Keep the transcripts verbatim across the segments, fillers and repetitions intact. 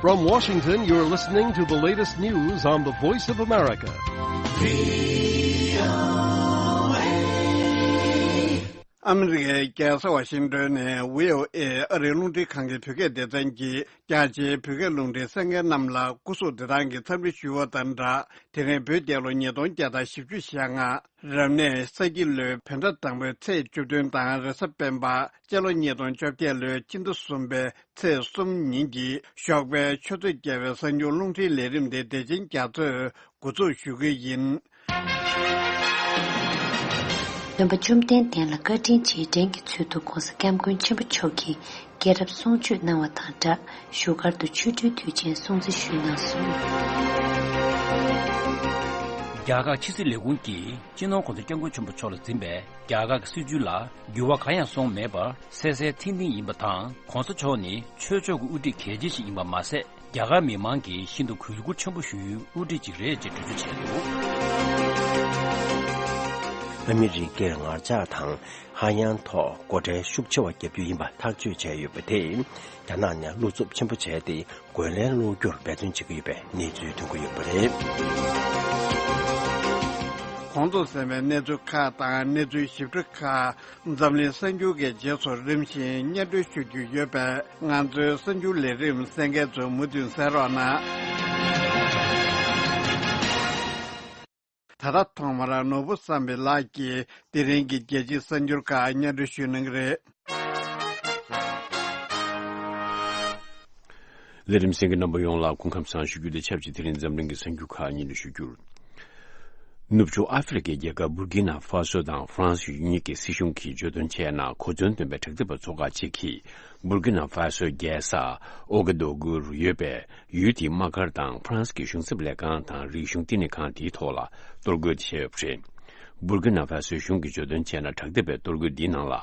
From Washington, you're listening to the latest news on the Voice of America. ཨ་མི་རི་ཀའི་རྒྱལ་ས་ཝ་ཤིང་ཏོན་ནས་བྷི་ཨོ་ཨེ་ཨ་རིའི་རླུང་འཕྲིན་ཁང་གི་བོད་སྐད་སྡེ་ཚན་གྱིས་རྒྱ་ཆེའི་བོད་སྐད་རླུང་འཕྲིན་གསན་མཁན་རྣམས་ལ་སྐུ་གཟུགས་བདེ་ཐང་གི་འཚམས་འདྲི་ཞུ་བ་དང་སྦྲགས། དེ་རིང་བོད་རྒྱལ་ལོ་ཉིས་སྟོང་བརྒྱ་དང་བཞི་བཅུ་ཞེ་ལྔ། རབ་གནས་ས་ཁྱི་ལོའི་བོད་ཟླ་དང་པོའི་ཚེས་བཅུ་བདུན་དང་རེས་གཟའ་སྤེན་པ་སྤྱི་ལོ་ཉིས་སྟོང་བཅོ་བརྒྱད་ལོའི་སྤྱི་ཟླ་གསུམ་པའི་ཚེས་གསུམ་ཉིན་གྱི་ཞོགས་པའི་ཆུ་ཚོད་བརྒྱད་པའི་གསར་འགྱུར་རླུང་འཕྲིན་ལས་རིམ་དེ་བདེ་ཆེན་རྒྱ་མཚོས་འགོ་འཛུགས་ཞུ་གི་ཡིན། སྟོན་པ་བཅོམ་ལྡན་འདས་ལ་བཀའ་དྲིན་ཆེའི་དྲན་གྱི་ཚུལ་དུ་༧གོང་ས་༧སྐྱབས་མགོན་ཆེན་པོ་མཆོག་གིས་སྐྱེས་རབས་གསུང་ཆོས་གནང་བ་དང་སྦྲགས། བཞུགས་སྒར་དུ་ཆོ་འཕྲུལ་དུས་ཆེན་སྲུང་བརྩི་ཞུས་གནང་སོང་། རྒྱ་གར་ཕྱི་སྲིད་ལས་ཁུངས་ཀྱིས་སྤྱི་ནོར་༧གོང་ས་༧སྐྱབས་མགོན་ཆེན་པོ་མཆོག་ལ་འཛིན་པའི་རྒྱ་གར་གྱི་སྲིད་བྱུས་ལ་འགྱུར་བ་གང་ཡང་སོང་མེད་པར་གསལ་གསལ་ཐིང་ཐིང་ཡིན་པ་དང་། ༧གོང་ས་མཆོག་ནི་ཆོས་ཕྱོགས་ཀྱི་དབུ་ཁྲིད་གལ་ཆེ་ཞིག་ཡིན་པ་མ་ཟད། རྒྱ་གར་མི་མང་གིས་ཤིན་ཏུ་གུས་བཀུར་ཆེན་པོ་ཞུ་ཡུལ་དབུ་ཁྲིད་ཅིག་རེད་ཅེས་འགྲེལ་བརྗོད་བྱས་འདུག། ཨ་མི་རི་ཀར་ངར་ལྕགས་དང་ཧ་ཡང་ཐོག་སྒོ་ཁྲལ་ཤུགས་ཆེ་བ་བརྒྱབ་རྒྱུ་ཡིན་པ་ཐག་གཅོད་བྱས་ཡོད་པ་དེས། རྒྱ་ནག་ནས་བློ་འཚབ་ཆེན་པོ་བྱས་ཏེ། རྒོལ་ལན་སློག་རྒྱུར་འབད་བརྩོན་བྱེད་ཀྱི་ཡོད་པའི་གནས་ཚུལ་ཐོན་གྱི་ཡོད་པ་རེད། གོང་དུ་གསན་པའི་གནས་ཚུལ་ཁག་དང་གནས་ཚུལ་ཞིབ་ཕྲ་ཁག་འཛམ་གླིང་གསར་འགྱུར་གྱི་རྗེས་སུ་རིམ་བཞིན་སྙན་སྒྲོན་ཞུ་རྒྱུ་ཡོད་པས། ང་ཚོའི་གསར་འགྱུར་ལས་རིམ་གསན་མཁན་ཚོས་མུ་མཐུད་གསན་རོགས་གནང་། ད་ལྟ་ཐོག་མར་ནོར་བུ་བསམ་འཕེལ་ལགས་ཀྱིས་དེ་རིང་གི་རྒྱལ་སྤྱིའི་གསར་འགྱུར་ཁག་སྙན་སྒྲོན་ཞུ་གནང་གི་རེད། ལས་རིམ་གསན་མཁན་རྣམ་པ་ཡོངས་ལ་སྐུ་ཁམས་བཟང་ཞུ་རྒྱུ་དང་ཆབས་ཅིག་དེ་རིང་འཛམ་གླིང་གི་གསར་འགྱུར་ཁག་སྙན་སྒྲོན་ཞུ་རྒྱུར། ནུབ་ཕྱོགས་ཨ་ཧྥེ་རི་ཁའི་རྒྱལ་ཁབ་འབུར་གི་ན་ཧྥ་སོ་དང་ཧྥ་རན་སི་གཉིས་ཀྱི་སྲིད་གཞུང་གིས་བརྗོད་དོན་བྱས་ན། གོ་མཚོན་ལྡན་པའི་དྲག་འཐབ་པ་ཚོ་ཁག་ཅིག་གིས་འབུར་གི་ན་ཧྥ་སོའི་རྒྱལ་ས་ཨོ་ག་དོ་གུར་ཡོད་པའི་ཡུལ་དེའི་དམག་སྒར་དང་ཧྥ་རན་སི་གི་གཞུང་ཚབ་ལས་ཁང་དང་རིག་གཞུང་བསྟི་གནས་ཁང་དེའི་ཐོག་ལ་གཏོར་རྒོལ་བྱས་ཡོད་པ་རེད། འབུར་གི་ན་ཧྥ་སོའི་གཞུང་གིས་བརྗོད་དོན་བྱས་ན། དྲག་འཐབ་པའི་གཏོར་རྒོལ་འདིའི་ནང་ལ་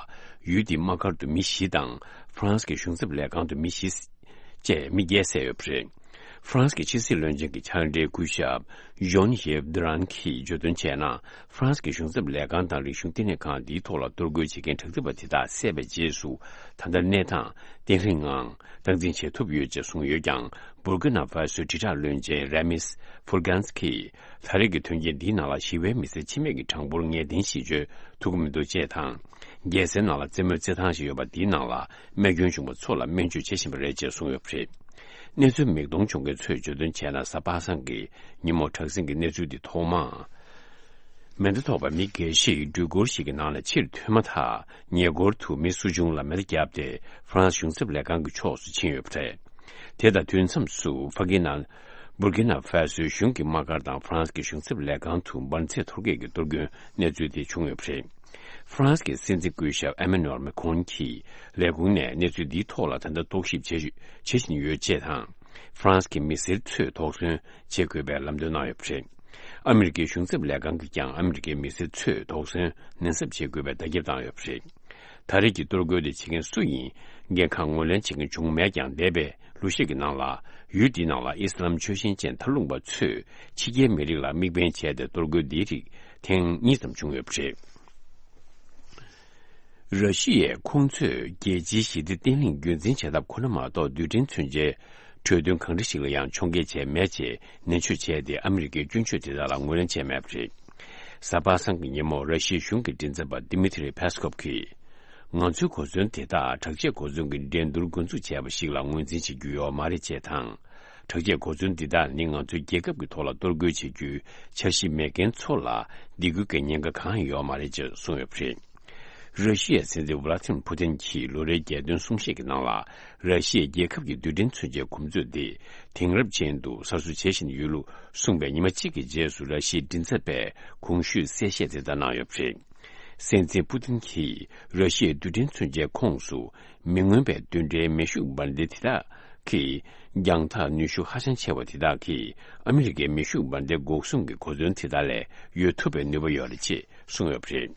ཡུལ་དེའི་དམག་སྒར་དུ་མི་བཞི་དང་ཧྥ་རན་སི་གི་གཞུང་ཚབ་ལས་ཁང་དུ་མི་བཞི་བཅས་མི་བརྒྱད་བསད་ཡོད་པ་རེད། ཧྥ་རན་སི་གི་ཕྱི་སྲིད་བློན་ཆེན་གྱི་ཕྱག་སྦྲེལ་སྐུ་ཞབས་ཇོན་ཡེབ་དུ་རན་གྱིས་བརྗོད་དོན་བྱས་ན། ཧྥ་རན་སི་གི་གཞུང་ཚབ་ལས་ཁང་དང་རིག་གཞུང་བསྟི་གནས་ཁང་འདིའི་ཐོག་ལ་གཏོར་རྒོལ་བྱེད་མཁན་དྲག་འཐབ་པ་དེ་དག་བསད་པའི་རྗེས་སུ། ད་ལྟ་གནས་སྟངས་བརྟན་ལྷིང་ངང་སྟངས་འཛིན་བྱེད་ཐུབ་ཡོད་ཅེས་གསུངས་ཡོད་ཀྱང་། འབུར་གི་ན་ཧྥ་སོའི་དྲིལ་བསྒྲགས་བློན་ཆེན་རེ་མིས་ཕུར་གན་སི་གིས། ད་རེས་ཀྱི་དོན་རྐྱེན་འདིའི་ནང་ལ་ཞི་བའི་མི་སེར་འཆི་རྨས་ཀྱི་གྲངས་འབོར་ངེས་གཏན་ཞིབ་བརྗོད་ཐུབ་ཀྱི་མི་འདུག་ཅེས་དང་། རྒྱལ་སའི་ནང་ལ་རྩེད་མོའི་རྩེད་ཐང་ཞིག་ཡོད་པ་དེའི་ནང་ལ་རྨས་སྐྱོན་བྱུང་བ་ཚོ་ལ་སྨན་བཅོས་བྱེད་བཞིན་པ་རེད་ཅེས་གསུངས་ཡོད་པ་རེད། གནས་ཚུལ་མིག་མཐོང་བྱུང་མཁན་ཚོས་བརྗོད་དོན་བྱས་ན། གཟའ་པ་སངས་ཀྱི་ཉིན་མོ་དྲག་ཟིང་གི་གནས་ཚུལ་འདི་ཐོག་མར། མེ་མདའ་ཐོགས་པ་མི་འགའ་ཞིག་འགྲུལ་འཁོར་ཞིག་གི་ནང་ལ་ཕྱིར་ཐོན་མ་ཐག་ཉེ་འཁོར་དུ་མི་སུ་ཆུང་ལ་མེ་མདའ་བརྒྱབ་སྟེ་ཧྥ་རན་སི་གཞུང་ཚབ་ལས་ཁང་གི་ཕྱོགས་སུ་ཕྱིན་ཡོད་པ་རེད། དེ་དང་དུས་མཚམས་སུ་ཕ་གི་ན། འབུར་གི་ན་ཧྥ་སོའི་གཞུང་གི་དམག་སྒར་དང་ཧྥ་རན་སི་གི་གཞུང་ཚབ་ལས་ཁང་དུ་འབར་རྫས་གཏོར་སྐྱོན་གྱི་གཏོར་སྐྱོན་གནས་ཚུལ་དེ་བྱུང་ཡོད་པ་རེད། ཧྥ་རན་སི་གི་སྲིད་འཛིན་སྐུ་ཞབས་ཨེ་མེ་ནུ་ཨེལ་མེ་ཁོན་གྱིས་ལས་ཁུངས་ནས་གནས་ཚུལ་འདིའི་ཐོག་ལ་ད་ལྟ་རྟོག་ཞིབ་བྱེད་བྱེད་བཞིན་ཡོད་ཅེས་དང་། ཧྥ་རན་སི་གི་མི་སེར་ཚོས་དོགས་ཟོན་བྱེད་དགོས་པའི་ལམ་སྟོན་གནང་ཡོད་པ་རེད། ཨ་མི་རི་ཀའི་གཞུང་ཚབ་ལས་ཁང་གིས་ཀྱང་ཨ་མི་རི་ཀའི་མི་སེར་ཚོས་དོགས་ཟོན་ནན་གསབ་བྱེད་དགོས་པའི་བརྡ་ཁྱབ་བཏང་ཡོད་པ་རེད། ད་རེས་ཀྱི་གཏོར་རྒོལ་དེ་བྱེད་མཁན་སུ་ཡིན་འགན་ཁག་ངོས་ལེན་བྱེད་མཁན་བྱུང་མེད་ཀྱང་། འདས་པའི་ལོ་ཤས་ཀྱི་ནང་ལ་ཡུལ་འདིའི་ནང་ལ་ཨི་སི་ལམ་ཆོས་ཞེན་ཅན་མཐའ་ལྷུང་པ་ཚོས་ཕྱི་རྒྱལ་མི་རིགས་ལ་དམིགས་འབེན་བྱས་ཏེ་གཏོར་རྒོལ་འདིའི་རིགས་ཐེངས་གཉིས་ཙམ་བྱུང་ཡོད་པ་རེད། ར་ཤི་ཡས་ཁོང་ཚོས་རྒྱལ་སྤྱིའི་ཞི་བདེ་བརྟན་ལྷིང་རྒྱུན་འཛིན་བྱེད་ཐབས་ཁོ་ན་མ་གཏོགས། རྡུལ་ཕྲན་མཚོན་ཆའི་གྲོས་མཐུན་གང་འདྲ་ཞིག་ལ་ཡང་ཕྱོགས་འགལ་བྱས་མེད་ཅེས་ནན་བརྗོད་བྱས་ཏེ། ཨ་མི་རི་ཀའི་སྐྱོན་བརྗོད་དེ་དག་ལ་ངོས་ལེན་བྱས་མེད་པ་རེད། གཟའ་པ་སངས་ཀྱི་ཉིན་མོ་ར་ཤི་ཡའི་གཞུང་གི་མགྲིན་ཚབ་པ་ཌི་མི་ཐི་རི་ཕེ་སི་ཀོབ་ཀྱིས། ང་ཚོའི་གོ་མཚོན་དེ་དག་དྲག་ཆས་གོ་མཚོན་གྱི་འགྲན་བསྡུར་འགོ་འཛུགས་བྱས་པ་ཞིག་ལ་ངོས་འཛིན་བྱེད་རྒྱུ་ཡོད་མ་རེད་ཅེས་དང་། དྲག་ཆས་གོ་མཚོན་འདི་དག་ནི་ང་ཚོའི་རྒྱལ་ཁབ་ཀྱི་ཐོག་ལ་གཏོར་རྒོལ་བྱེད་རྒྱུའི་འཆར་གཞི་མེད་མཁན་ཚོ་ལ་སྡིགས་སྐུལ་གྱི་ཉེན་ཁ་གང་ཡང་ཡོད་མ་རེད་ཅེས་གསུངས་ཡོད་པ་རེད། ར་ཤི་ཡའི་སྲིད་འཛིན་ཝ་ལ་ཏི་མིར་ཕུ་ཏིན་གྱིས་ལོ་རེའི་རྒྱལ་སྟོན་གསུང་བཤད་ཀྱི་ནང་ལ། ར་ཤི་ཡའི་རྒྱལ་ཁབ་ཀྱི་རྡུལ་ཕྲན་མཚོན་ཆའི་གོ་མཛོད་དེ་དེང་རབས་ཅན་དུ་གསར་བཟོ་བྱེད་བཞིན་ཡོད་ལུགས་གསུངས་པའི་ཉི་མ་གཅིག་གི་རྗེས་སུ། ར་ཤི་ཡའི་མགྲིན་ཚབ་པས་གོང་ཞུས་གསལ་བཤད་དེ་ལྟར་གནང་ཡོད་པ་རེད། སྲིད་འཛིན་ཕུ་ཏིན་གྱིས་ར་ཤི་ཡའི་རྡུལ་ཕྲན་མཚོན་ཆའི་ཁོངས་སུ་མི་མངོན་པའི་རྡུལ་ཕྲན་མེ་ཤུགས་འབར་མདེལ་དེ་དག་གིས་རྒྱང་ཐག་ནུས་ཤུགས་ཧ་ཅང་ཆེ་བ་དེ་དག་གིས་ཨ་མི་རི་ཀའི་མེ་ཤུགས་འབར་མདེལ་འགོག་སྲུང་གི་གོ་མཚོན་དེ་དག་ལས་གཡོལ་ཐུབ་པའི་ནུས་པ་ཡོད་རེད་ཅེས་གསུངས་ཡོད་པ་རེད།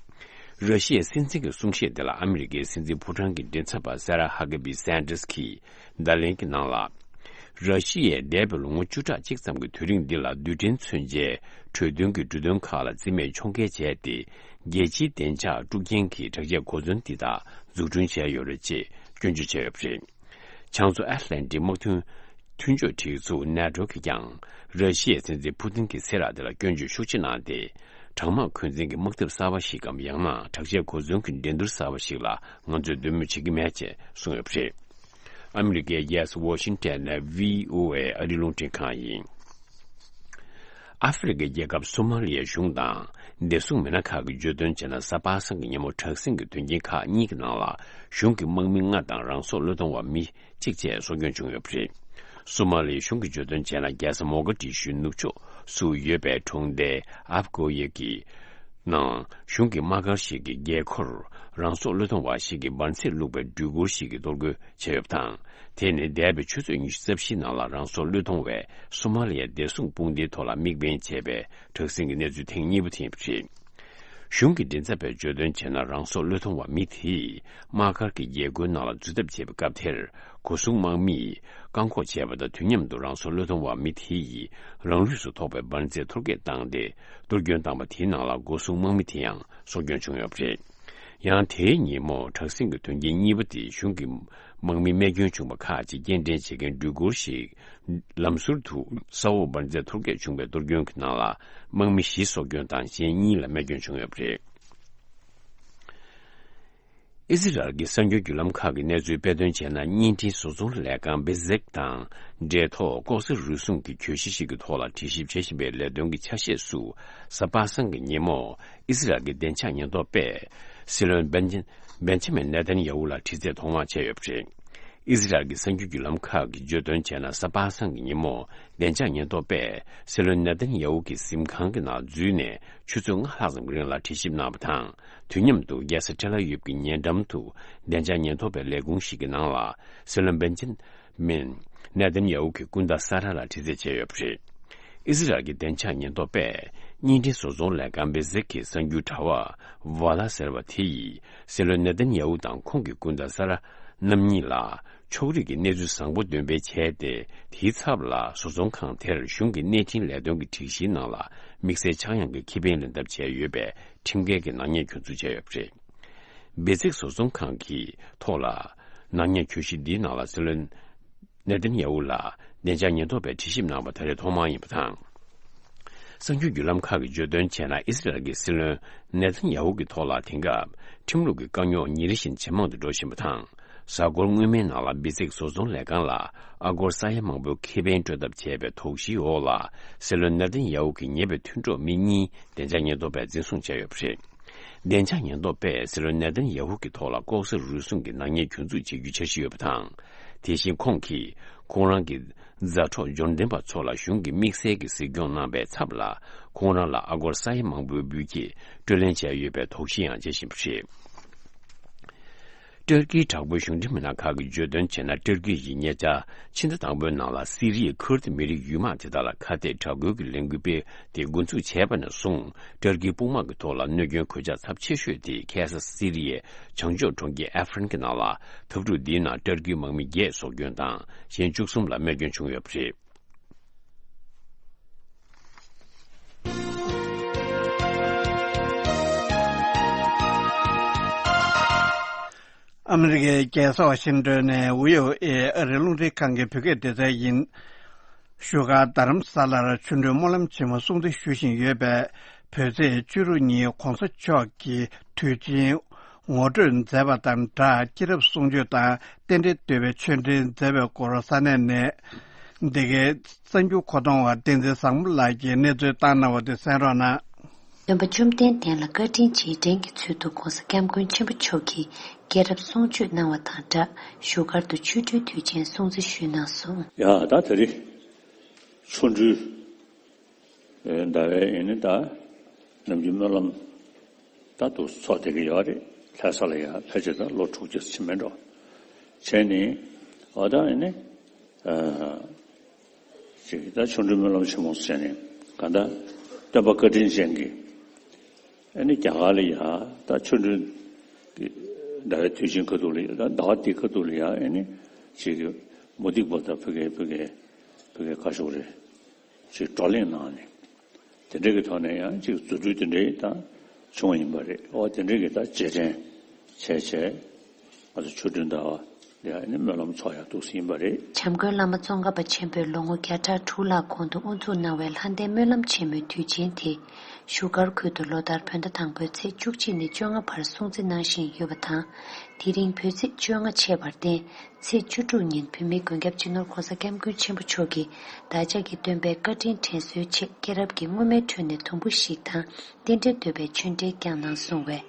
ར་ཤི་ཡའི་སྲིད་འཛིན་གྱི་གསུང་བཤད་དེ་ལ་ཨ་མི་རི་ཀའི་སྲིད་འཛིན་ཕོ་བྲང་གི་མགྲིན་ཚབ་པ་སེ་ར་ཧ་ཀ་བི་སན་ཏྲེས་ཀྱིས་བརྡ་ལན་གྱི་ནང་ལ། ར་ཤི་ཡས་འདས་པའི་ལོ་ངོ་བཅུ་ཕྲག་གཅིག་ཙམ་གྱི་དུས་རིང་འདི་ལ་རྡུལ་ཕྲན་མཚོན་ཆའི་གྲོས་མཐུན་གྱི་འབྲུ་དོན་ཁག་ལ་རྩིས་མེད་ཕྱོགས་འགལ་བྱས་ཏེ། རྒྱལ་སྤྱིའི་བདེ་འཇགས་དཀྲུག་རྐྱེན་གྱི་དྲག་ཆས་གོ་མཚོན་འདི་དག་འཛུགས་སྐྲུན་བྱས་ཡོད་རེད་ཅེས་སྐྱོན་བརྗོད་བྱས་ཡོད་པ་རེད། བྱང་མཚོ་ཨེཊ་ལན་ཊིག་དམག་དོན་ མཐུན་ཕྱོགས་སྒྲིག་འཛུགས་ནེ་ཊོ་གིས་ཀྱང་ར་ཤི་ཡའི་སྲིད་འཛིན་ཕུ་ཏིན་གྱི་ཚེ་རབས་དེ་ལ་སྐྱོན་བརྗོད་ཤུགས་ཆེ་གནང་སྟེ། གྲང་དམག་འཁོན་འཛིན་གྱི་དམག་འཐབ་གསར་པ་ཞིག་གམ། ཡང་ན་དྲག་ཆས་གོ་མཚོན་གྱི་འགྲན་བསྡུར་གསར་པ་ཞིག་ལ་ང་ཚོས་འདོད་མོས་བྱེད་ཀྱི་མེད་ཅེས་གསུངས་ཡོད་པ་རེད། ཨ་མི་རི་ཀའི་རྒྱལ་ས་ཝ་ཤིང་ཊོན་ནས་བྷི་ཨོ་ཨེ་ཨ་རིའི་རླུང་འཕྲིན་ཁང་ཡིན། ཨ་ཧྥེ་རི་ཁའི་རྒྱལ་ཁབ་སོ་མ་ལི་ཡའི་གཞུང་དང་བདེ་སྲུང་མི་སྣ་ཁག་གིས་བརྗོད་དོན་བྱས་ན། གཟའ་པ་སངས་ཀྱི་ཉིན་མོ་དྲག་ཟིང་གི་དོན་རྐྱེན་ཁག་གཉིས་ཀྱི་ནང་ལ་གཞུང་གི་དམག་མི་ལྔ་དང་རང་སྲོག་བློས་གཏོང་བ་མི་གཅིག་བཅས་སྲོག་སྐྱོན་བྱུང་ཡོད་པ་རེད། སོ་མ་ལིའི་གཞུང་གིས་བརྗོད་དོན་བྱས་ན། རྒྱལ་ས་མོ་ག་དི་ཤུའི་ནུབ་ཕྱོགས་སུ་ཡོད་པའི་གྲོང་སྡེ་ཨབ་གོ་ཡེ་གི་ནང་གཞུང་གི་དམག་སྒར་ཞིག་གི་རྒྱལ་འཁོར་རང་སྲོག་བློས་གཏོང་བ་ཞིག་གིས་འབར་རྫས་བླུགས་པའི་སྦྲུལ་གུར་ཞིག་གིས་གཏོར་རྒོལ་བྱས་ཡོད་པ་དང་། དེ་ནི་འདས་པའི་ཆུ་ཚོད་ཉི་ཤུ་རྩ་བཞིའི་ནང་ལ་རང་སྲོག་བློས་གཏོང་བའི་སོ་མ་ལི་ཡའི་བདེ་སྲུང་དཔུང་སྡེའི་ཐོག་ལ་དམིགས་འབེན་བྱས་པའི་དྲག་ཟིང་གི་གནས་ཚུལ་ཐེངས་གཉིས་པ་དེ་ཡིན་པ་རེད། གཞུང་གི་མགྲིན་ཚབ་པས་བརྗོད་དོན་བྱས་ན། རང་སྲོག་བློས་གཏོང་བ་མི་དེས་དམག་སྒར་གྱི་རྒྱལ་སྒོའི་ནང་ལ་འཛུལ་ཐབས་བྱས་པའི་སྐབས་དེར། སྒོ་སྲུང་དམག་མིས་བཀག་འགོག་བྱས་པ་དང་། དུས་མཉམ་དུ་རང་སྲོག་བློས་གཏོང་བ་མི་དེ་ཡིས་རང་ལུས་སུ་ཐོགས་པའི་འབར་རྫས་ཐོར་བསྐྱལ་བཏང་སྟེ། གཏོར་སྐྱོན་བཏང་བ་དེའི་ནང་ལ་སྒོ་སྲུང་དམག་མི་དེ་ཡང་སྲོག་སྐྱོན་བྱུང་ཡོད་པ་རེད། ཡང་དེའི་ཉིན་མོ་དྲག་ཟིང་གི་དོན་རྐྱེན་གཉིས་པ་དེ། གཞུང་གི་དམག་མི་རྨས་སྐྱོན་བྱུང་བ་ཁག་ཅིག་སྐྱེལ་འདྲེན་བྱེད་མཁན་སྦྲུལ་གུར་ཞིག་ལམ་ཟུར་དུ་ས་འོག་འབར་རྫས་ཐོར་བསྐྱལ་བྱུང་བའི་གཏོར་སྐྱོན་གྱི་ནང་ལ་དམག་མི་བཞི་སྲོག་སྐྱོན་དང་། གཞན་གཉིས་ལ་རྨས་སྐྱོན་བྱུང་ཡོད་པ་རེད། ཨི་ཟི་རལ་གྱི་གསར་འགྱུར་བརྒྱུད་ལམ་ཁག་གིས་གནས་ཚུལ་སྤེལ་དོན་བྱས་ན། བརྙན་འཕྲིན་བཟོ་ཚོང་ལས་ཁང་བེ་ཛེག་དང་འབྲེལ་ཐོག་ལྐོག་ཟ་རུལ་སུངས་ཀྱི་གྱོད་གཞི་ཞིག་གི་ཐོག་ལ་དྲི་ཞིབ་བྱེད་བཞིན་པའི་ལས་དོན་གྱི་ཆ་ཤས་སུ། གཟའ་པ་སངས་ཀྱི་ཉིན་མོ་ཨི་ཟི་རལ་གྱི་བདེ་འཇགས་ཉེན་རྟོག་པས་སྲིད་བློན་བེན་ཇི་བེན་ཇི་མིན་ནེ་ཐན་ཡ་ཧུ་ལ་དྲི་རྩད་ཐོག་མར་བྱས་ཡོད་པ་རེད། ཨི་ཟི་རལ་གྱི་གསར་འགྱུར་བརྒྱུད་ལམ་ཁག་གིས་བརྗོད་དོན་བྱས་ན། གཟའ་པ་སངས་ཀྱི་ཉིན་མོ་བདེ་འཇགས་ཉེན་རྟོག་པས་སྲིད་བློན་ནེ་ཐན་ཡ་ཧུ་གྱི་གཟིམ་ཁང་གི་ནང་འཛུལ་ནས་ཆུ་ཚོད་ལྔ་ལྷག་ཙམ་གྱི་རིང་ལ་དྲི་ཞིབ་གནང་བ་དང་། དུས་མཉམ་དུ་རྒྱལ་ས་ཏེལ་ཨ་ཡུབ་ཀྱི་ཉེ་འགྲམ་དུ་བདེ་འཇགས་ཉེན་རྟོག་པའི་ལས་ཁུངས་ཤིག་གི་ནང་ལ་སྲིད་བློན་བེན་ཇི་མིན་ནེ་ཐན་ཡ་ཧུ་གི་སྐུ་ཟླ་ས་ར་ལ་དྲི་རྩད་བྱས་ཡོད་པ་རེད། ཨི་ཟི་རལ་གྱི་བདེ་འཇགས་ཉེན་རྟོག་པས་བརྙན་འཕྲིན་བཟོ་ཚོང་ལས་ཁང་བེ་ཛེག་གི་གསར་འགྱུར་དྲ་བ་ཝ་ལ་ཟེར་བ་དེ་ཡིས་སྲིད་བློན་ནེ་ཐན་ཡ་ཧུ་དང་ཁོང་གི་སྐུ་ཟླ་ས་ར་རྣམ་གཉིས་ལ་ཕྱོགས་རིས་ཀྱི་གནས་ཚུལ་བཟང་པོ་འདོན་སྤེལ་བྱས་ཏེ། དེའི་ཚབ་ལ་བཟོ་ཚོང་ཁང་དེར་གཞུང་གི་གནས་འཕྲིན་ལས་དོན་གྱི་སྒྲིག་གཞིའི་ནང་ལ་དམིགས་བསལ་ཆག་ཡང་གི་ཁེ་ཕན་ལེན་ཐབས་བྱས་ཡོད་པའི་ཁྲིམས་འགལ་གྱི་ནག་ཉེས་གྱོད་འཛུགས་བྱས་ཡོད་པ་རེད། བེ་ཛེག་བཟོ་ཚོང་ཁང་གི་ཐོག་ལ་ནག་ཉེས་གྱོད་གཞི་འདིའི་ནང་ལ་སྲིད་བློན་ནེ་ཐན་ཡ་ཧུ་ལ་བདེ་འཇགས་ཉེན་རྟོག་པས་དྲི་ཞིབ་གནང་བ་ད་རེས་ཐོག་མ་ཡིན་པ་དང་། གསར་འགྱུར་བརྒྱུད་ལམ་ཁག་གིས་བརྗོད་དོན་བྱས་ན། ཨི་སི་རལ་གྱི་སྲིད་བློན་ནེ་ཐན་ཡ་ཧུ་གི་ཐོག་ལ་དེང་སྐབས་ཁྲིམས་ལུགས་ཀྱི་དཀའ་རྙོག་ཉིན་རེ་བཞིན་ཇེ་མང་དུ་འགྲོ་བཞིན་པ་དང་། གཟའ་འཁོར་སྔོན་མའི་ནང་ལ་བེ་ཛེག་བཟོ་ཚོང་ལས་ཁང་ལ་ཨ་སྒོར་ས་ཡ་མང་པོའི་ཁེ་ཕན་སྤྲོད་ཐབས་བྱས་པའི་དོགས་གཞིའི་འོག་ལ། སྲིད་བློན་ནེ་ཐན་ཡ་ཧུ་གི་ཉེ་བའི་མཐུན་གྲོགས་མི་གཉིས་བདེ་འཇགས་ཉེན་རྟོག་པས་འཛིན་བཟུང་བྱས་ཡོད་པ་རེད། བདེ་འཇགས་ཉེན་རྟོག་པས་སྲིད་བློན་ནེ་ཐན་ཡ་ཧུ་གི་ཐོག་ལ་ལྐོག་ཟ་རུལ་སུངས་ཀྱི་ནག་ཉེས་གྱོད་འཛུགས་བྱེད་རྒྱུའི་འཆར་གཞི་ཡོད་པ་དང་། དེ་བཞིན་ཁོང་གིས་ཁོང་རང་གི་མཛའ་གྲོགས་འབྱོར་ལྡན་པ་ཚོ་ལ་གཞུང་གིས་དམིགས་བསལ་གྱི་གཟིགས་སྐྱོང་གནང་པའི་ཚབ་ལ། ཁོང་རང་ལ་ཨ་སྒོར་ས་ཡ་མང་པོའི་འབུལ་སྐྱེས་སྤྲོད་ལེན་བྱས་ཡོད་པའི་དོགས་གཞི་ཡང་བྱེད་བཞིན་པ་རེད། ཏུར་ཀིའི་དྲག་པོའི་གཞུང་འབྲེལ་མི་སྣ་ཁག་གིས་བརྗོད་དོན་བྱས་ན། ཏུར་ཀི་ཡིས་ཉེ་ཆར་ཕྱི་ཟླ་དང་པོའི་ནང་ལ་སི་རི་ཡའི་ཁུར་དི་མི་རིགས་ཡུལ་དམག་དེ་དག་ལ་ཁ་གཏད་དྲག་རྒོལ་གྱི་ལས་འགུལ་སྤེལ་ཏེ་འགོ་འཛུགས་བྱས་པ་ནས་བཟུང་། ཏུར་ཀིའི་དཔུང་དམག་གི་ཐོག་ལ་གནོད་སྐྱོན་གོད་ཆག་ཚབས་ཆེ་ཤོས་དེ་ཁ་ས་སི་རི་ཡའི་བྱང་ཕྱོགས་གྲོང་ཁྱེར་ཨེ་ཧྥ་རན་གྱི་ནང་ལ། འཐབ་འཁྲུག་འདིའི་ནང་ཏུར་ཀིའི་དམག་མི་བརྒྱད་སྲོག་སྐྱོན་དང་། གཞན་བཅུ་གསུམ་ལ་རྨས་སྐྱོན་བྱུང་ཡོད་པ་རེད། ཨ་མི་རི་ཀའི་རྒྱལ་ས་ཝ་ཤིང་ཏོན་ནས་ཝི་ཨོ་ཨེ་ཨ་རིའི་རླུང་འཕྲིན་ཁང་གི་བོད་སྐད་སྡེ་ཚན་ཡིན། བཞུགས་སྒར་རྡ་རམ་ས་ལར་ཆོ་འཕྲུལ་སྨོན་ལམ་ཆེན་མོ་སྲུང་བརྩི་ཞུ་བཞིན་ཡོད་པས། བོད་ཚེས་བཅུ་དྲུག་ཉིན་གོང་ས་མཆོག་གིས་དུས་ཆེན་ངོ་སྤྲོད་མཛད་པ་དང་སྦྲགས། སྐྱེས་རབས་གསུང་ཆོས་དང་རྟེན་འབྲེལ་བསྟོད་པའི་ཆོས་འབྲེལ་མཛད་པའི་སྐོར་ས་གནས་ནས་འདི་གའི་གསར་འགྱུར་མཁོ་གཏོང་བ་བསྟན་འཛིན་བཟང་པོ་ལགས་ཀྱིས་གནས་ཚུལ་བཏང་གནང་བ་དེ་གསན་རོགས་གནང་། སྟོན་པ་བཅོམ་ལྡན་འདས་ལ་བཀའ་དྲིན་ཆེའི་འགྲན་གྱི་ཚུལ་དུ་༧གོང་ས་༧སྐྱབས་མགོན་ཆེན་པོ་མཆོག་གིས་སྐྱེས་རབས་གསུང་ཆོས་གནང་བ་དང་སྦྲགས། བཞུགས་སྒར་དུ་ཆོ་འཕྲུལ་དུས་ཆེན་སྲུང་བརྩི་ཞུས་གནང་སོང་། ཡ་ད་དེ་རིང་ཆོ་འཕྲུལ་ཟླ་བའི་ཡིན་ནི་ད་ནམ་རྒྱུན་སྨོན་ལམ་ད་དུ་ཚོགས་བསྡད་ཀྱི་ཡོད་རེད། ལྷ་ས་ལ་ཡ་ཕལ་ཆེར་ད་ལོ་དྲུག་ཅུ་ཕྱིན་མེད་འགྲོ། བྱས་ནི་འོ་ད་ཡིན་ནི། ཅིག་ད་ཆོ་འཕྲུལ་སྨོན་ལམ་ཆེན་མོ་ཟེར་ནས་གང་ལྟར་སྟོན་པ་བཀའ་དྲིན་ཅན་གྱི་ཨ་ནི་རྒྱ་གར་ལ་ཡ་ད་ཆོ་འཕྲུལ་གྱི་ཟླ་བའི་དུས་ཆེན་ཁ་ཐུག་ལ་ཡ་ད་ཟླ་བ་འདི་ཁ་ཐུག་ལ་ཡ་ཨ་ནི་ཅིག་མུ་སྟེགས་པ་དང་ཕ་གིའི་ཕ་གིའི་ཕ་གིའི་བཀའ་ཤོག་རེད་ཅིག་བགྲོ་གླེང་གནང་ནས་དེ་འདྲ་གི་ཐོག་ནས་ཡང་ཅིག་རྫུ་འཕྲུལ་དེ་འདྲའི་ད་བྱུང་བ་ཡིན་པ་རེད། ཨོ་དེ་འདྲ་གི་ད་རྗེས་དྲན་བྱས་བྱས་ང་ཚོ་ཆོ་འཕྲུལ་ཟླ་བ། ཡ་ནི་སྨོན་ལམ་ཚོགས་ཡག་འདུག་ཟིན་པ་རེད། བྱམས་མགོན་བླ་མ་ཙོང་ཁ་པ་ཆེན་པོས་ལོ་ངོ་བརྒྱ་ཕྲག་དྲུག་ལྷག་གོང་དུ་དབུ་འཛུགས་གནང་བའི་ལྷ་ལྡན་སྨོན་ལམ་ཆེན་མོའི་དུས་ཆེན་དེ། བཞུགས་སྒར་ཁུལ་དུ་ལོ་ལྟར་བོད་ཟླ་དང་པོའི་ཚེས་བཅུ་གཅིག་ནས་བཅོ་ལྔ་བར་སྲུང་བརྩི་གནང་བཞིན་ཡོད་པ་དང་། དེ་རིང་བོད་ཚེས་བཅོ་ལྔ་ཆད་པར་བརྟེན། ཚེས་བཅུ་དྲུག་ཉིན་བོད་མིའི་མགོན་སྐྱབས་སྤྱི་ནོར་༸གོང་ས་༸སྐྱབས་མགོན་ཆེན་པོ་མཆོག་གིས་བདག་ཅག་གི་སྟོན་པའི་བཀའ་དྲིན་དྲན་གསོའི་ཆེད་སྐྱེས་རབས་ཀྱི་སྔོན་མའི་ཁྲོད་ནས་དུམ་བུ་ཞིག་དང་། རྟེན་འབྲེལ་འདོད་པའི་ཆོས་འབྲེལ་བསྐྱངས་གནང་གསུངས་བས།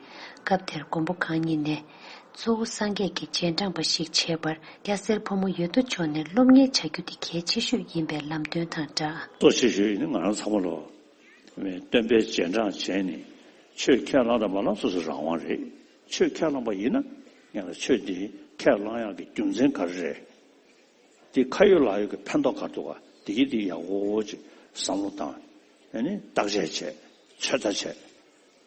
སྐབས་དེར་མགོན་པོ་གང་ཉིད་ནས། གཙོ་བོ་སངས་རྒྱས་ཀྱི་རྗེས་འབྲང་པ་ཞིག་བྱེད་པར་སྐྱ་སེར་ཕོ་མོ་ཡོད་དོ་ཅོག་ནས་སློབ་གཉེར་བྱ་རྒྱུ་དེ་གལ་ཆེ་ཤོས་ཡིན་པའི་ལམ་སྟོན་དང་སྦྲགས། གཙོ་ཆེ་ཤོས་ཡིན་ན་ང་རང་ཚང་མ་ལོ། སྟོན་པའི་རྗེས་འབྲང་བྱས་ནས་ཆོས་ཁས་བླངས་དང་མ་བླངས་སོ་སོའི་རང་དབང་རེད། ཆོས་ཁས་བླངས་པ་ཡིན་ན་ཡང་ན་ཆོས་དེ་ཁས་བླངས་ཡག་གི་རྒྱུ་མཚན་ག་རེ་རེད། དེ་ཁ་ཡོད་ལག་ཡོད་ཀྱི་ཕན་ཐོགས་ག་རེ་འདུག་ག་དེ་གི་དེ་ཡག་པོ་ཅིག་བསམ་བློ་བཏང་། ཨ་ནི་བརྟག་དཔྱད་བྱས། ཚོད་ལྟ་བྱས།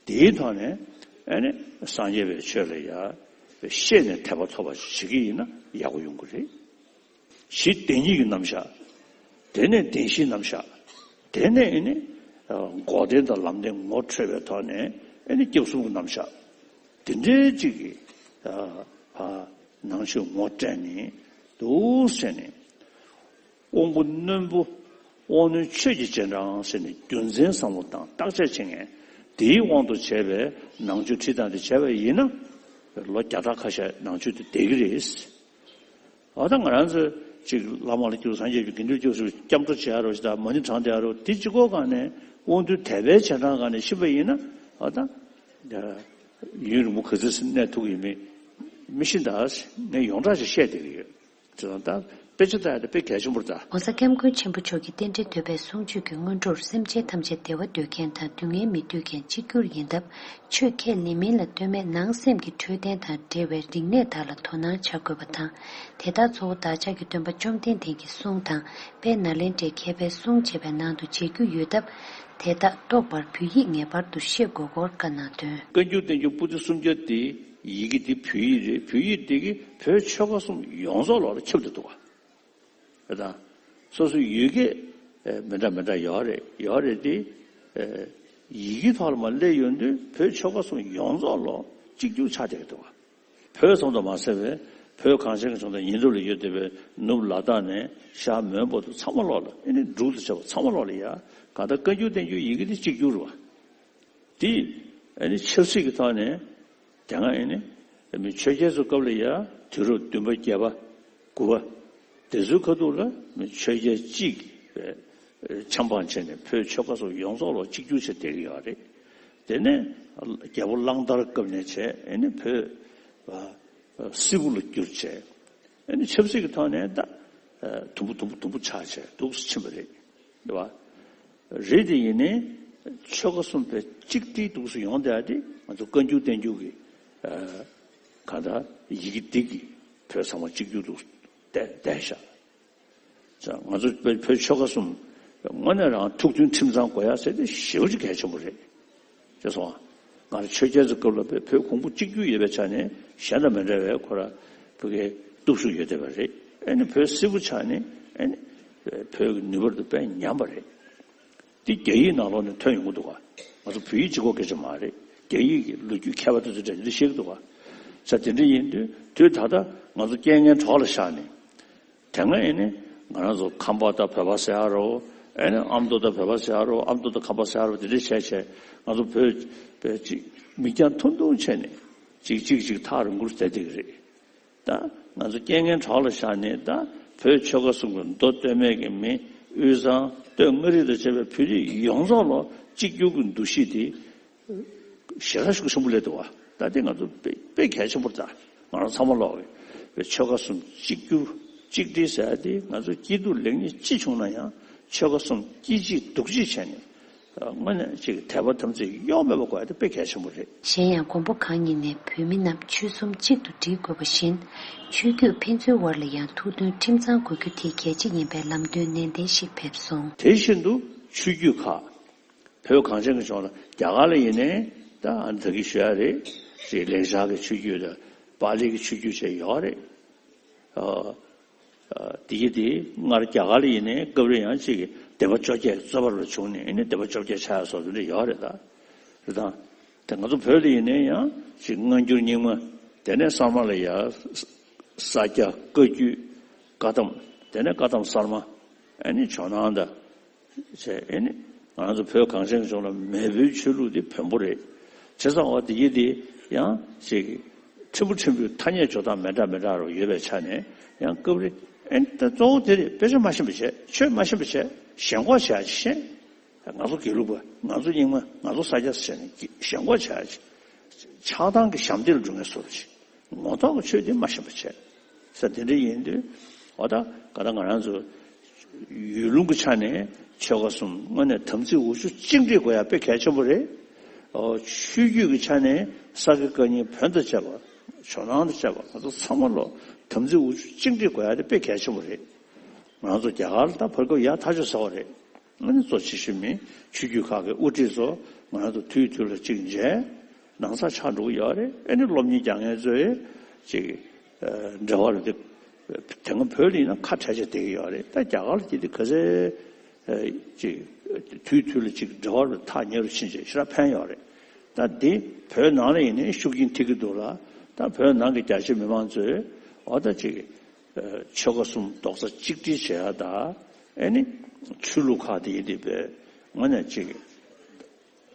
དེའི་ཐོག་ནས་ཨ་ནི་སངས་རྒྱས་པའི་ཆོས་ལ་ཡ་ཤེས་ནས་དད་པ་ཐོབ་པ་ཞིག་བྱེད་ཀྱི་ཡིན་ན་ཡག་པོ་ཡོང་གི་རེད། གཞི་བདེན་གཉིས་ཀྱི་རྣམ་གཞག་དེ་ནས་བདེན་བཞིའི་རྣམ་གཞག་དེ་ནས་ཨ་ནི་འགོག་བདེན་དང་ལམ་བདེན་ངོ་འཕྲོད་པའི་ཐོག་ནས་ཨ་ནི་སྐྱབས་གསུམ་གྱི་རྣམ་གཞག་དེ་འདྲའི་ཅིག་གི་ནང་ཆོས་ངོ་སྤྲད་ནས་འདུག་ཟེར་ནས། དབང་པོ་རྣོན་པོ། དབང་རྣོན་ཆོས་ཀྱི་རྗེས་འབྲང་ཟེར་ནས་རྒྱུ་མཚན་བསམ་བློ་བཏང་བརྟག་དཔྱད་བྱེད་མཁན་དེའི་དབང་དུ་བྱས་པའི་ནང་ཆོས་ཁྲིད་སྟངས་དེ་བྱས་པ་ཡིན་ན། ལོ་བརྒྱ་ཕྲག་ཁ་ཤས་ནང་ཆོས་དེ་བསྡད་ཀྱི་རེད། འོ་ད་ང་རང་ཚོས་ཅིག་བླ་མ་ལ་སྐྱབས་སངས་རྒྱས་ཀྱི་དགེ་འདུན་སྐྱབས་སུ་སྐྱབས་འགྲོ་བྱེད་ཡ་རོ་ཞེ་དྲག་མ་ཎི་བགྲང་བསྡད་ཡ་རོ་དེ་གཅིག་པོ་སྒང་ནས་དབང་རྣོན་དད་པའི་རྗེས་འབྲང་སྒང་ནས་ཕྱིན་པ་ཡིན་ན་འོ་ད་ཡུན་རིང་པོ་ག་ཚོད་གནས་ཐུབ་ཀྱི་ཡོད་མེད་མི་ཤེས། ད་ངས་ཡོངས་གྲགས་ཤིག་བཤད་བསྡད་ཀྱི་ཡོད། དེ་དང་ད་དཔེ་ཆ་ལྟ་ཡ་དེ་དཔེ་གལ་ཆེན་པོ་རེད་ད། ༸གོང་ས་༸སྐྱབས་མགོན་ཆེན་པོ་མཆོག་གིས་རྟེན་འབྲེལ་འདོད་པའི་གསུང་ཆོས་ཀྱི་སྔོན་འགྲོར་སེམས་ཅན་ཐམས་ཅད་བདེ་བ་འདོད་མཁན་དང་སྡུག་བསྔལ་མི་འདོད་མཁན་གཅིག་གྱུར་ཡིན་སྟབས། ཆོས་ཁས་ལེན་མིན་ལ་ལྟོས་མེད་ནང་སེམས་ཀྱི་འཕྲོད་བསྟེན་དང་འབྲེལ་བའི་རིག་གནས་དག་ལ་དོ་སྣང་བྱ་དགོས་པ་དང་། དེ་དག་གཙོ་བོ་བདག་ཅག་གི་སྟོན་པ་བཅོམ་ལྡན་འདས་ཀྱི་གསུང་དང་དཔལ་ནཱ་ལེནྡྲའི་མཁས་པའི་གསུང་བཅས་པའི་ནང་དུ་མཇལ་རྒྱུ་ཡོད་སྟབས། དེ་དག་རྟོགས་པར་བོད་ཡིག་ངེས་པར་དུ་ཤེས་དགོས་སྐོར་བཀའ་གནང་དོན། བཀའ་འགྱུར་བསྟན་འགྱུར་པོ་ཏི་སུམ་བརྒྱ་དེ་ཡི་གེ་དེ་བོད་ཡིག་རེད། བོད་ཡིག་དེ་གིས་བོད་ཆོལ་ཁ་གསུམ་ཡོངས་རྫོགས་ལོག་ལ་ཁྱབ་བསྡད་འདུག་བ། དེ་དང་། སོ་སོའི་ཡུལ་སྐད་མི་འདྲ་མི་འདྲ་ཡོད་རེད་ཡོད་རེད་དེ། ཡི་གེ་ཐོག་ལ་མར་སླེབས་ཡོང་དུས་བོད་ཆོལ་ཁ་གསུམ་ཡོངས་རྫོགས་ལོག་གཅིག་གྱུར་ཆགས་བསྡད་འདུག་བ། བོད་ཙམ་དུ་མ་ཟད་པའི་བོད་གངས་ཅན་གྱི་ལྗོངས་དང་ཉེ་འགྲམ་ལ་ཡོད་བསྡད་པའི་ནུབ་ལ་དྭགས་ནས་ཤར་མོན་གྷོ་དུ་ཚང་མ་ལོག་ལ་ཨེ་ནི་འབྲུག་དང་བཅས་པ་ཚང་མ་ལོག་ལ་ཡ་གང་ལྟར་བཀའ་འགྱུར་བསྟན་འགྱུར་ཡི་གེ་དེ་གཅིག་གྱུར་རེད་བ། དེ་ཨེ་ནི་ཆབ་སྲིད་ཀྱི་ཐོག་ནས་དེ་སྔ་ཨེ་ནི་མི་ཆོས་རྒྱལ་ཚོའི་སྐབས་ལ་ཡ་དུས་རབས་བདུན་པ་བརྒྱད་པ་དགུ་པ་དེ་ཚོའི་ཁ་ཐུག་ལ་མི་ཆོས་རྒྱལ་གཅིག་གི་ཆབ་འབངས་བྱས་ནས་བོད་ཆོལ་ཁ་སོགས་ཡོངས་རྫོགས་ལ་གཅིག་གྱུར་བྱས་བསྡད་ཀྱི་ཡོད་རེད། དེ་ནས་རྒྱལ་པོ་གླང་དར་སྐབས་ནས་བྱས་ཨེ་ནི་བོད་སིལ་བུ་ལ་བསྒྱུར་བྱས་ཨེ་ནི་ཆབ་སྲིད་ཀྱི་ཐོག་ནས་ད་དུམ་བུ་དུམ་བུ་དུམ་བུ་ཆགས་བྱས་འདུག་སེ་ཕྱིན་པ་རེད། རེད་བ། རེད་དེ་ཡིན་ནའི་ཆོལ་ཁ་གསུམ་པའི་གཅིག་སྒྲིལ་འདུག་སེ་ཡོང་བསྡད་དེ་ང་ཚོ་བཀའ་འགྱུར་བསྟན་འགྱུར་གྱི་གང་ལྟར་ཡི་གེ་འདི་གིས་བོད་ཚང་མ་གཅིག་གྱུར་དུ་བསྡད་བསྡད་བཞག་ང་ཚོ་བོད་ཆོལ་ཁ་གསུམ་དངོས་གནས་རང་ཐུགས་མཐུན་ཁྲིམས་གཙང་དགོས་ཡ་ཟེར་དེ་ཞེ་པོ་ཅིག་གལ་ཆེན་པོ་རེད། ཅེས་གསུངས་པ། ང་རང་ཆོས་རྒྱལ་ཚོའི་སྐབས་ལ་བོད་བོད་གོང་བུ་གཅིག་གྱུར་ཡོད་པའི་ཆ་ནས་གཞན་དང་མི་འདྲ་བའི་ཁོ་ར་བོད་ཀྱི་སྟོབས་ཤུགས་ཡོད་བསྡད་པ་རེད། ཨེ་ནི་བོད་སིལ་བུ་ཆགས་ནས་ཨེ་ནི་བོད་ཀྱི་ནུས་པར་དུ་དཔེ་ཉམས་པ་རེད། འདི་རྒྱ་ཡིག་ནང་ལོགས་ནས་ཐོན་ཡོང་གི་འདུག་ག་ང་ཚོ་བོད་ཡིག་གཅིག་པོ་སྐད་ཆ་མ་རེད། རྒྱ་ཡིག་གི་ལོ་རྒྱུས་མཁས་པ་དེ་ཚོ་འདྲ་འདི་བཤད་ཀྱི་འདུག་ག་ས་དེ་འདྲ་ཡིན་དུས་དུས་ད་ལྟ་ང་ཚོ་རྐྱེན་ངན་གྲོགས་ལ་བཞག་ནས། དེ་སྔ་ཨེ་ནི་ང་རང་ཚོ་ཁམས་པ་དང་བོད་པ་ཟེར་ཡ་རོ། ཨེ་ནི་ཨ་མདོ་དང་བོད་པ་ཟེར་ཡ་རོ། ཨ་མདོ་དང་ཁམས་པ་ཟེར་ཡ་རོ། དེ་འདྲ་བྱས་བྱས་ང་ཚོ་བོད་བོད་ཅིག་མིག་རྒྱང་ཐུང་ཐུང་བྱས་ནས་ཅིག་ཅིག་ཅིག་ཐག་རིང་པོར་བསྡད་བསྡད་ཀྱི་རེད། ད་ང་ཚོ་རྐྱེན་ངན་གྲོགས་ལ་བཞག་ནས་ད་བོད་ཆོལ་ཁ་གསུམ་གྱི་མདོ་སྟོད་སྨད་ཀྱི་མི་དབུས་གཙང་སྟོད་མངའ་རིས་དང་བཅས་པའི་བོད་རིགས་ཡོངས་རྫོགས་ལ་གཅིག་གྱུར་གྱི་འདུ་ཤེས་དེ་ཞེ་དྲག་ཤུགས་ཆེན་པོ་སླེབས་འདུག་བ། ད་དེ་ང་ཚོ་དཔེ་དཔེ་གལ་ཆེན་པོ་རེད། ད་ང་རང་ཚང་མ་ལོག་གི་བོད་ཆོལ་ཁ་གསུམ་གཅིག་གྱུར་གཅིག་སྒྲིལ་ཟེར་ཡ་དེ་ང་ཚོ་སྐྱིད་སྡུག་ལེགས་ཉེས་ཅི་བྱུང་ན་ཡང་ཆོལ་ཁ་གསུམ་སྐྱིད་གཅིག་སྡུག་གཅིག་བྱས་ནས། དངོས་གནས་ཅིག་དད་པ་དམ་ཚིག་གཡོ་མེད་པ་དགོས་ཡ་དེ་དཔེ་གལ་ཆེན་པོ་རེད། གཞན་ཡང་མགོན་པོ་གང་ཉིད་ནས་བོད་མི་རྣམས་ཆོལ་གསུམ་གཅིག་ཏུ་སྒྲིལ་དགོས་པ་བཞིན། ཆོས་བརྒྱུད་ཕན་ཚུན་དབར་ལ་ཡང་ཐུགས་མཐུན་ཁྲིམས་གཙང་དགོས་རྒྱུ་དེ་གལ་ཆེ་ཡིན་པའི་ལམ་སྟོན་ནན་ཏན་ཞིག་ཕེབས་སོང་། དེ་བཞིན་དུ་ཆོས་བརྒྱུད་ཁག་བོད་གངས་ཅན་གྱི་ལྗོངས་ལ་རྒྱ་གར་ལ་ཡིན་ནའི་ད་ཨ་ནི་ད་གིན་ཞུ་ཡ་རེད། ཅིག་ལེགས་སྦྱར་གྱི་ཆོས་བརྒྱུད་དང་པཱ་ལི་གི་ཆོས་བརྒྱུད་བཅས་ཡོད་རེད། ཨ། དེ་གི་དེ་སྔར་རྒྱ་གར་ལ་ཡིན་ནའི་སྐབས་རེ་ཡང་གཅིག་གི་སྡེ་པ་བཅོ་བརྒྱད་རྩོད་པ་རུ་བྱུང་ནས་ཨེ་ནི་སྡེ་པ་བཅོ་བརྒྱད་ཆགས་ཡ་སོགས་དེ་འདྲ་ཡོད་རེད་ད། རེད་དང་། དེ་ང་ཚོ་བོད་ལ་ཡིན་ནའི་ཡང་གཅིག་སྔ་འགྱུར་རྙིང་མ་དེ་ནས་གསར་མ་ལ་ཡ་ ས་སྐྱ་བཀའ་བརྒྱུད། བཀའ་གདམས། དེ་ནས་བཀའ་གདམས་གསར་མ། ཨ་ནི་ཇོ་ནང་དང་། བྱས་ཨ་ནི་ང་ཚོ་བོད་གངས་ཅན་གྱི་ལྗོངས་ལ་མེས་པོའི་ཆོས་ལུགས་འདི་བོན་པོ་རེད། བྱས་ཙང་འོ་དེ་ཡི་དེ་ཡང་ཅིག་ཕྲན་བུ་ཕྲན་བུའི་ཐ་སྙད་སྦྱོར་སྟངས་མི་འདྲ་མི་འདྲ་རུ་ཡོད་པའི་ཆ་ནས་ཡང་སྐབས་རེ་ཨ་ནི་ད་གཙོ་བོ་དེ་རེད། དཔེ་ཆ་མ་ཤེས་པ་བྱས། ཆོས་མ་ཤེས་པ་བྱས། ཞེན་ཁོག་བྱས་ཤེས། ང་ཚོ་དགེ་ལུགས་པ། ང་ཚོ་རྙིང་མ། ང་ཚོ་ས་སྐྱ་ཟེར་ནས་ཞེན་ཁོག་བྱས། ཆགས་སྡང་གི་ཞབས་འདེགས་ལ་འགྲོ་མཁན་བཟོ་འདྲ་ཅིག་ངོ་ཐོག་གི་ཆོས་དེ་མ་ཤེས་པ་བྱས། ས་དེ་འདྲ་ཡིན་དུས་འོ་ད་ག་ད་ང་རང་ཚོ་ཡུལ་ལུང་གི་ཆ་ནས་ཆོལ་ཁ་གསུམ་དངོས་གནས་དམ་ཚིག་འུ་ཆུ་གཅིག་སྒྲིལ་དགོས་ཡ་དཔེ་གལ་ཆེན་པོ་རེད། ཨོ་ཆོས་བརྒྱུད་ཀྱི་ཆ་ནས་ས་དགེ་བཀའ་རྙིང་བོན་དང་བཅས་པ། ཇོ་ནང་དང་བཅས་པ། ང་ཚོ་ཚང་མ་ལོ་དམ་ཚིག་འུ་ཆུ་གཅིག་སྒྲིལ་དགོས་ཡ་དེ་དཔེ་གལ་ཆེན་པོ་རེད། ང་ཚོ་རྒྱ་གར་ལ་ད་བར་སྐབས་ཡག་ཐག་ཆོད་ཟེར་བ་རེད། ཨ་ནི་གཙོ་ཆེ་ཤོས་མི་ཆོས་བརྒྱུད་ཁག་གི་དབུ་ཁྲིད་ཚོ་ང་ཚོ་དུས་དུས་ལ་གཅིག་མཇལ། ནང་ཚགས་ཆགས་འགྲོ་གི་ཡོད་རེད། ཨ་ནི་སློབ་གཉེར་རྒྱག་མཁན་ཚོས་ཅིག་འབྲེལ་བ་རུ་དེ་དེ་སྔ་བོད་ལ་ཡིན་ན་ཁ་བྲལ་བྱས་བསྡད་ཀྱི་ཡོད་རེད། ད་རྒྱ་གར་ལ་དེ་དེ་ག་ཚད་ཅིག་དུས་དུས་ལ་ཅིག་འབྲེལ་བ་རུ་ཐག་ཉེ་རུ་ཕྱིན་བྱས་ཞེ་དྲག་ཕན་ཡོད་རེད། ད་འདི་བོད་ནང་ལ་ཡིན་ནའི་ཤུགས་རྐྱེན་ཐེབས་ཀྱི་འདུག་ལ། ད་བོད་ནང་གི་རྒྱ་ཆེ་མི་མང་ཚོས་འོ་ད་ཅིག་ཆོལ་ཁ་གསུམ་རྡོག་རྩ་གཅིག་སྒྲིལ་བྱེད་ཡ་དང་། ཨེ་ནི་ཆོས་ལུགས་ཁག་དེ་ཡིན་དེ་པས་དངོས་གནས་ཅིག་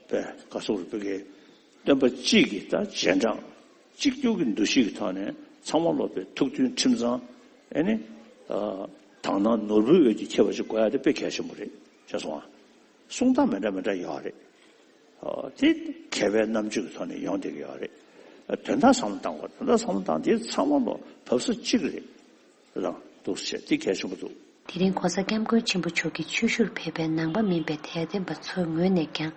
པས་ག་སོག་རུ་བོད་ཀྱི་སྟོན་པ་གཅིག་གི་ད་རྗེས་འབྲང་གཅིག་གྱུར་གྱི་འདུ་ཤེས་ཀྱི་ཐོག་ནས་ཚང་མ་སློབ་པའི་ཐུགས་མཐུན་ཁྲིམས་གཙང་། ཨེ་ནི་དག་སྣང་ནོར་བུའི་འོད་ཀྱིས་ཁྱབ་པ་ཞིག་དགོས་ཡ་དེ་དཔེ་གལ་ཆེན་པོ་རེད། ཤེས་སོང་ཨ། གསུང་སྟངས་མི་འདྲ་མི་འདྲ་ཡོད་རེད། ཨོ་དེ་མཁས་པའི་རྣམ་དཔྱོད་ཀྱི་ཐོག་ནས་ཡོང་བསྡད་ཀྱི་ཡོད་རེད། དོན་དག་བསམ་བློ་བཏང་དགོས། དོན་དག་བསམ་བློ་བཏང་དེ་ཚང་མ་ལོ་བབས་ས་གཅིག་རེད། རང་འདུག་ཟེར་དེ་གལ་ཆེན་པོ་འདུག་དེ་རིང་༸གོང་ས་༸སྐྱབས་མགོན་ཆེན་པོ་མཆོག་གིས་ཆོས་ཞུར་ཕེབས་པའི་ནང་པ་མིན་པའི་དད་ལྡན་པ་ཚོའི་ངོས་ནས་ཀྱང་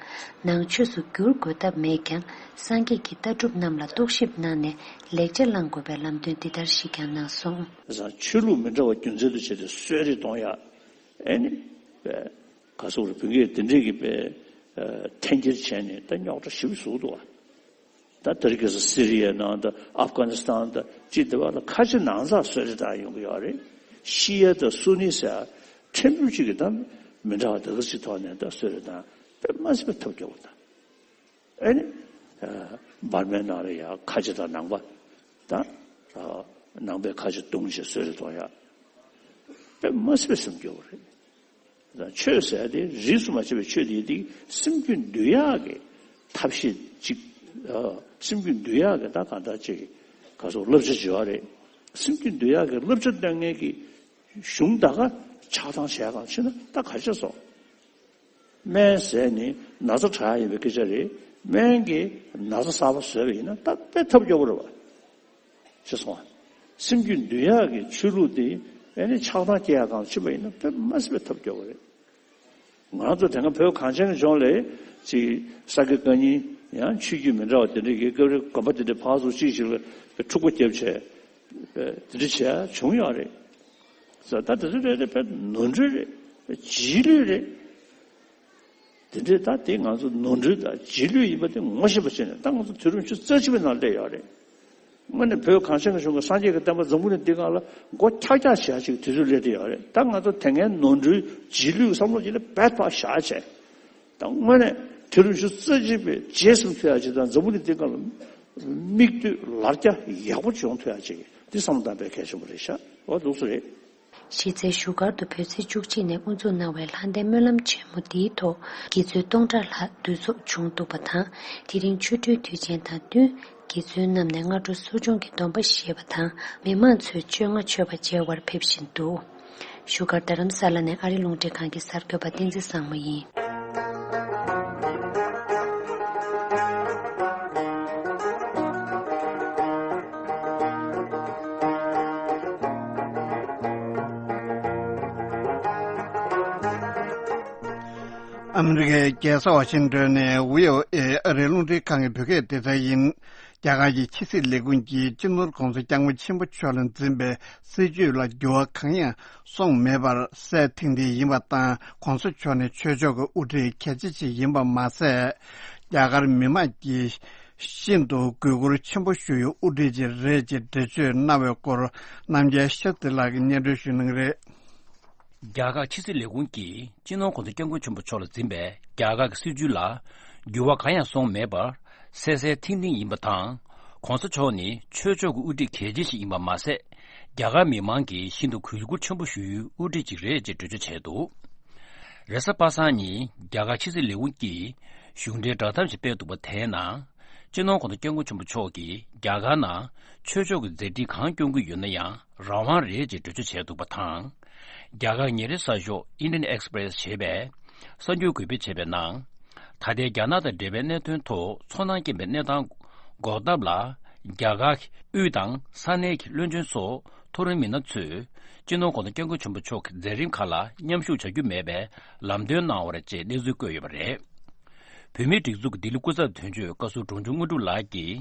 ནང་ཆོས་སུ་བསྒྱུར་དགོས་སྟབས་མེད་ཀྱང་། སངས་རྒྱས་ཀྱི་ལྟ་གྲུབ་རྣམས་ལ་རྟོག་ཞིབ་གནང་ནས་ལེགས་ཆ་བླང་དགོས་པའི་ལམ་སྟོན་འདི་ལྟར་ཞིག་ཀྱང་གནང་སོང་། ཆོས་ལུགས་མི་འདྲ་བ་རྒྱུ་མཚན་དུ་བྱས་ཏེ་གསོད་རེས་གཏོང་ཡ། ཨེ་ནི། ག་སོག་རུ་བུ་གས་དེ་འདྲས་ཀྱི་པའི་འཐེན་འཁྱེར་བྱས་ནས་ད་རྙོག་དྲ་ཞེ་པོ་བཟོ་འདུག་བ། ད་དེ་རིང་ཁ་སང་སི་རི་ཡའི་ནང་དང་ཨབ་གྷ་ནི་སི་ཐན་དང་ཅི་དེ་བ་ལ་ཁ་ཆེ་ནང་ཚགས་གསོད་རེས་བཏང་ཡོང་གི་ཡོད་རེད། ཤི་ཡ་དང་སུ་ནི་ཟེར་ཕྲན་བུ་གཅིག་གིས་ད་མི་འདྲ་བ་དེ་ག་ཅིག་ཐོག་ནས་ད་གསོད་རེས་བཏང་དཔེ་མ་སྲིད་པའི་ཐབས་སྐྱོ་བོ་དང་། ཨེ་ནི། འབར་མའི་ནང་ལ་ཡང་ཁ་ཆེ་དང་ནང་པ། ད། ནང་པའི་ཁ་ཆེ་བརྡུངས་བྱས་གསོད་རེས་གཏོང་ཡ། དཔེ་མ་སྲིད་པའི་སེམས་སྐྱོ་བོ་རེད། ད་ཆོས་ཟེར་དེ་རིས་སུ་མ་ཆད་པའི་ཆོས་དེ་དེ་སེམས་རྒྱུད་འདུལ་ཡག་གི་ཐབས་ཤེས་ཅིག་སེམས་རྒྱུད་འདུལ་ཡག་གི་ད་གང་ལྟར་ཅིག་ག་སོགས་བསླབ་བྱ་བྱེད་པ་རེད། སེམས་རྒྱུད་འདུལ་ཡག་གི་བསླབ་བྱ་སྟོན་མཁན་གྱི་གཞུང་ད་ག་ཆགས་སྡང་བྱས་གང་ཕྱིན་ན་ད་ག་ཤེས་སོང་། སྨན་ཟས་ནི་ན་ཚ་དྲག་ཡིན་པའི་སྐད་ཆ་རེད། སྨན་གྱིས་ན་ཚ་གསར་པ་བཟོས་པ་ཡིན་ན་ད་དཔེ་ཐབས་སྐྱོ་པོ་རེད་བ། ཤེས་སོང་ང་། སེམས་རྒྱུད་འདུལ་ཡག་གི་ཆོས་ལུགས་དེ་ཨེ་ནི་ཆགས་སྡང་སྐྱེ་ཡག་གང་ཕྱིན་པ་ཡིན་ན་དཔེ་མ་སྲིད་པའི་ཐབས་སྐྱོ་པོ་རེད། ང་ཚོ་དེ་སྔ་བོད་གངས་ཅན་གྱི་ལྗོངས་ལ་ཅིག་ས་དགེ་བཀའ་རྙིང་ཡང་ཆོས་བརྒྱུད་མི་འདྲ་བ་དེ་འདྲ་གི་སྐབས་རེ་དགོན་པ་དེ་འདྲ་ཕར་ཚུར་གཅིག་ཞིག་ལ་འཁྲུག་པ་བརྒྱབ་བྱས་དེ་འདྲ་བྱས་བྱུང་ཡོད་རེད། ད་ལྟ་དེ་ཚོ་རེ་རེ་བས་ནོར་འཁྲུལ་རེད། རྗེས་ལུས་རེད། དེ་འདྲའི་ད་དེ་ང་ཚོ་ནོར་འཁྲུལ་དང་རྗེས་ལུས་ཡིན་པ་དེ་ངོ་ཤེས་པ་བྱས་ནས་ད་ང་ཚོ་དུས་རབས་ཉི་ཤུ་རྩ་གཅིག་པའི་ནང་སླེབས་ཡོད་རེད། དངོས་གནས་བོད་གངས་ཅན་གྱི་ལྗོངས་ཀྱི་སངས་རྒྱས་ཀྱི་བསྟན་པ་འཛམ་བུ་གླིང་འདི་སྒང་ལ་མགོ་འཁྱག་འཁྱག་བྱེད་ཡ་ཅིག་དུས་ཚོད་སླེབས་བསྡད་ཡོད་རེད། ད་ང་ཚོ་དེ་སྔའི་ནོར་འཁྲུལ་རྗེས་ལུས་བསམ་བློ་ཅིག་ལ་རྦད་ཕར་བཞག་བྱས། ད་དངོས་གནས་དུས་རབས་ཉི་ཤུ་རྩ་གཅིག་པའི་རྗེས་ཟིན་ཐུབ་ཡ་ཅིག་དང་འཛམ་བུ་གླིང་འདི་སྒང་ལ་མིག་ལྟོས་ལར་རྒྱ་ཡག་པོ་ཅིག་ཡོང་ཐུབ་ཡ་ཅིག་འདི་བསམ་བློ་བཏང་དཔེ་གལ་ཆེན་པོ་རེད་ཤག་འོ་འདུག་སེ་རེད། གཞི་རྩའི་བཞུགས་སྒར་དུ་བོད་ཚེས་བཅུ་གཅིག་ནས་དབུ་འཛུགས་གནང་བའི་ལྷ་ལྡན་སྨོན་ལམ་ཆེན་མོ་འདིའི་ཐོག་དགེ་ཚུལ་སྟོང་ཕྲག་ལྷག་འདུ་ཚོགས་བྱུང་འདུག་པ་དང་། དེ་རིང་ཆོ་འཕྲུལ་དུས་ཆེན་དང་བསྟུན་དགེ་ཚུལ་རྣམས་ནས་སྔ་དྲོ་གསོ་སྦྱོང་གི་སྡོམ་པ་བཞེས་པ་དང་མི་མང་ཚོས་བཅོ་ལྔ་མཆོད་པ་མཇལ་བར་ཕེབས་བཞིན་འདུག་བཞུགས་སྒར་རྡ་རམ་ས་ལ་ནས་ཨ་རི་རླུང་འཕྲིན་ཁང་གི་གསར་འགོད་པ་བསྟན་འཛིན་བཟང་མོ་ཡིན། ཨ་མི་རི་ཀའི་རྒྱལ་ས་ཝ་ཤིང་ཏོན་ནས་བྷི་ཨོ་ཨེ་ཨ་རིའི་རླུང་འཕྲིན་ཁང་གི་བོད་སྐད་སྡེ་ཚན་ཡིན། རྒྱ་གར་གྱི་ཕྱི་སྲིད་ལས་ཁུངས་ཀྱིས་སྤྱི་ནོར་༸གོང་ས་༸སྐྱབས་མགོན་ཆེན་པོ་མཆོག་ལ་འཛིན་པའི་སྲིད་བྱུས་ལ་འགྱུར་བ་གང་ཡང་སོང་མེད་པར་གསལ་ཐིང་ཐིང་ཡིན་པ་དང་། ༸གོང་ས་མཆོག་ནི་ཆོས་ཕྱོགས་ཀྱི་དབུ་ཁྲིད་གལ་ཆེ་ཞིག་ཡིན་པ་མ་ཟད། རྒྱ་གར་མི་མང་གིས་ཤིན་ཏུ་གུས་བཀུར་ཆེན་པོ་ཞུ་ཡུལ་དབུ་ཁྲིད་ཅིག་རེད་ཅེས་འགྲེལ་བརྗོད་གནང་བའི་སྐོར་རྣམ་རྒྱལ་ཤཱསྟྲི་ལགས་ཀྱིས་སྙན་སྒྲོན་ཞུ་གནང་གི་རེད། རྒྱ་གར་ཕྱི་སྲིད་ལས་ཁུངས་ཀྱིས་སྤྱི་ནོར་༸གོང་ས་༸སྐྱབས་མགོན་ཆེན་པོ་མཆོག་ལ་འཛིན་པའི་རྒྱ་གར་གྱི་སྲིད་བྱུས་ལ་འགྱུར་བ་གང་ཡང་སོང་མེད་པར་གསལ་གསལ་ཐིང་ཐིང་ཡིན་པ་དང་། ༸གོང་ས་མཆོག་ནི་ཆོས་ཕྱོགས་ཀྱི་དབུ་ཁྲིད་གལ་ཆེ་ཞིག་ཡིན་པ་མ་ཟད། རྒྱ་གར་མི་མང་གིས་ཤིན་ཏུ་གུས་བཀུར་ཆེན་པོ་ཞུ་ཡུལ་དབུ་ཁྲིད་ཅིག་རེད་ཅེས་འགྲེལ་བརྗོད་བྱས་འདུག་རེས་གཟའ་པ་སངས་ཉིན་རྒྱ་གར་ཕྱི་སྲིད་ལས་ཁུངས་ཀྱིས་གཞུང་འབྲེལ་བསྒྲགས་གཏམ་ཞིག་སྤེལ་འདུག་པ་དེའི་ནང་། སྤྱི་ནོར་༸གོང་ས་༸སྐྱབས་མགོན་ཆེན་པོ་མཆོག་གིས་རྒྱ་གར་ནང་ཆོས་ཕྱོགས་ཀྱི་མཛད་འཕྲིན་གང་སྐྱོང་གི་ཡོད་ན་ཡང་རང་དབང་རེད་ཅེས་འགྲེལ་བརྗོད་བྱས་འདུག་པ་དང་། རྒྱ་གར་ཉིན་རེའི་གསར་ཤོག་Indian Express ཞེས་པས་གསར་འགྱུར་འགོད་སྤེལ་བྱས་པའི་ནང་། ད་ལྟའི་རྒྱ་ནག་དང་འབྲེལ་བའི་གནད་དོན་ཐོག་ཚོར་སྣང་སྐྱེ་བའི་གནས་སྟངས་འགོག་ཐབས་ལ། རྒྱ་གར་གྱི་དབུས་དང་ས་གནས་ཀྱི་བློན་ཆེན་སོགས་མཐོ་རིམ་མི་སྣ་ཚོས་སྤྱི་ནོར་༸གོང་ས་༸སྐྱབས་མགོན་ཆེན་པོ་མཆོག་གི་མཛད་རིམ་ཁག་ལ་མཉམ་ཞུགས་བྱ་རྒྱུ་མེད་པའི་ལམ་སྟོན་གནང་བ་རེད་ཅེས་གནས་ཚུལ་བཀོད་ཡོད་པ་རེད། བོད་མིའི་སྒྲིག་འཛུགས་ཀྱི་ལྡི་ལི་སྐུ་ཚབ་དོན་གཅོད་བཀའ་ཟུར་འབྲོང་ཆུང་དངོས་གྲུབ་ལགས་ཀྱིས་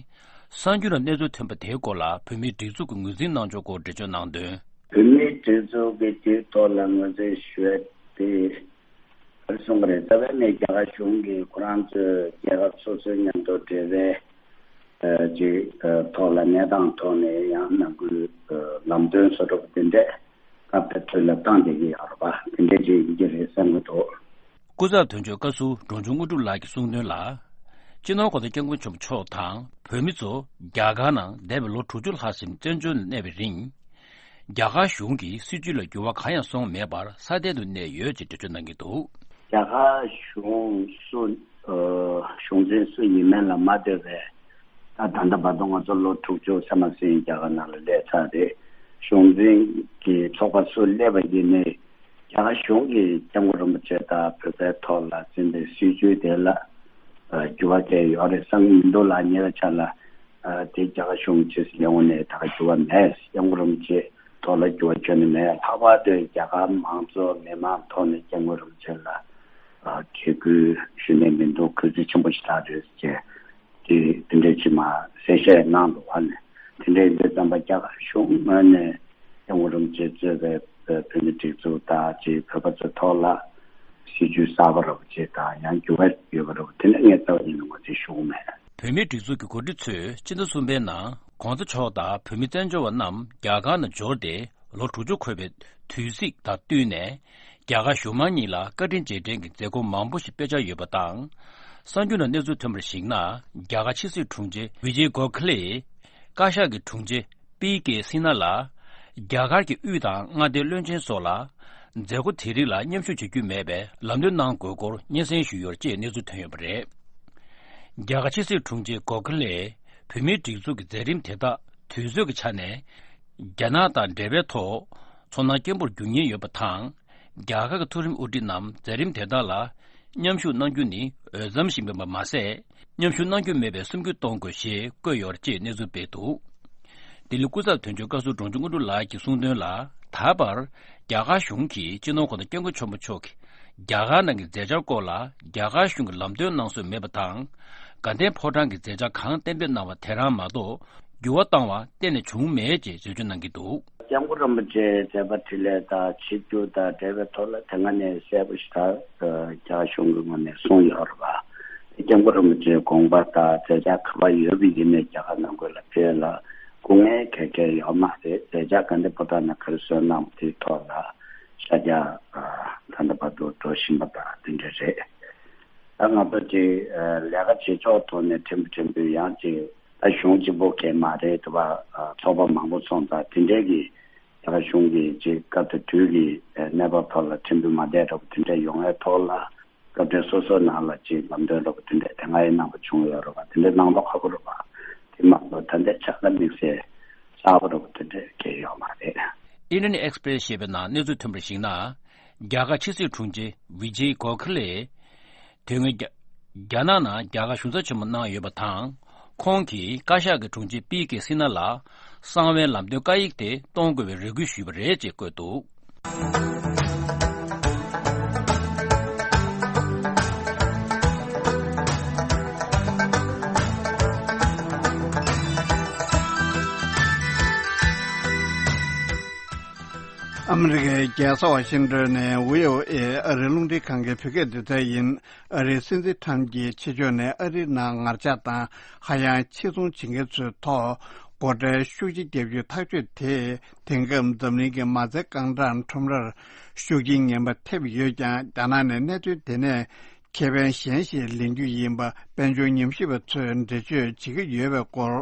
གསར་འགྱུར་ལ་གནས་ཚུལ་ཐོན་པ་དེའི་སྐོར་ལ་བོད་མིའི་སྒྲིག་འཛུགས་ཀྱིས་ངོས་འཛིན་གནང་ཕྱོགས་སྐོར་འགྲེལ་བརྗོད་གནང་དོན། བོད་མིའི་སྒྲིག་འཛུགས་ཀྱིས་དེའི་ཐོག་ལ་ངོས་འཛིན་ཞུ་བ་དེ། ག་རེ་གསུངས་པ་རེད། རྩ་བའི་ནས་རྒྱ་གར་གཞུང་གིས་ཁོ་རང་ཚོའི་རྒྱལ་ཁབ་སོ་སོའི་མཉམ་དུ་འབྲེལ་བའི་ཨ་ཅིག་ཨ་ཐོག་ལ་གནས་སྟངས་ཐོག་ནས་ཡང་ནང་ཁུལ་ཨ་ལམ་སྟོན་བཟོ་འདྲ་པོ་དེ་འདྲས་སྐབས་དེ་དུས་ལ་བཏང་བསྡད་ཀྱི་ཡོད་རེད་པ། དེ་འདྲས་ཅིག་ཡིན་གྱི་རེད་བསམ་གྱི་འདུག་སྐུ་ཚབ་དོན་གཅོད་བཀའ་ཟུར་འབྲོང་ཆུང་དངོས་གྲུབ་ལགས་ཀྱིས་གསུངས་དོན་ལ། སྤྱི་ནོར་༸གོང་ས་༸སྐྱབས་མགོན་ཆེན་པོ་མཆོག་དང་བོད་མི་ཚོ་རྒྱ་གར་ནང་འདས་པའི་ལོ་དྲུག་ཅུ་ལྷག་ཙམ་བཙན་བྱོལ་ནང་གནས་པའི་རིང་། རྒྱ་གར་གཞུང་གི་སྲིད་བྱུས་ལ་འགྱུར་བ་གང་ཡང་སོང་མེད་པར་སྲ་བརྟན་དུ་གནས་ཡོད་ཅེས་འགྲེལ་བརྗོད་གནང་གི་འདུག་རྒྱ་གར་གཞུང་སུ་ཨ་གཞུང་འཛིན་སུ་ཡིན་མིན་ལ་མ་ལྟོས་པའི་ད་ད་ལྟ་བར་དུ་ང་ཚོ་ལོ་དྲུག་ཅུ་ཙམ་ཟིན་རྒྱ་གར་ནང་ལ་སླེབས་ཚར་རེད། གཞུང་འཛིན་གྱི་ཚོགས་པ་སུ་སླེབས་པ་ཡིན་ནའི་རྒྱ་གར་གཞུང་གིས་སྐྱབས་མགོན་རིན་པོ་ཆེ་དང་བོད་པའི་ཐོག་ལ་འཛིན་པའི་སྲིད་བྱུས་དེ་ལ་ཨ་འགྱུར་བ་གལ་ཡོད་རེད་བསམ་གྱི་མི་འདུག་ལ། ཉེ་བའི་ཆར་ལ་ཨ་དེ་རྒྱ་གར་གཞུང་ཕྱི་སྲིད་ལས་ཁུངས་ནས་ད་ག་འགྱུར་བ་མེད། སྐྱབས་མགོན་རིན་པོ་ཆེ་ཐོག་ལ་འགྱུར་བ་ཁྱོན་ནས་མེད། ལྷག་པར་དུ་རྒྱ་གར་མང་ཚོགས་མི་མང་ཐོག་ནས་སྐྱབས་མགོན་རིན་པོ་ཆེ་ལ་ཨ་དད་གུས་ཞུ་ནས་མི་འདུག་གུས་བརྩི་ཆེན་པོ་ཞིག་བཞག་རེད་ཅེས། དེ་དེ་འདྲའི་ཕྱི་མ་གསལ་བཤད་གནང་འདུག་བ་ནས། དེ་འདྲའི་འདི་ཙམ་པ་རྒྱ་གར་གཞུང་ངོས་ནས་སྐྱབས་མགོན་རིན་པོ་ཆེ་གཙོས་པའི་བོད་མི་སྒྲིག་འཛུགས་དང་ཅིག་བོད་པ་ཚོའི་ཐོག་ལ་སྲིད་ཇུས་གསར་པ་རོབ་ཅིག་དང་ཡང་འགྱུར་བ་ཡོད་པ་རོབ་དེ་འདྲ་ངས་རྩ་བ་ཉིད་ནས་ངོས་འཛིན་ཞུ་གི་མེད། བོད་མིའི་སྒྲིག་འཛུགས་ཀྱི་འགོ་ཁྲིད་ཚོས་སྤྱི་ཟླ་གསུམ་པའི་ནང་གོང་ས་མཆོག་དང་བོད་མི་བཙན་བྱོལ་བ་རྣམས་རྒྱ་གར་ནང་འབྱོར་ཏེ་ལོ་དྲུག་ཅུ་འཁོར་བའི་དུས་ཚིགས་དང་བསྟུན་ནས། རྒྱ་གར་གཞུང་མང་གཉིས་ལ་བཀའ་དྲིན་རྗེས་དྲན་གྱི་མཛད་སྒོ་མང་པོ་ཞིག་སྤེལ་འཆར་ཡོད་པ་དང་། གསར་འགྱུར་ནང་གནས་ཚུལ་ཐོན་པར་གཞིགས་ན། རྒྱ་གར་ཕྱི་སྲིད་དྲུང་ཆེ་ཝི་ཇེ་གོ་ཁ་ལེས་བཀའ་ཤག་གི་དྲུང་ཆེ་པི་ཀེ་སི་ན་ལ་རྒྱ་གར་གྱི་དབུས་དང་མངའ་སྡེའི་བློན་ཆེན་སོགས་ལ་མཛད་སྒོ་དེ་རིགས་ལ་མཉམ་ཞུགས་བྱེད་རྒྱུ་མེད་པའི་ལམ་སྟོན་གནང་དགོས་སྐོར་སྙན་སེང་ཞུས་ཡོད་ཅེས་གནས་ཚུལ་ཐོན་ཡོད་པ་རེད། རྒྱ་གར་ཕྱི་སྲིད་དྲུང་ཆེ་གོ་ཁ་ལེས་བོད་མིའི་སྒྲིག་འཛུགས་ཀྱི་མཛད་རིམ་དེ་དག་དུས་ཚོད་ཀྱི་ཆ་ནས། རྒྱ་ནག་དང་འབྲེལ་བའི་ཐོག་ཚོར་སྣང་སྐྱེན་པོར་འགྱུར་ཉེན་ཡོད་པ་དང་། རྒྱ་གར་གྱི་མཐོ་རིམ་དབུ་ཁྲིད་རྣམས་མཛད་རིམ་དེ་དག་ལ་མཉམ་ཞུགས་གནང་རྒྱུ་ནི་འོས་འཚམ་ཞིག་མིན་པ་མ་ཟད། མཉམ་ཞུགས་གནང་རྒྱུ་མེད་པའི་སེམས་ཁུར་གཏོང་དགོས་ཞེས་བཀོད་ཡོད་ཅེས་གནས་ཚུལ་སྤེལ་འདུག་ལྡི་ལི་སྐུ་ཚབ་དོན་གཅོད་བཀའ་ཟུར་འབྲོང་ཆུང་དངོས་གྲུབ་ལགས་ཀྱིས་གསུངས་དོན་ལ། ད་བར་རྒྱ་གར་གཞུང་གིས་སྤྱི་ནོར་༸གོང་ས་༸སྐྱབས་མགོན་ཆེན་པོ་མཆོག་གི་རྒྱ་གར་ནང་གི་མཛད་འཆར་སྐོར་ལ་རྒྱ་གར་གཞུང་གིས་ལམ་སྟོན་གནང་སྲོལ་མེད་པ་དང་། དགའ་ལྡན་ཕོ་བྲང་གི་མཛད་འཆར་གང་གཏན་འབེབས་གནང་བ་དེ་རང་མ་གཏོགས། འགྱུར་བ་བཏང་བ་གཏན་ནས་བྱུང་མེད་ཅེས་འགྲེལ་བརྗོད་གནང་གི་འདུག་སྐྱབས་མགོན་རིན་པོ་ཆེའི་མཛད་པ་འཕྲིན་ལས་དང་ཆིབས་བསྒྱུར་དང་འབྲེལ་བའི་ཐོག་ལ་དེ་སྔ་ནས་གསལ་པོ་ཞིག་ད་རྒྱ་གར་གཞུང་གི་ངོས་ནས་གསུངས་ཡོད་རེད་པ། སྐྱབས་མགོན་རིན་པོ་ཆེའི་དགོངས་པ་དང་མཛད་འཆར་ག་པར་ཡོད་པ་ཡིན་ནའི་རྒྱ་གར་ནང་ཁུལ་ལ་ཕེབས་ལ་སྐུ་ངལ་གང་ཡང་ཡོད་མ་རེད། མཛད་འཆར་དགའ་ལྡན་ཕོ་བྲང་ནས་ག་རེ་བཟོས་གནང་བ་དེའི་ཐོག་ལ་ཤར་རྒྱག་ད་ལྟ་བར་དུ་འགྲོ་བཞིན་པ་དང་དེ་འདྲ་རེད། ད་ང་ཚོ་ཅིག་ལས་ཀ་བྱེད་ཕྱོགས་ཐོག་ནས་ཕྲན་བུ་ཕྲན་བུ་ཡང་ཅིག་ད་གཞུང་གཅིག་པོ་གས་མ་རེད་དེ་བ། ཚོགས་པ་མང་པོ་སོང་ཙང་དེ་འདྲས་ཀྱི་རྒྱ་གར་གཞུང་གི་ཅིག་སྐབས་དང་དུས་ཀྱི་གནས་བབ་ཐོག་ལ་ཕྲན་བུ་མ་བསྡད་འདྲ་པོ་དེ་འདྲས་ཡོང་བའི་ཐོག་ལ་སྐབས་དོན་སོ་སོའི་ནང་ལ་ཅིག་ལམ་སྟོན་འདྲ་པོ་དེ་འདྲས་དེ་སྔ་ཡི་གནང་པ་བྱུང་ཡོད་རེད་པ། དེ་འདྲས་གནང་མདོག་ཁ་པོ་རེད་པ། དེ་མ་གཏོགས་ད་ལྟའི་ཆ་ལ་དམིགས་བསལ་གསར་པ་འདྲ་པོ་དེ་འདྲས་གས་ཡོད་མ་རེད། Indian Express ཞེས་པའི་ནང་གནས་ཚུལ་ཐོན་པར་གཞིགས་ན། རྒྱ་གར་ཕྱི་སྲིད་དྲུང་ཆེ་ཝི་ཇེ་གོ་ཁ་ལེ། དེ་སྔོན་རྒྱ་རྒྱ་ནག་ནང་རྒྱ་གར་གཞུང་ཚབ་ཆེན་མོ་གནང་ཡོད་པ་དང་། ཁོང་གིས་བཀའ་ཤག་གི་དྲུང་ཆེ་པི་ཀེ་སི་ན་ལ་གསང་བའི་ལམ་སྟོན་བཀའ་ཡིག་དེ་གཏོང་དགོས་པའི་རེ་སྐུལ་ཞུས་པ་རེད་ཅེས་བཀོད་འདུག་ཨ་མི་རི་ཀའི་རྒྱལ་ས་ཝ་ཤིང་ཏོན་ནས་བྷི་ཨོ་ཨེ་ཨ་རིའི་རླུང་འཕྲིན་ཁང་གི་བོད་སྐད་སྡེ་ཚན་ཡིན། ཨ་རིའི་སྲིད་འཛིན་ཁྲམ་གྱིས་ཕྱི་ཕྱོགས་ནས་ཨ་རིའི་ནང་ངར་ལྕགས་དང་ཧ་ཡང་ཕྱིར་ཚོང་བྱེད་མཁན་ཚོའི་ཐོག་སྒོ་ཁྲལ་ཤུགས་ཆེ་བརྒྱབ་རྒྱུའི་ཐག་གཅོད་དེས་དེང་སྐབས་འཛམ་གླིང་གི་མ་རྩའི་རྐང་གྲངས་ཁྲོམ་རར་ཤུགས་རྐྱེན་ངན་པ་ཐེབས་ཡོད་ཀྱང་། རྒྱ་ནག་ནས་གནད་དོན་དེ་ནས་ཁེ་ཕན་གཞན་ཞིག་ལེན་རྒྱུ་ཡིན་པ་དཔལ་འབྱོར་ཉམས་ཞིབ་པ་ཚོས་འགྲེལ་བརྗོད་བྱེད་ཀྱི་ཡོད་པའི་སྐོར།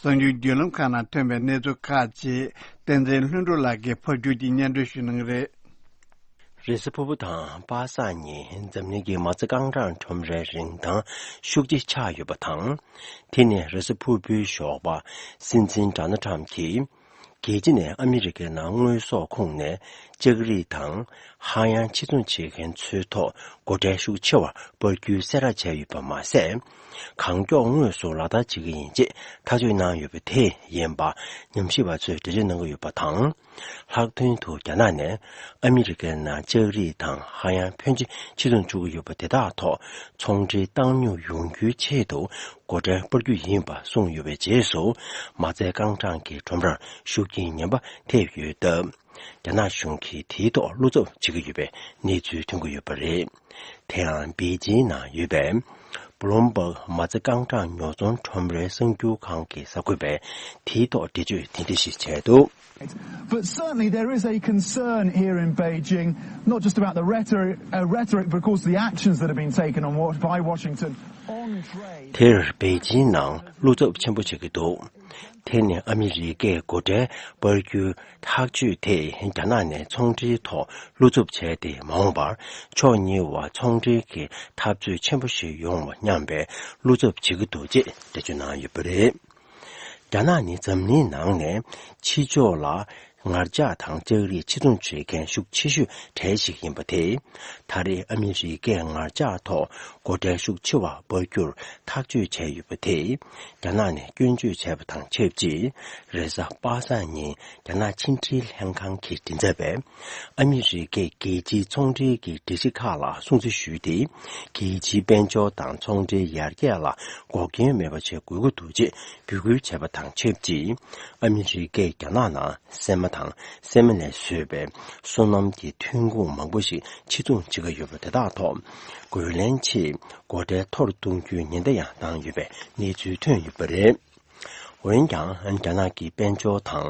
གསར་འགྱུར་བརྒྱུད་ལམ་ཁག་ནང་ཐོན་པའི་གནས་ཚུལ་ཁག་ཅིག་བསྟན་འཛིན་ལྷུན་གྲུབ་ལགས་ཀྱིས་ཕབ་སྒྱུར་གྱིས་སྙན་སྒྲོན་ཞུ་གནང་གི་རེད། རེས་གཟའ་ཕུར་བུ་དང་པ་སངས་ཉིན་འཛམ་གླིང་གི་མ་རྩ་རྐང་གྲངས་ཁྲོམ་རའི་རིན་ཐང་ཤུགས་ཆེ་ཆག་ཡོད་པ་དང་། དེ་ནི་རེས་གཟའ་ཕུར་བུའི་ཞོགས་པ་སྲིད་འཛིན་ཌོ་ནལ་ཊམ་གྱིས། རྒྱལ་སྤྱི་ནས་ཨ་མི་རི་ཀའི་ནང་དངོས་ཟོག་ཁོངས་ནས་ལྕགས་རིགས་དང་ཧ་ཡང་ཕྱིར་ཚོང་བྱེད་མཁན་ཚོའི་ཐོག་སྒོ་ཁྲལ་ཤུགས་ཆེ་བ་སྤར་རྒྱུའི་གསལ་བསྒྲགས་བྱས་ཡོད་པ་མ་ཟད། གང་མགྱོགས་དངོས་སུ་ལག་བསྟར་བྱེད་ཀྱི་ཡིན་ཅེས་ཐག་གཅོད་གནང་ཡོད་པ་དེ་ཡིན་པ་ཉམས་ཞིབ་པ་ཚོས་འགྲེལ་བརྗོད་གནང་གི་ཡོད་པ་དང་། ལྷག་དོན་དུ་རྒྱ་ནག་ནས་ཨ་མི་རི་ཀའི་ནང་ལྕགས་རིགས་དང་ཧ་ཡང་ཕོན་ཆེ་ཕྱིར་ཚོང་བཅུག་གི་ཡོད་པ་དེ་དག་ཐོག་ཚོང་འབྲེལ་བཏང་སྙོམས་ཡོང་རྒྱུའི་ཆེད་དུ་སྒོ་ཁྲལ་སྤར་རྒྱུ་ཡིན་པ་གསུངས་ཡོད་པའི་རྗེས་སུ། མ་རྩའི་རྐང་གྲངས་ཀྱི་ཁྲོམ་རར་ཤུགས་རྐྱེན་ངན་པ་ཐེབས་ཡོད་སྟབས། རྒྱ་ནག་གཞུང་གིས་དེའི་ཐོག་བློ་འཚབ་བྱེད་ཀྱི་ཡོད་པའི་གནས་ཚུལ་ཐོན་གྱི་ཡོད་པ་རེད། དེ་ཡང་པེ་ཅིང་ནང་ཡོད་པའི་བྷུ་ལུམ་བྷག་མ་རྩ་རྐང་གྲངས་ཉོ་ཚོང་ཁྲོམ་རའི་གསར་འགྱུར་ཁང་གི་གསར་འགོད་པས་དེའི་ཐོག་འགྲེལ་བརྗོད་དེ་འདྲ་ཞིག་བྱས་འདུག། But certainly there is a concern here in Beijing, not just about the rhetoric, uh, rhetoric, but of course the actions that have been taken on Wa- by Washington on trade. དེར་པེ་ཅིང་ནང་བློ་འཚབ་ཆེན་པོ་བྱེད་ཀྱི་འདུག། དེ་ནི་ཨ་མི་རི་ཀས་སྒོ་ཁྲལ་སྤར་རྒྱུའི་ཐག་གཅོད་དེས་རྒྱ་ནག་ནས་ཚོང་འབྲེལ་ཐོག་བློ་འཚབ་བྱས་ཏེ་མ་འོངས་པར་ཕྱོགས་གཉིས་བར་ཚོང་འབྲེལ་གྱི་འཐབ་རྩོད་ཆེན་པོ་ཞིག་ཡོང་བ་སྙམ་པའི་བློ་འཚབ་བྱེད་ཀྱི་འདུག་ཅེས་འགྲེལ་བརྗོད་གནང་ཡོད་པ་རེད། རྒྱ་ནག་ནི་འཛམ་གླིང་ནང་ནས་ཕྱི་ཕྱོགས་ལ་ངར་ལྕགས་དང་ལྕགས་རིགས་ཕྱིར་ཚོང་བྱེད་མཁན་ཤུགས་ཆེ་ཤོས་གྲས་ཤིག་ཡིན་པ་དེས། ད་རེས་ཨ་མི་རི་ཀས་ངར་ལྕགས་ཐོག་སྒོ་ཁྲལ་ཤུགས་ཆེ་བ་སྤར་རྒྱུར་ཐག་གཅོད་བྱས་ཡོད་པ་དེས། རྒྱ་ནག་ནས་སྐྱོན་བརྗོད་བྱས་པ་དང་ཆབས་ཅིག། རེས་གཟའ་པ་སངས་ཉིན་རྒྱ་ནག་ཕྱི་འབྲེལ་ལྷན་ཁང་གི་མགྲིན་ཚབ་པས། ཨ་མི་རི་ཀས་རྒྱལ་སྤྱིའི་ཚོང་འབྲེལ་གྱི་སྒྲིག་གཞི་ཁག་ལ་སྲུང་བརྩི་ཞུས་ཏེ། རྒྱལ་སྤྱིའི་དཔལ་འབྱོར་དང་ཚོང་འབྲེལ་ཡར་རྒྱས་ལ་འགོག་རྐྱེན་མེད་པ་བྱེད་དགོས་ཀྱི་འདུག་ཅེས་འབོད་སྐུལ་བྱས་པ་དང་ཆབས་ཅིག། ཨ་མི་རི་ཀས་རྒྱ་ནག་ནང་སྲན་མ་དང་སྲན་མ་ལས་བཟོས་པའི་སོ་ནམ་གྱི་ཐོན་ཁུངས་མང་པོ་ཞིག་ཕྱིར་ཚོང་བྱེད་ཀྱི་ཡོད་པ་དེ་དག་ཐོག་རྒོལ་ལན་ཆེད་སྒོ་ཁྲལ་མཐོ་རུ་གཏོང་རྒྱུའི་ཉེན་བརྡ་ཡང་བཏང་ཡོད་པའི་གནས་ཚུལ་ཐོན་ཡོད་པ་རེད། འོན་ཀྱང་རྒྱ་ནག་གི་དཔལ་འབྱོར་དང་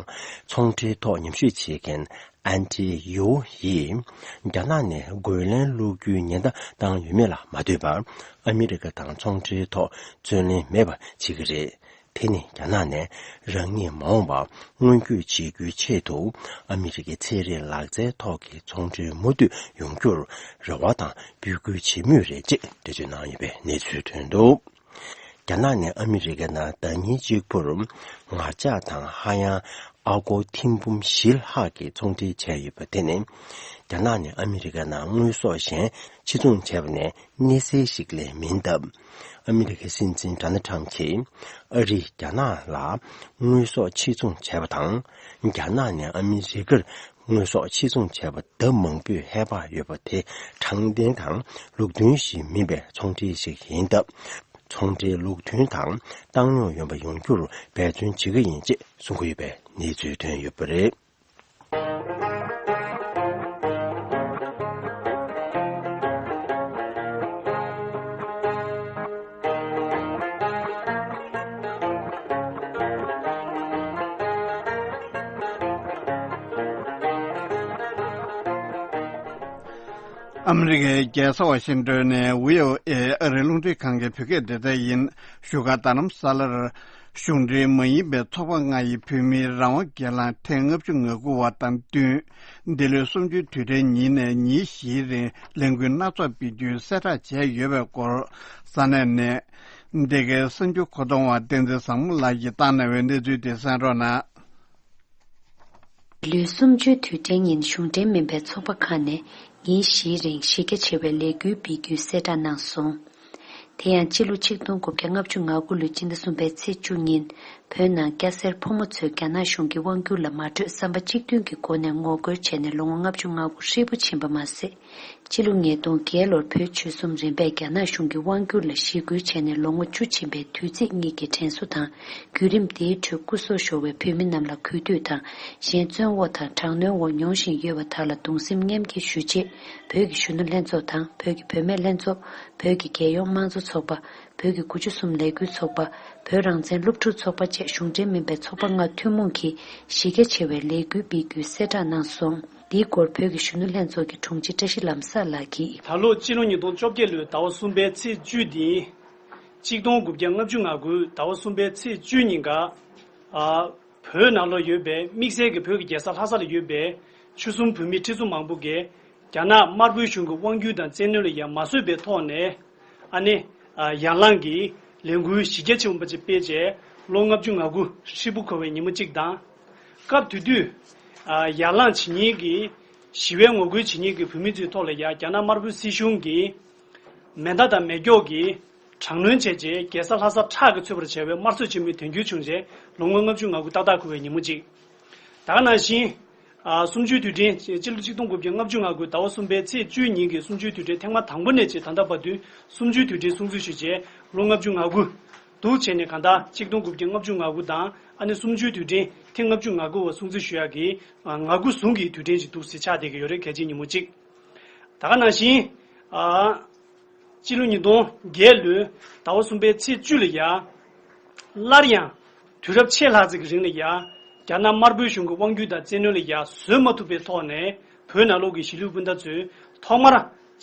ཚོང་འབྲེལ་ཐོག་ཉམས་ཞིབ་བྱེད་མཁན་ཨན་ཏི་ཡོ་ཡིས། རྒྱ་ནག་ནས་རྒོལ་ལན་བླུག་རྒྱུའི་ཉེན་བརྡ་བཏང་ཡོད་མེད་ལ་མ་ལྟོས་པར། ཨ་མི་རི་ཀ་དང་ཚོང་འབྲེལ་ཐོག་བརྩོན་ལེན་མེད་པ་བྱེད་ཀྱི་རེད། དེ་ནི་རྒྱ་ནག་ནས་རང་ཉིད་མ་འོངས་པར་མངོན་སྐྱོད་བྱེད་རྒྱུའི་ཆེད་དུ། ཨ་མི་རི་ཀའི་ཚན་རིག་ལག་རྩལ་ཐོག་གི་ཚོང་འབྲེལ་མུ་མཐུད་ཡོང་རྒྱུར་རེ་བ་དང་འབོད་སྐུལ་བྱེད་མུས་རེད་ཅེས་འགྲེལ་བརྗོད་གནང་ཡོད་པའི་གནས་ཚུལ་ཐོན་འདུག། རྒྱ་ནག་ནས་ཨ་མི་རི་ཀའི་ནང་ཟླ་ཉིན་གཅིག་པུར་ངར་ལྕགས་དང་ཧ་ཡང་ཨ་སྒོར་ཐེར་འབུམ་བཞི་ལྷག་གི་ཚོང་འབྲེལ་བྱས་ཡོད་པ་དེ་ནི། རྒྱ་ནག་ནས་ཨ་མི་རི་ཀའི་ནང་དངོས་ཟོག་གཞན་ཕྱིར་ཚོང་བྱས་པ་ནས་གནས་ཚུལ་ཞིག་ལས་མིན་སྟབས། ཨ་མི་རི་ཀའི་སྲིད་འཛིན་ཌོ་ནལ་ཊམ་གྱིས་ཨ་རིས་རྒྱ་ནག་ལ་དངོས་ཟོག་ཕྱིར་ཚོང་བྱས་པ་དང་། རྒྱ་ནག་ནས་ཨ་མི་རི་ཀར་དངོས་ཟོག་ཕྱིར་ཚོང་བྱས་པ་ལྡབ་མང་པོས་ཧེ་བག་ཡོད་པ་དེ་དྲང་བདེན་དང་ལུགས་མཐུན་ཞིག་མིན་པའི་ཚོང་འབྲེལ་ཞིག་ཡིན་སྟབས། ཚོང་འབྲེལ་ལུགས་མཐུན་དང་བཏང་སྙོམས་ཡོང་བ་ཡོང་རྒྱུར་འབད་བརྩོན་བྱེད་ཀྱི་ཡིན་ཅེས་གསུང་གི་ཡོད་པའི་གནས་ཚུལ་ཐོན་ཡོད་པ་རེད། ཨ་མི་རི་ཀའི་རྒྱལ་ས་ཝ་ཤིང་ཏོན་ནས་བྷི་ཨོ་ཨེ་ཨ་རིའི་རླུང་འཕྲིན་ཁང་གི་བོད་སྐད་སྡེ་ཚན་ཡིན། བཞུགས་སྒར་རྡ་རམ་ས་ལར་གཞུང་འབྲེལ་མ་ཡིན་པའི་ཚོགས་པ་ལྔ་ཡི་བོད་མིའི་རང་དབང་སྒེར་ལངས་ཐེངས་ལྔ་བཅུ་ང་དགུ་བ་དང་བསྟུན། འདི་ལོའི་གསུམ་བཅུའི་དུས་དྲན་ཉིན་ནས་ཉིན་བཞིའི་རིང་ལས་འགུལ་སྣ་ཚོགས་སྤེལ་རྒྱུའི་གསལ་བསྒྲགས་བྱས་ཡོད་པའི་སྐོར། ས་གནས་ནས་འདི་གའི་གསར་འགྱུར་མཁོ་གཏོང་བ་བསྟན་འཛིན་བཟང་མོ་ལགས་ཀྱིས་བཏང་གནང་བའི་གནས་ཚུལ་དེ་གསན་རོགས་གནང་། ལོའི་གསུམ་བཅུའི་དུས་དྲན་ཉིན་གཞུང་འབྲེལ་མིན་པའི་ཚོགས་པ་ཁག་ནས་ཉིན་བཞིའི་རིང་གཞི་རྒྱ་ཆེ་བའི་ལས་འགུལ་སྤེལ་རྒྱུའི་གསལ་བསྒྲགས་གནང་སོང་། དེ་ཡང་སྤྱི་ལོ་ཆིག་སྟོང་དགུ་བརྒྱ་ལྔ་བཅུ་ང་དགུ་ལོའི་སྤྱི་ཟླ་གསུམ་པའི་ཚེས་བཅུ་ཉིན། བོད་ནང་སྐྱ་སེར་ཕོ་མོ་ཚོས་རྒྱ་ནག་གཞུང་གི་དབང་བསྒྱུར་ལ་མ་གྲོས་བསམ་པ་གཅིག་མཐུན་གྱི་སྒོ་ནས་ངོ་རྒོལ་བྱས་ནས་ལོ་ངོ་ལྔ་བཅུ་ང་དགུ་ཧྲིལ་པོ་ཕྱིན་པ་མ་ཟད། སྤྱི་ལོ་ཉིས་སྟོང་བརྒྱད་ལོར་བོད་ཆོལ་གསུམ་རིམ་པས་རྒྱ་ནག་གཞུང་གི་དབང་བསྒྱུར་ལ་ཞི་རྒོལ་བྱས་ནས་ལོ་ངོ་བཅུ་ཕྱིན་པའི་དུས་ཚིགས་གཉིས་ཀྱི་དྲན་གསོ་དང་། བརྒྱུད་རིམ་དེའི་ཁྲོད་སྐུ་སྲོག་ཤོར་བའི་བོད་མི་རྣམས་ལ་གུས་འདུད་དང་། གཞན་བཙོན་འོག་དང་དྲག་གནོན་འོག་མྱོང་བཞིན་ཡོད་པ་དག་ལ་གདུང་སེམས་མཉམ་སྐྱེད་ཞུ་ཆེད། བོད་ཀྱི་གཞོན་ནུ་ལྷན་ཚོགས་དང་བོད་ཀྱི་བུད་མེད་ལྷན་ཚོགས། བོད་ཀྱི་རྒྱལ་ཡོངས་དམངས་གཙོ་ཚོགས་པ། བོད་ཀྱི་དགུ་བཅུ་གསུམ་ལས་འགུལ་ཚོགས་པ། བོད་རང་བཙན་སློབ་ཕྲུག་ཚོགས་པ་བཅས་གཞུང་འབྲེལ་མིན་པའི་ཚོགས་པ་ལྔ་ཐུན་མོང་གིས་གཞི་རྒྱ་ཆེ་བའི་ལས་འགུལ་སྤེལ་རྒྱུའི་གསལ་བསྒྲགས་གནང་སོང་། འདིའི་སྐོར་བོད་ཀྱི་གཞོན་ནུ་ལྷན་ཚོགས་ཀྱི་དྲུང་ཆེ་བཀྲ་ཤིས་ལམ་བཟང་ལགས་ཀྱིས། ད་ལོ་སྤྱི་ལོ་ཉིས་སྟོང་བཅོ་བརྒྱད་ལོའི་ཟླ་བ་གསུམ་པའི་ཚེས་བཅུ་འདི། ཆིག་སྟོང་དགུ་བརྒྱ་ལྔ་བཅུ་ང་དགུ་ཟླ་བ་གསུམ་པའི་ཚེས་བཅུ་ཉིན་ཀ་ཨ། བོད་ནང་ལོགས་ཡོད་པའི་དམིགས་བསལ་གྱི་བོད་ཀྱི་རྒྱལ་ས་ལྷ་ས་ལ་ཡོད་པའི་ཆོལ་གསུམ་བོད་མི་ཁྲི་ཚོ་མང་པོ་གིས་རྒྱ་ནག་དམར་པོའི་གཞུང་གི་དབང་སྒྱུར་དང་བཙན་གནོན་ལ་ཡང་མ་བཟོད་པའི་ཐོག་ནས། ཨ་ནི། ཨ། ཡར་ལངས་ཀྱི་ལས་འགུལ་གཞི་རྒྱ་ཆེན་པོ་ཅིག་སྤེལ་རྗེས་ལོ་ལྔ་བཅུ་ང་དགུ་ཧྲིལ་པོ་འཁོར་བའི་ཉིན་མོ་གཅིག་དང་། སྐབས་དེ་དུས། ཨ། ཡར་ལངས་བྱེད་མཁན་གྱི་ཞི་བའི་ངོ་རྒོལ་བྱེད་མཁན་གྱི་བོད་མི་ཚོའི་ཐོག་ལ་ཡང་རྒྱ་ནག་དམར་པོའི་སྲིད་གཞུང་གིས་མེ་མདའ་དང་མེ་སྒྱོགས་ཀྱིས་དྲག་གནོན་བྱས་རྗེས་རྒྱལ་ས་ལྷ་ས་ཁྲག་གིས་ཚོས་པར་བྱས་པའི་དམར་གསོད་ཆེན་མོའི་དོན་འཁྱོལ་བྱུང་རྗེས་ལོ་ངོ་ལྔ་བཅུ་ང་དགུ་ཏག་ཏག་འཁོར་བའི་ཉིན་མོ་གཅིག་ད་ག་ནང་བཞིན། ཨ། གསུམ་བཅུའི་དུས་དྲན། སྤྱི་ལོ་ཆིག་སྟོང་དགུ་བརྒྱ་ལྔ་བཅུ་ང་དགུ་ཟླ་བ་གསུམ་པའི་ཚེས་བཅུ་ཉིན་གྱི་གསུམ་བཅུའི་དུས་དྲན་ཐེངས་མ་དང་པོ་ནས་བྱས་ད་ལྟ་བར་དུ་གསུམ་བཅུའི་དུས་དྲན་སྲུང་བརྩི་ཞུས་རྗེས་ལོ་ལྔ་བཅུ་ང་དགུ་འདུག་བྱས་ནས། གང་ལྟར་ཆིག་སྟོང་དགུ་བརྒྱ་ལྔ་བཅུ་ང་དགུ་དང་ཨ་ནི་གསུམ་བཅུའི་དུས་དྲན་ཐེངས་ལྔ་བཅུ་ང་དགུ་བ་སྲུང་བརྩི་ཞུ་ཡག་གི། ཨ། ང་དགུ་ཟུང་གི་དུས་དྲན་ཞིག་འདུག་ཟེར་ཆགས་བསྡད་ཀྱི་ཡོད་རེད། གལ་ཆེའི་ཉིན་མོ་གཅིག་ད་ག་ནང་བཞིན། ཨ། སྤྱི་ལོ་ཉིས་སྟོང་བརྒྱད་ལོའི་ཟླ་བ་གསུམ་པའི་ཚེས་བཅུ་ལ་ཡ། སླར་ཡང་དུས་རབས་ཕྱེད་ལྷག་ཙམ་གྱི་རིང་ལ་ཡ། རྒྱ་ནག་དམར་པོའི་གཞུང་གི་དབང་སྒྱུར་དང་བཙན་གནོན་ལ་ཡ་བཟོད་མ་ཐུབ་པའི་ཐོག་ནས་བོད་ནང་ལོགས་ཀྱི་གཞིས་ལུས་སྤུན་ཟླ་ཚོས་ཐོག་མར།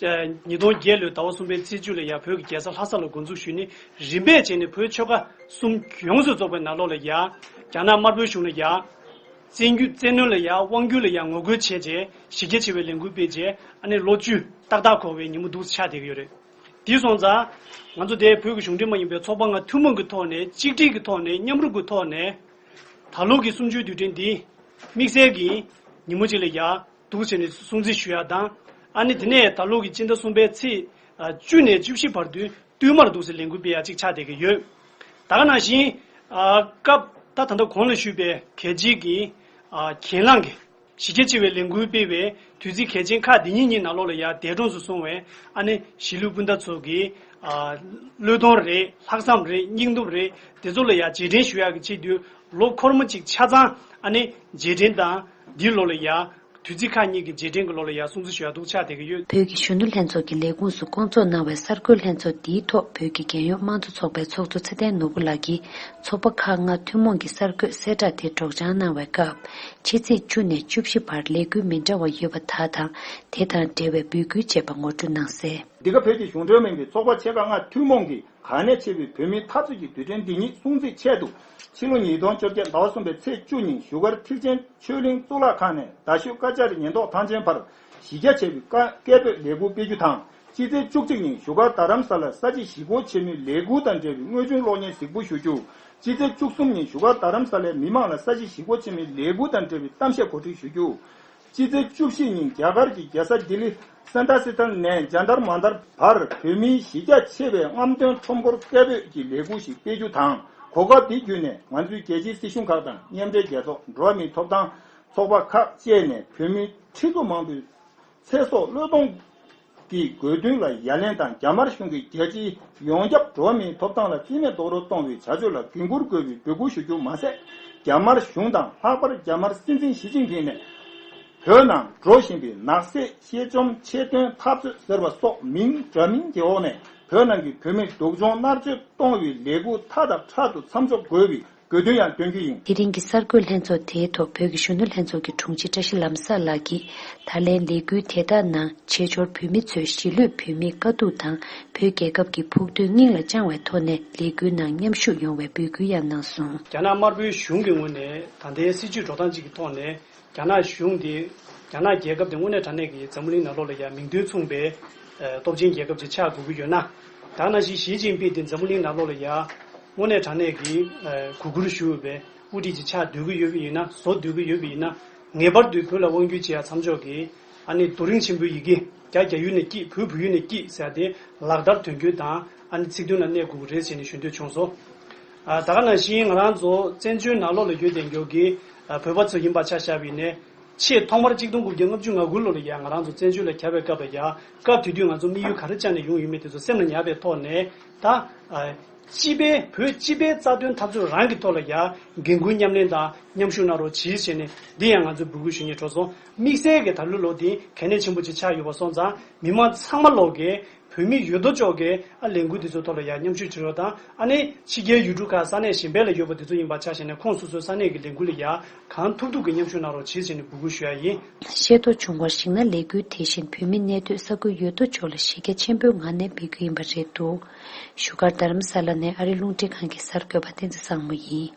ཉིས་སྟོང་བརྒྱད་ལོའི་ཟླ་བ་གསུམ་པའི་ཚེས་བཅུ་ལ་ཡ་བོད་ཀྱི་རྒྱལ་ས་ལྷ་ས་ལ་འགོ་འཛུགས་ཞུས་ནས། རིམ་པས་བྱས་ནས་བོད་ཆོལ་ཁ་གསུམ་ཡོངས་སུ་རྫོགས་པའི་ནང་ལོགས་ལ་ཡ། རྒྱ་ནག་དམར་པོའི་གཞུང་ལ་ཡ། བཙན་རྒྱུ་བཙན་གནོན་ལ་ཡ། དབང་སྒྱུར་ལ་ཡ་ངོ་རྒོལ་བྱས་རྗེས་གཞི་རྒྱ་ཆེ་བའི་ལས་འགུལ་སྤེལ་རྗེས་ཨ་ནི་ལོ་བཅུ་ཏག་ཏག་འཁོར་བའི་ཉིན་མོ་འདུག་ཆགས་བསྡད་ཀྱི་ཡོད་རེད། དེ་སོང་ཙང་། ང་ཚོ་དེ་བོད་ཀྱི་གཞུང་འབྲེལ་མ་ཡིན་པའི་ཚོགས་པ་ལྔ་ཐུན་མོང་གི་ཐོག་ནས་གཅིག་སྒྲིལ་གྱི་ཐོག་ནས་མཉམ་རུབ་ཀྱི་ཐོག་ནས། ད་ལོ་གི་གསུམ་བཅུའི་དུས་དྲན་འདི། དམིགས་བསལ་གྱི་ཉིན་མོ་གཅིག་ལ་ཡ། འདུག་བྱས་ནས་སྲུང་བརྩི་ཞུ་ཡ་དང་། ཨ་ནི་དེ་ནས་ད་ལོ་གི་སྤྱི་ཟླ་གསུམ་པའི་ཚེས། ཨ། བཅུ་ནས་བཅུ་བཞི་བར་དུ། བསྟུད་མར་འདུག་སེ་ལས་འགུལ་སྤེལ་ཡ་གཅིག་ཆགས་བསྡད་ཀྱི་ཡོད། ད་ག་ནང་བཞིན། ཨ། སྐབས་ད་ད་ལྟ་གོང་ལ་ཞུས་པའི་གལ་ཆེའི་གི། ཨ། གྱེན་ལངས་ཀྱི་གཞི་རྒྱ་ཆེ་བའི་ལས་འགུལ་སྤེལ་བའི་དུས་ཚིགས་གལ་ཆེན་ཁག་འདི་གཉིས་གཉིས་ནང་ལོགས་ལ་ཡ་འདས་གྲོངས་སུ་སོང་བའི་ཨ་ནི་གཞིས་ལུས་སྤུན་ཟླ་ཚོ་གི། ཨ། བློས་གཏོང་རེད། ལྷག་བསམ་རེད། སྙིང་སྟོབས་རེད། དེ་ཚོ་ལ་ཡ་རྗེས་དྲན་ཞུ་ཡག་གི་ཆེད་དུ་ལོ་འཁོར་མོ་གཅིག་ཆ་ཚང་ཨ་ནི་རྗེས་དྲན་དང་འདིའི་ལོ་ལ་ཡ། དུས་ཚིགས་ཁག་གཉིས་ཀྱི་རྗེས་དྲན་གྱི་ལོ་ལ་ཡང་སྲུང་བརྩི་ཞུ་ཡག་འདུག་ཆགས་བསྡད་ཀྱི་ཡོད། བོད་ཀྱི་གཞོན་ནུ་ལྷན་ཚོགས་ཀྱི་ལས་ཁུངས་སུ་བསྐོང་ཚོགས་གནང་བའི་གསར་འགོད་ལྷན་ཚོགས་འདིའི་ཐོག་བོད་ཀྱི་རྒྱལ་ཡོངས་དམངས་གཙོ་ཚོགས་པའི་ཚོགས་གཙོ་ཚེ་བརྟན་ནོར་བུ་ལགས་ཀྱིས་ཚོགས་པ་ཁག་ལྔ་ཐུན་མོང་གི་གསར་འགོད་གསལ་བསྒྲགས་དེ་སྒྲོག་སྦྱང་གནང་བའི་སྐབས། ཕྱི་ཚེས་བཅུ་ནས་བཅུ་བཞི་བར་ལས་འགུལ་མི་འདྲ་བ་ཡོད་པ་དག་དང་། དེ་དང་འབྲེལ་བའི་འབོད་སྐུལ་བྱས་པ་ངོ་སྤྲོད་གནང་གསལ། འདི་ག་བོད་ཀྱི་གཞུང་འབྲེལ་མིན་པའི་ཚོགས་པ་ཆེ་ཁག་ལྔ་ཐུན་མོང་གིས་གལ་གནད་ཆེ་བའི་བོད་མིའི་འཐབ་རྩོད་ཀྱི་དུས་དྲན་འདི་ཉིད་སྲུང་བརྩིའི་ཆེད་དུ། ཕྱི་ལོ་ཉིས་སྟོང་བཅོ་བརྒྱད་ཟླ་བ་གསུམ་པའི་ཚེས་བཅུ་ཉིན་བཞུགས་སྒར་ཐེག་ཆེན་ཆོས་གླིང་གཙུག་ལག་ཁང་ནས་རྡ་ཤོད་ཀ་ཅཱ་རི་ཉེན་རྟོག་ཐང་ཆེན་བར་གཞི་རྒྱ་ཆེ་བའི་སྐད་སྐད་འབོད་ལས་འགུལ་སྤེལ་རྒྱུ་དང་། སྤྱི་ཚེས་བཅུ་གཅིག་ཉིན་བཞུགས་སྒར་རྡ་རམ་ས་ལར་ས་བྱི་ཞི་རྒོལ་ཆེན་མོའི་ལས་འགུལ་དང་འབྲེལ་བའི་དངོས་བྱུང་གློག་བརྙན་གཟིགས་འབུལ་ཞུ་རྒྱུ། སྤྱི་ཚེས་བཅུ་གསུམ་ཉིན་བཞུགས་སྒར་རྡ་རམ་ས་ལའི་མི་མང་ལ་ས་བྱི་ཞི་རྒོལ་ཆེན་མོའི་ལས་འགུལ་དང་འབྲེལ་བའི་གཏམ་བཤད་གོ་སྒྲིག་ཞུ་རྒྱུ། སྤྱི་ཚེས་བཅུ་བཞི་ཉིན་རྒྱ་གར་གྱི་རྒྱལ་ས་ལྡི་ལི་སན་ཏ་སི་ཐན་ནས་ཇན་ཏར་མན་ཏར་བར་བོད་མིའི་གཞི་རྒྱ་ཆེ་བའི་རྔམ་སྟོན་ཁྲོམ་སྐོར་སྐད་འབོད་ཀྱི་ལས་འགུལ་ཞིག་སྤེལ་རྒྱུ་དང་། གོ་སྐབས་འདི་བརྒྱུད་ནས་ང་ཚོའི་རྒྱལ་སྤྱིའི་སྲིད་གཞུང་ཁག་དང་མཉམ་འབྲེལ་རྒྱལ་ཚོགས། འགྲོ་བ་མིའི་ཐོབ་ཐང་ཚོགས་པ་ཁག་བཅས་ནས་བོད་མི་ཁྲི་ཚོ་མང་པོས་ཚེ་སྲོག་བློས་གཏོང་གི་དགོས་འདུན་ལ་ཡ་ལན་དང་། རྒྱ་དམར་གཞུང་གིས་རྒྱལ་སྤྱིའི་ཡོངས་ཁྱབ་འགྲོ་བ་མིའི་ཐོབ་ཐང་ལ་བརྩི་མེད་རྡོག་རོལ་གཏོང་བའི་བྱ་སྤྱོད་ལ་འགན་འཁུར་དགོས་པའི་འབོད་སྐུལ་ཞུ་རྒྱུ་མ་ཟད། རྒྱ་དམར་གཞུང་དང་ལྷག་པར་རྒྱ་དམར་སྲིད་འཛིན་ཞི་ཅིན་ཕིང་ནས་བོད་ནང་འགྲོ་བཞིན་པའི་ནག་བསྲེགས་གཤེད་བཅོམ་ཆེད་དོན་འཐབ་རྩོད་ཟེར་བ་སོགས་མིང་འདྲ་མིན་གྱི་འོག་ནས་བོད་ནང་གི་བོད་མི་སྡུག་སྦྱོང་མནར་གཅོད་གཏོང་བའི་ལས་འགུལ་མཐའ་དང་ཕྲལ་དུ་མཚམས་འཇོག་དགོས་པའི་དགོས་འདུན་ཡང་བཏོན་རྒྱུ་ཡིན། དེ་རིང་གི་གསར་འགོད་ལྷན་ཚོགས་དེའི་ཐོག་བོད་ཀྱི་གཞོན་ནུ་ལྷན་ཚོགས་ཀྱི་དྲུང་ཆེ་བཀྲ་ཤིས་ལམ་བཟང་ལགས་ཀྱིས། ད་ལན་ལས་འགུལ་དེ་དག་ནང་བྱེས་འབྱོར་བོད་མི་ཚོས་གཞིས་ལུས་བོད་མིའི་དཀའ་སྡུག་དང་བོད་རྒྱལ་ཁབ་ཀྱི་ཕུགས་འདུན་སྙིང་ལ་བཅངས་བའི་ཐོག་ནས་ལས་འགུལ་ནང་མཉམ་ཞུགས་ཡོང་བའི་འབོད་སྐུལ་ཡང་གནང་སོང་། རྒྱ་ནག་དམར་པོའི་གཞུང་གི་ངོས་ནས་ད་ལྟའི་སྲིད་བྱུས་འགྲོ་སྟངས་གཅིག་གི་ཐོག་ནས། རྒྱ་ནག་གཞུང་དེ། རྒྱ་ནག་རྒྱལ་ཁབ་དེ་དངོས་གནས་དྲང་གནས་ཀྱི་འཛམ་བུ་གླིང་ནང་ལོགས་ལ་ཡང་མིང་དོན་མཚུངས་པའི། ཨ། སྟོབས་ཆེན་རྒྱལ་ཁབ་ཅིག་ཆགས་དགོས་ཀྱི་ཡོད་ན། ད་ནང་བཞིན་ཞི་ཅིན་ཕིང་དེ་འཛམ་བུ་གླིང་ནང་ལོགས་ལ་ཡང་དངོས་གནས་དྲང་གནས་ཀྱི། ཨ། གུས་བཀུར་ཞུ་འོས་པའི་དབུ་ཁྲིད་ཅིག་ཆགས་སྡོད་ཀྱི་ཡོད་པ་ཡིན་ན། བཟོ་སྡོད་ཀྱི་ཡོད་པ་ཡིན་ན། ངེས་པར་དུ་བོད་ལ་དབང་སྒྱུར་བྱེད་ཡ་མཚམས་འཇོག་གི། ཨ་ནི་རྡོ་རིང་ཆེན་པོའི་ཡི་གེ། རྒྱ་རྒྱ་ཡུལ་ནས་སྐྱིད། བོད་བོད་ཡུལ་ནས་སྐྱིད་ཟེར་ཡ་དེ་ལག་བསྟར་དོན་འཁྱོལ་དང་། ཨ་ནི་ཚིག་དོན་ལ་གནས་དགོས་ཀྱི་རེད་ཟེར་ནས་ཞུ་འདོད་བྱུང་སོང་། ཨ། ད་ག་ནང་བཞིན་ང་རང་ཚོ་བཙན་བྱོལ་ནང་ལོགས་ལ་ཡོད་བསྡད་མཁན་གྱི། ཨ། བོད་པ་ཚོ་ཡིན་པ་ཆ་བཞག་པ་ཡིན་ནའི། ཆེས་ཐོག་མར་ཆིག་སྟོང་དགུ་བརྒྱ་ལྔ་བཅུ་ང་དགུ་ལོ་ལ་ཡང་ང་རང་ཚོ་བཙན་བྱོལ་ལ་གྱར་བའི་སྐབས་ལ་ཡང་། སྐབས་དེ་དུས་ང་ཚོ་དམིགས་ཡུལ་ག་རེ་བཅངས་ནས་ཡོང་ཡོད་མེད་དེ་ཚོ་སེམས་ལ་ཉར་བའི་ཐོག་ནས། ད། ཨ། སྤྱི་པའི་བོད་སྤྱི་པའི་རྩ་དོན་འཐབ་རྩོད་རང་གི་ཐོག་ལ་ཡང་འགན་འཁུར་མཉམ་ལེན་དང་མཉམ་ཞུགས་གནང་རོགས་གྱིས་ཟེར་ནས་འདི་ཡང་ང་ཚོས་འབོད་སྐུལ་ཞུ་སྙིང་བྲོ་སོང་། དམིགས་བསལ་གྱི་ད་ལོའི་ལོ་འདི་གལ་གནད་ཆེན་པོ་ཅིག་ཆགས་ཡོད་པ་སོང་ཙང་། མི་མང་ཚང་མ་ལོག་གིས་བོད་མི་ཡོད་དོ་ཅོག་གིས། ཨ། ལས་འགུལ་འདི་ཚོའི་ཐོག་ལ་ཡང་མཉམ་ཞུགས་བྱེད་རོགས་དང་། ཨ་ནི་ཕྱི་རྒྱལ་ཡུལ་གྲུ་ཁག་ས་གནས་གཞན་པ་ལ་ཡོད་པ་འདི་ཚོ་ཡིན་པ་ཆ་བཞག་ནས་ཁོང་སོ་སོའི་ས་གནས་ཀྱི་ལས་འགུལ་ལ་ཡང་གང་ཐུབ་ཐུབ་ཀྱིས་མཉམ་ཞུགས་གནང་རོགས་གྱིས་ཟེར་ནས་འབོད་སྐུལ་ཞུ་ཡ་ཡིན། ཤེས་རྟོགས་བྱུང་བར་གཞིགས་ན། ལས་འགུལ་དེ་བཞིན་བོད་མི་གནས་སྡོད་ས་ཁུལ་ཡོད་དོ་ཅོག་ལ་གཞི་རྒྱ་ཆེན་པོའི་ངང་ནས་སྤེལ་རྒྱུ་ཡིན་པ་རེད་འདུག་བཞུགས་སྒར་རྡ་རམ་ས་ལ་ནས་ཨ་རིའི་རླུང་འཕྲིན་ཁང་གི་གསར་འགོད་པ་བསྟན་འཛིན་བཟང་མོ་ཡིན།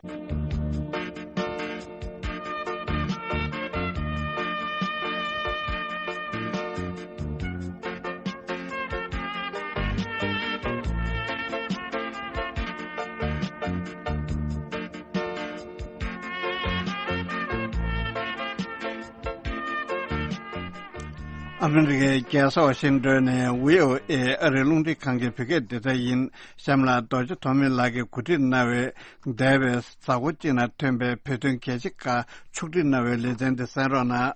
ཨ་མི་རི་ཀའི་རྒྱལ་ས་ཝ་ཤིང་ཏོན་ནས་བྷི་ཨོ་ཨེ་ཨ་རིའི་རླུང་འཕྲིན་ཁང་གི་བོད་སྐད་སྡེ་ཚན་ཡིན། གཤམ་ལ་རྡོ་རྗེ་ཐོགས་མེད་ལགས་ཀྱིས་གོ་སྒྲིག་གནང་བའི་འདས་པའི་གཟའ་འཁོར་གཅིག་ནང་ཐོན་པའི་བོད་དོན་གལ་ཆེ་ཁག་ཕྱོགས་སྒྲིག་གནང་བའི་ལེ་ཚན་དེ་གསན་རོགས་གནང་།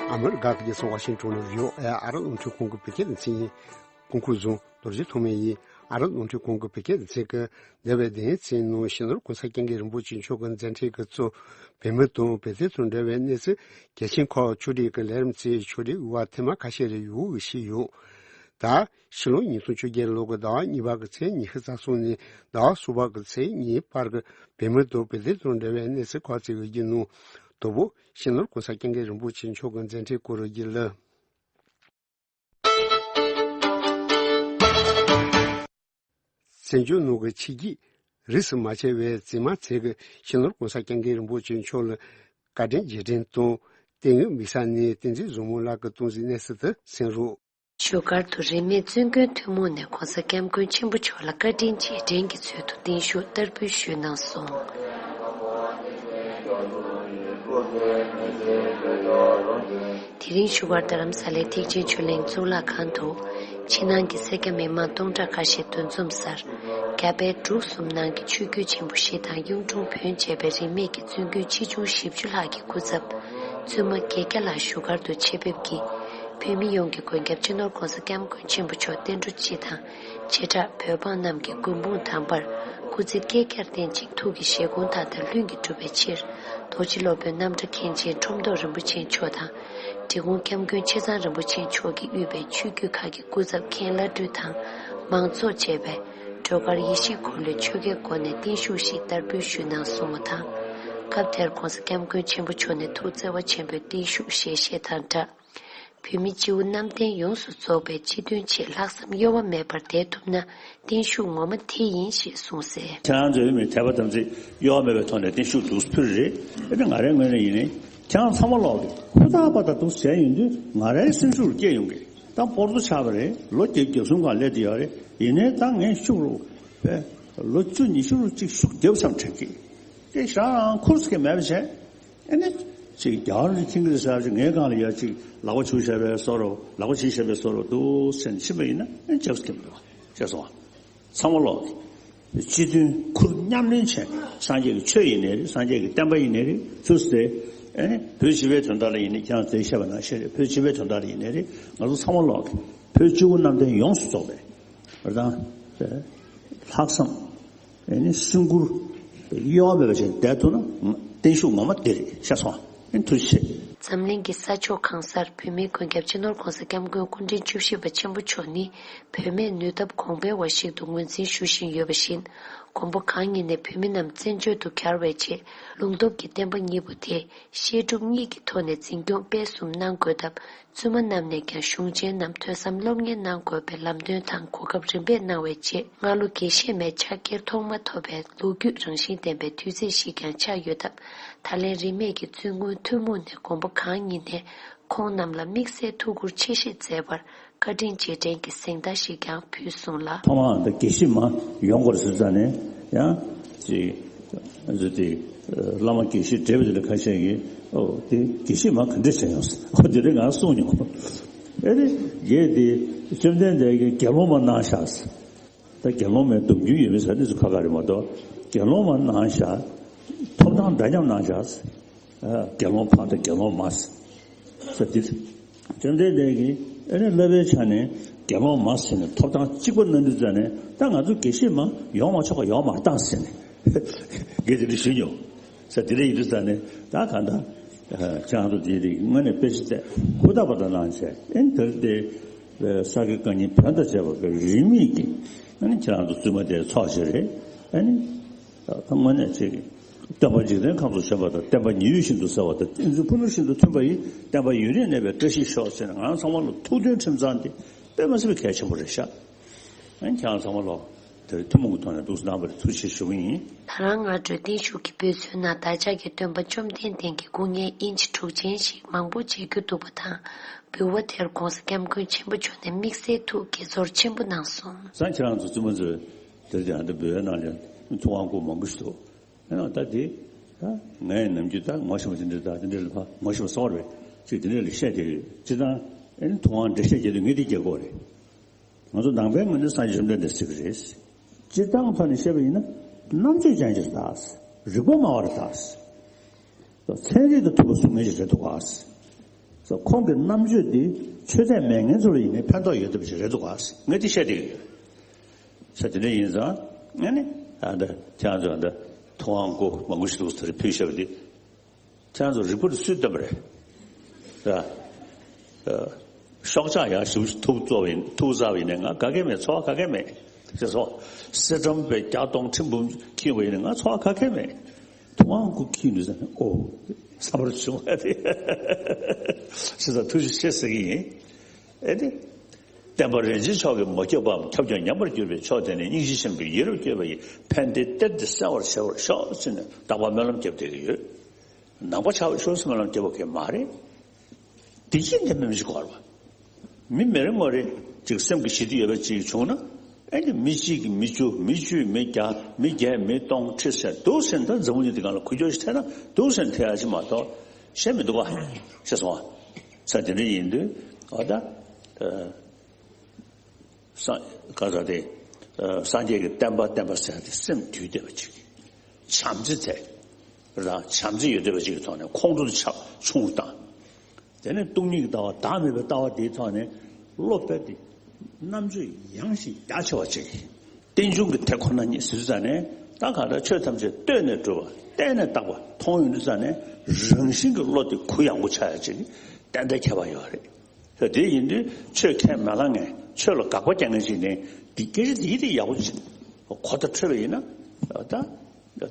ཨ་མི་རི་ཀ་གི་རྒྱལ་ས་ཝ་ཤིང་ཏོན་ནས་བྷི་ཨོ་ཨེ་ཨ་རིའི་རླུང་འཕྲིན་ཁང་གི་བོད་སྐད་སྡེ་ཚན་ཡིན། སྐུ་ཁམས་བཟང་། རྡོ་རྗེ་ཐོགས་མེད་ཡིན། ཨ་རིའི་རླུང་འཕྲིན་ཁང་གི་བོད་སྐད་སྡེ་ཚན་གྱིས་འདས་པའི་བདུན་ཕྲག་གཅིག་ནང་སྤྱི་ནོར་༸གོང་ས་༸སྐྱབས་མགོན་རིན་པོ་ཆེ་མཆོག་གི་མཛད་འཕྲིན་གྱིས་གཙོས་བོད་མི་དང་བོད་དོན་དང་འབྲེལ་བའི་གནས་ཚུལ་གལ་ཆེན་ཁག་ཕྱོགས་སྒྲིག་གི་ལས་རིམ་གྱི་ཕྱོགས་སྒྲིག་དབུ་བ་ཐེངས་མ་ཁ་ཤས་རེ་ཡོད་ཞུས་ཡོད། ད་ཕྱི་ལོ་ཉིས་སྟོང་བཅོ་བརྒྱད་ལོ་གི་ཟླ་བ་གཉིས་པ་གི་ཚེས་ཉི་ཤུ་རྩ་གསུམ་ནས་ཟླ་བ་གསུམ་པ་གི་ཚེས་གཉིས་བར་གྱི་བོད་མི་དང་བོད་དོན་དང་འབྲེལ་བའི་གནས་ཚུལ་ཁག་ཅིག་ཡོད་རྒྱུ་ནང་དང་པོ་སྤྱི་ནོར་༸གོང་ས་༸སྐྱབས་མགོན་རིན་པོ་ཆེ་མཆོག་གི་མཛད་འཕྲིན་སྐོར་རྒྱུས་ལ། བཙན་བྱོལ་ནང་གི་ཕྱི་རྒྱལ་རིས་སུ་མ་ཆད་པའི་བཙུན་མ་ཚོས་ཀྱིས་སྤྱི་ནོར་༸གོང་ས་༸སྐྱབས་མགོན་རིན་པོ་ཆེ་མཆོག་ལ་བཀའ་དྲིན་རྗེས་དྲན་དང་། བསྟན་འོས་དམིགས་བསལ་ནས་བསྟན་འཛིན་བཟང་མོ་ལགས་ཀྱིས་གཏོང་གཟིགས་གནང་ས་དེ་གསན་རོགས། བཞུགས་སྒར་དུ་རིས་མེད་བཙུན་དགོན་ཐུན་མོང་ནས་༸གོང་ས་༸སྐྱབས་མགོན་ཆེན་པོ་མཆོག་ལ་བཀའ་དྲིན་རྗེས་དྲན་གྱི་ཚུལ་དུ་བརྟན་བཞུགས་བསྟར་འབུལ་ཞུས་གནང་སོང་། དེ་རིང་བཞུགས་སྒར་རྡ་རམ་ས་ལའི་ཐེག་ཆེན་ཆོས་གླིང་གཙུག་ལག་ཁང་དུ། ཕྱི་ནང་གི་སེར་སྐྱ་མི་མང་སྟོང་ཕྲག་ཁ་ཤས་འདུ་འཛོམས་སར། རྒྱ་བལ་འབྲུག་གསུམ་ནང་གི་ཆོས་བརྒྱུད་ཆེན་པོ་བཞི་དང་གཡུང་དྲུང་བོན་བཅས་པའི་རིས་མེད་ཀྱི་བཙུན་དགོན་ཆེ་ཆུང་བཞི་བཅུ་ལྷག་གི་སྐུ་ཚབ། བཙུན་མ་བརྒྱད་བརྒྱ་ལྷག་བཞུགས་སྒར་དུ་ཆེད་ཕེབས་ཀྱིས། བོད་མི་ཡོངས་ཀྱི་མགོན་སྐྱབས་སྤྱི་ནོར་༸གོང་ས་༸སྐྱབས་མགོན་ཆེན་པོ་མཆོག་བསྟན་འགྲོ་སྤྱི་དང་། བྱེ་བྲག་བོད་འབངས་རྣམས་ཀྱི་མགོན་དཔུང་དམ་པར་སྐུ་ཚེ་བསྐལ་བརྒྱར་བརྟན་ཅིང་ཐུགས་ཀྱི་བཞེད་དགོངས་མཐའ་དག་ལྷུན་གྱིས་འགྲུབ་པའི་ཕྱིར། རྡོ་རྗེ་སློབ་དཔོན་རྣམ་གྲྭ་མཁན་ཆེན་ཁྲོམ་ཐོག་རིན་པོ་ཆེ་མཆོག་དང་། འབྲི་གུང་སྐྱབས་མགོན་ཆེ་ཚང་རིན་པོ་ཆེ་མཆོག་གིས་དབུས་པའི་ཆོས་བརྒྱུད་ཁག་གི་སྐུ་ཚབ་མཁན་བླ་སྤྲུལ་དང་། མང་ཚོགས་བཅས་པས་སྒྲོལ་དཀར་ཡེ་ཤེས་འཁོར་ལོའི་ཆོ་གའི་སྒོ་ནས་བརྟན་བཞུགས་ཤིག་བསྟར་འབུལ་ཞུས་གནང་སོང་བ་དང་། སྐབས་དེར་༸གོང་ས་༸སྐྱབས་མགོན་ཆེན་པོ་མཆོག་ནས་ཐུགས་བརྩེ་བ་ཆེན་པོས་བརྟན་བཞུགས་ཞལ་བཞེས་དང་སྦྲགས། བོད་མི་སྤྱི་བོ་གནམ་བསྟན་ཡོངས་སུ་རྫོགས་པའི་སྤྱི་དོན་ཆེད་ལྷག་བསམ་གཡོ་བ་མེད་པར་བསྡད་ཐུབ་ན་བརྟན་བཞུགས་ངོ་མ་དེ་ཡིན་ཞེས་གསུངས་གསལ། ཁྱེད་རང་ཚོའི་མི་དད་པ་དམ་ཚིག་གཡོ་བ་མེད་པའི་ཐོག་ནས་བརྟན་བཞུགས་འདུག་ཕུལ་རེད། ཨེ་ནི་ང་རའི་ངོས་ནས་ཡིན་ནའི་ཁྱེད་རང་ཚང་མ་ལོག་གི་ཧུར་ཐག་པ་དང་འདུག་བྱས་ཡོང་དུས་ང་རའི་སེམས་ཤུགས་སྐྱེ་ཡོང་གི། ད་སྤོར་ཏོ་ཆགས་པ་རེད། ལོ་བརྒྱད་བརྒྱད་གསུམ་གང་སླེབས་དུ་ཡོད་རེད། ཡིན་ནའི་ད་ངས་ཤུགས་རུ་བས་ལོ་བཅུ་ཉི་ཤུ་རུ་གཅིག་ཤུགས་རྒྱབ་བསམ་དྲན་གི། དེ་ཞག་རང་ཁུར་སི་གི་མེད་པ་བྱས། ཨེ་ནི། ཅིག་རྒྱ་གར་ནས་ཁྱིམ་གྱི་ས་ཅིག་ངའི་སྒང་ལ་ཡ་ཅིག་ལག་པ་ཆུ་བཞག་པའི་བཟོ་འདྲ་ལག་པ་ཆུ་བཞག་པའི་བཟོ་འདྲ་འདུག་ཟེར་ནས་ཕྱིན་པ་ཡིན་ན་ཨེ་ཅག་སྐྱིད་མི་འདུག་ཤེས་སོང་ཨ། ཚང་མ་ལོག་གི་སྤྱི་དོན་ཁུར་མཉམ་ལེན་བྱས་ནས་སངས་རྒྱས་ཀྱི་ཆོས་ཡིན་ནའི་རེད། སངས་རྒྱས་ཀྱི་བསྟན་པ་ཡིན་ནའི་རེད། ཚུར་ཟེར་ཨེ་ནི་བོད་སྤྱི་པའི་དོན་དག་ལ་ཡིན་ནའི་ཁྱེད་རང་ཚོས་བཤད་པ་ནང་བཞིན་རེད། བོད་སྤྱི་པའི་དོན་དག་ལ་ཡིན་ནའི་རེད། ང་ཚོ་ཚང་མ་ལོག་གི་བོད་སྤྱི་བོ་གནམ་བསྟན་ཡོངས་སུ་རྫོགས་པའི་རེད་དང་ལྷག་བསམ། ཨེ་ནི་སེམས་ཁུར་གཡོ་བ་མེད་པ་ཞིག་བསྡད་ཐུབ་ན་བརྟན་བཞུགས་ངོ་མ་འདི་རེད་ཤག་སོང་། ཨེ་ཐུགས་རྗེ་ཆེ། འཛམ་གླིང་གི་ས་ཕྱོགས་གང་སར་བོད་མིའི་མགོན་སྐྱབས་སྤྱི་ནོར་༸གོང་ས་༸སྐྱབས་མགོན་སྐུ་ཕྲེང་བཅུ་བཞི་པ་ཆེན་པོ་མཆོག་ནི་བོད་མིའི་ནུས་སྟོབས་གོང་འཕེལ་བ་ཞིག་ཏུ་ངོས་འཛིན་ཞུ་བཞིན་ཡོད་པ་བཞིན། མགོན་པོ་གང་ཉིད་ནས་བོད་མི་རྣམས་བཙན་བྱོལ་དུ་གྱར་བའི་ཆེད་ལུང་སྟོབས་ཀྱི་བསྟན་པ་གཉིས་པོ་དེ་བཤད་སྒྲུབ་གཉིས་ཀྱི་ཐོག་ནས་འཛིན་སྐྱོང་སྤེལ་གསུམ་གནང་དགོས་སྟབས། བཙུན་མ་རྣམས་ནས་ཀྱང་གཞུང་ཆེན་རྣམས་ཐོས་བསམ་སློབ་གཉེར་གནང་དགོས་པའི་ལམ་སྟོན་དང་གོ་སྐབས་རིམ་པས་གནང་བའི་རྗེས། སྔ་ལོ་དགེ་བཤེས་མའི་ཕྱག་འཁྱེར་ཐོག་མ་ཐོབ་པའི་ལོ་རྒྱུས་རང་བཞིན་ལྡན་པའི་དུས་ཚིགས་ཤིག་ཀྱང་ཆགས་ཡོད་སྟབས། ད་ལན་རིས་མེད་ཀྱི་བཙུན་དགོན་ཐུན་མོང་ནས་མགོན་པོ་གང་ཉིད་ནས་ཁོང་རྣམས་ལ་དམིགས་བསལ་ཐུགས་ཁུར་ཆེ་བཞེས་མཛད་པར་བཀའ་དྲིན་རྗེས་དྲན་གྱི་གཟེངས་རྟགས་ཤིག་ཀྱང་ཕུལ་སོང་ལ། ཐོག་མར་འདི་དགེ་བཤེས་མ་ཡོང་དགོས་ཟེར་ཙང་ནས་ཡང་ཅིག་ཨ་ཙི་དེ་བླ་མ་དགེ་བཤེས་བགྲེས་པ་དེ་འདྲ་ཁ་ཤས་ཀྱིས་ཨོ་དེ་དགེ་བཤེས་མ་ག་འདྲ་བྱས་ཡོང་ཟེར་ཨོ་དེ་འདྲ་ང་གསུངས་མྱོང་། ཨེ་རེད་རྒྱས་དེ་བཅོམ་ལྡན་འདས་ཀྱིས་དགེ་སློང་མ་གནང་བཞག་ཟེར། ད་དགེ་སློང་མའི་སྡོམ་རྒྱུན་ཡོད་མེད་ཟེར་ནི་ཚོ་ཁ་ཁ་རེད་མ་གཏོགས་དགེ་སློང་མ་གནང་བཞག་ཐོབ་ཐང་འདྲ་མཉམ་གནང་བཞག་ཟེར། དགེ་སློང་ཕ་དང་དགེ་སློང་མ་ཟེར་དེ། བཅོམ་ལྡན་འདས་ཀྱིས་ཨེ་ནི་བསླབ་པའི་ཆ་ནས་དགེ་སློང་མ་ཟེར་ནས་ཐོབ་ཐང་གཅིག་པ་གནང་དུས་ཙ་ནས་ད་ང་ཚོ་དགེ་བཤེས་མ་ཡོང་མ་ཆོག་ག་ཡོང་མ་བཏང་ཟེར་ནས་དགེ་དེ་འདྲ་ཞུ་མྱོང་ཟེར། དེ་འདྲ་ཡིན་དུས་ཙ་ནས་ད་ག་འདྲ་ཁྱེད་རང་ཚོ་དེ་རིགས་དངོས་གནས་དཔེ་ཆ་བལྟས་ཧུར་ཐག་པ་དང་གནང་བྱས་ཨེ་ནི་དེར་དེ་ས་དགེ་བཀའ་རྙིང་བོན་དང་བཅས་པ་གི་རིས་མེད་ཀྱི་ཨེ་ནི་ཁྱེད་རང་ཚོ་བཙུན་མ་དེ་ཚོགས་བྱས་རེད་ཨེ་ནི། ད་དངོས་གནས་ཅིག་སྟོན་པ་འཇིག་རྟེན་ཁམས་སུ་བྱོན་པ་དང་བསྟན་པ་ཉི་འོད་བཞིན་དུ་གསལ་བ་དང་བསྟན་འཛིན་ཕུ་ནུ་བཞིན་དུ་མཐུན་པ་ཡིས་བསྟན་པ་ཡུན་རིང་གནས་པའི་བཀྲ་ཤིས་ཤོག་ཟེར་ནས་ང་རང་ཚང་མ་ལ་ཐུགས་མཐུན་ཁྲིམས་གཙང་དེ་དཔེ་མ་སྲིད་པའི་གལ་ཆེན་པོ་རེད་ཤག་ཨ་ནི་ཁྱེད་རང་ཚང་མ་ལོག་ དེར་ཐུན་མོང་གི་ཐོག་ནས་ཐུགས་སུ་གནང་བར་ཐུགས་རྗེ་ཆེ་ཞུ་གི་ཡིན། ད་རང་སྔ་དྲོའི་བརྟན་བཞུགས་ཀྱི་འབོད་ཚུལ་ནང་བདག་ཅག་གི་སྟོན་པ་བཅོམ་ལྡན་འདས་ཀྱི་སྐུ་བརྙན་ཨིན་ཅི་དྲུག་ཅན་ཞིག་མང་པོ་མཇལ་རྒྱུ་འདུག་པ་དང་། འབུལ་བ་དེར་༧གོང་ས་༧སྐྱབས་མགོན་ཆེན་པོ་མཆོག་ནས་དམིགས་བསལ་ཐུགས་དགྱེས་ཚོར་ཆེན་པོ་གནང་སོང་། སང་ཁྱེད་རང་ཚོ་བཙུན་མ་ཚོས་དེར་དེ་ཨ་འདྲ་འབུལ་བའི་ནང་ལ་ཐུབ་དབང་སྐུ་མང་པོ་ཞིག་འདུག་ཨ་ནི་ད་དེ་ད་ངས་ནམ་རྒྱུན་ད་ངོ་ཤེས་པ་དེ་འདྲ་ད་དེ་འདྲ་ལ་ཕ་ངོ་ཤེས་པ་སོགས་རེད་ཅིག་དེ་འདྲ་ལ་བཤད་དེ་ཡོད། སྤྱིར་བཏང་ཨ་ནི་ཐུབ་དབང་འགྲེལ་བཤད་རྒྱག་དུས་ངས་དེ་རྒྱག་གི་ཡོད་རེད། ང་ཚོ་ནང་པའི་ངོས་ནས་སངས་རྒྱས་བཅོམ་ལྡན་འདས་ཟེར་གི་རེད། སྤྱིར་བཏང་ཐོག་ནས་བཤད་པ་ཡིན་ན་རྣམ་དཔྱོད་ཅན་ཞིག་རེད་ད། རིག་པ་སྨྲ་བ་རེད་ད། ཚན་རིག་དང་མཐུན་པ་གསུང་མཁན་ཞིག་རེད་འདུག་ག་ཁོང་གི་རྣམ་དཔྱོད་འདི་ཆོས་དད་མེད་མཁན་ཚོ་ལ་ཡིན་ནའི་ཕན་ཐོགས་ཡོད་བསྡད་པ་ཞིག་རེད་འདུག་ག་ངས་འདི་བཤད་བསྡད་ཀྱི་ཡོད། ས་དེ་འདྲ་ཡིན་ཙང་ཨ་ནི་ཨ་འདི་ཁྱེད་རང་ཚོ་ཨ་འདི་ཐུབ་དབང་སྐུ་མང་པོ་ཞིག་འདུག་ཟེར་ཕུལ་བཞག་པ་འདི། ཁྱེད་རང་ཚོ་རིག་པ་རུ་སུས་བཏོན་པ་རེད། ད་ཨ་ཤོག་ཆག་ཡག་ཞིག་ཐུག་བཙོག་པ་ཡིན་ཐུག་ཟ་བ་ཡིན་ནའི་ང་ག་གེ་མེད། ཚོར་བ་ག་གེ་མེད། ཅེས་སོ། གསེར་སྦྲམ་པའི་བརྒྱ་སྟོང་ཁྲི་འབུམ་འཁྱིལ་བ་ཡིན་ནའི་ང་ཚོར་བ་ག་གེ་མེད། ཐུབ་དབང་སྐུ་འཁྱིལ་ནུས་ཙང་ཨོ་བསམ་པར་བྱུང་བ་དེ་ཞེ་ས་ཐུགས་རྗེ་ཆེ་ཟེར་གྱི་ཡིན། ཨེ་ནི། བསྟན་པ་རིན་ཆེན་མཆོག་གིས་མ་ཁྱབ་པའམ་ཁྱབ་ཀྱང་ཉམས་པར་གྱུར་པའི་ཕྱོགས་དེ་ནས་སྙིང་རྗེ་ཆེན་པོས་ཡིད་རབ་བསྐྱོད་པ་ཡི་ཕན་བདེའི་གཏེར་འདི་གསལ་བར་བྱེད་པར་ཤོག་ཅེས་ནས་བདག་པ་སྨོན་ལམ་བརྒྱབ་བསྡད་ཀྱི་ཡོད། ནང་པ་ཆགས་པའི་ཕྱོགས་སུ་སྨོན་ལམ་བརྒྱབ་པ་གས་མ་རེད། དེ་བཞིན་དེ་མི་མི་ཞིག་གོ་བ། མི་མི་རེ་ངོ་རེ་ཅིག་སེམས་ཀྱི་ཞི་བདེ་ཡོད་པ་ཅིག་བྱུང་ན་ཨེ་ནི་མི་གཅིག་གིས་མི་བཅུ་མི་བཅུས་མི་བརྒྱ་མི་བརྒྱད་མི་སྟོང་ཁྲི་ཟེར་འདུག་ཟེར་ད་འཛམ་བུ་གླིང་འདི་སྒང་ལ་ཁུ་བྱུག་ཞིག་ཐེབས་ན་འདུག་ཟེར་ཐེབས་ཡ་ཅིག་མ་གཏོགས་ཤེས་མི་འདུག་ག་ཤེས་སོང་ང་། ས་དེ་འདྲ་ཡིན་དུས་ཨ་ད། སངས་ག་ས་དེ། སངས་རྒྱས་ཀྱི་བསྟན་པ་བསྟན་པ་ཟེར་ཏེ་སེམས་དུལ་བསྡད་པ་ཅིག་བྱམས་བརྩེ་དེ། རང་བྱམས་བརྩེ་ཡོད་བསྡད་པ་ཅིག་གི་ཐོག་ནས་ཁོང་ཁྲོ་ཆག་ཆུང་བཏང་། དེ་ནས་སྟོང་ཉིད་ཀྱི་ལྟ་བ་བདག་མེད་པའི་ལྟ་བ་དེའི་ཐོག་ནས་བློ་དཔེ་དེ་རྣམ་དཔྱོད་ཡངས་ཤིང་རྒྱ་ཆེ་བ་ཅིག་རྟེན་འབྱུང་གི་དེ་ཁོ་ན་ཉིད་ཟེར་དུས་ཙ་ནས་ད་ག་ད་ཆོས་ཐམས་ཅད་ལྟོས་ནས་གྲུབ་པ་གཏན་ནས་དག་པ་མཐོང་ཡོང་དུས་ཙ་ནས་རང་བཞིན་གྱི་བློ་དེ་གུ་ཡངས་པོ་ཆགས་ཡ་ཅིག་ཏན་ཏན་ཁྱད་པར་ཡོད་རེད། ད་དེ་ཡིན་དུས་ཆོས་ཁས་མ་བླངས་མཁན་ཆོས་ལ་དགག་པ་རྒྱག་མཁན་ཞིག་ནས་འདི་སྐད་ཆ་འདི་དེ་ཡག་པོ་ཅིག་གོ་བརྡ་འཕྲོད་པ་ཡིན་ན་ད་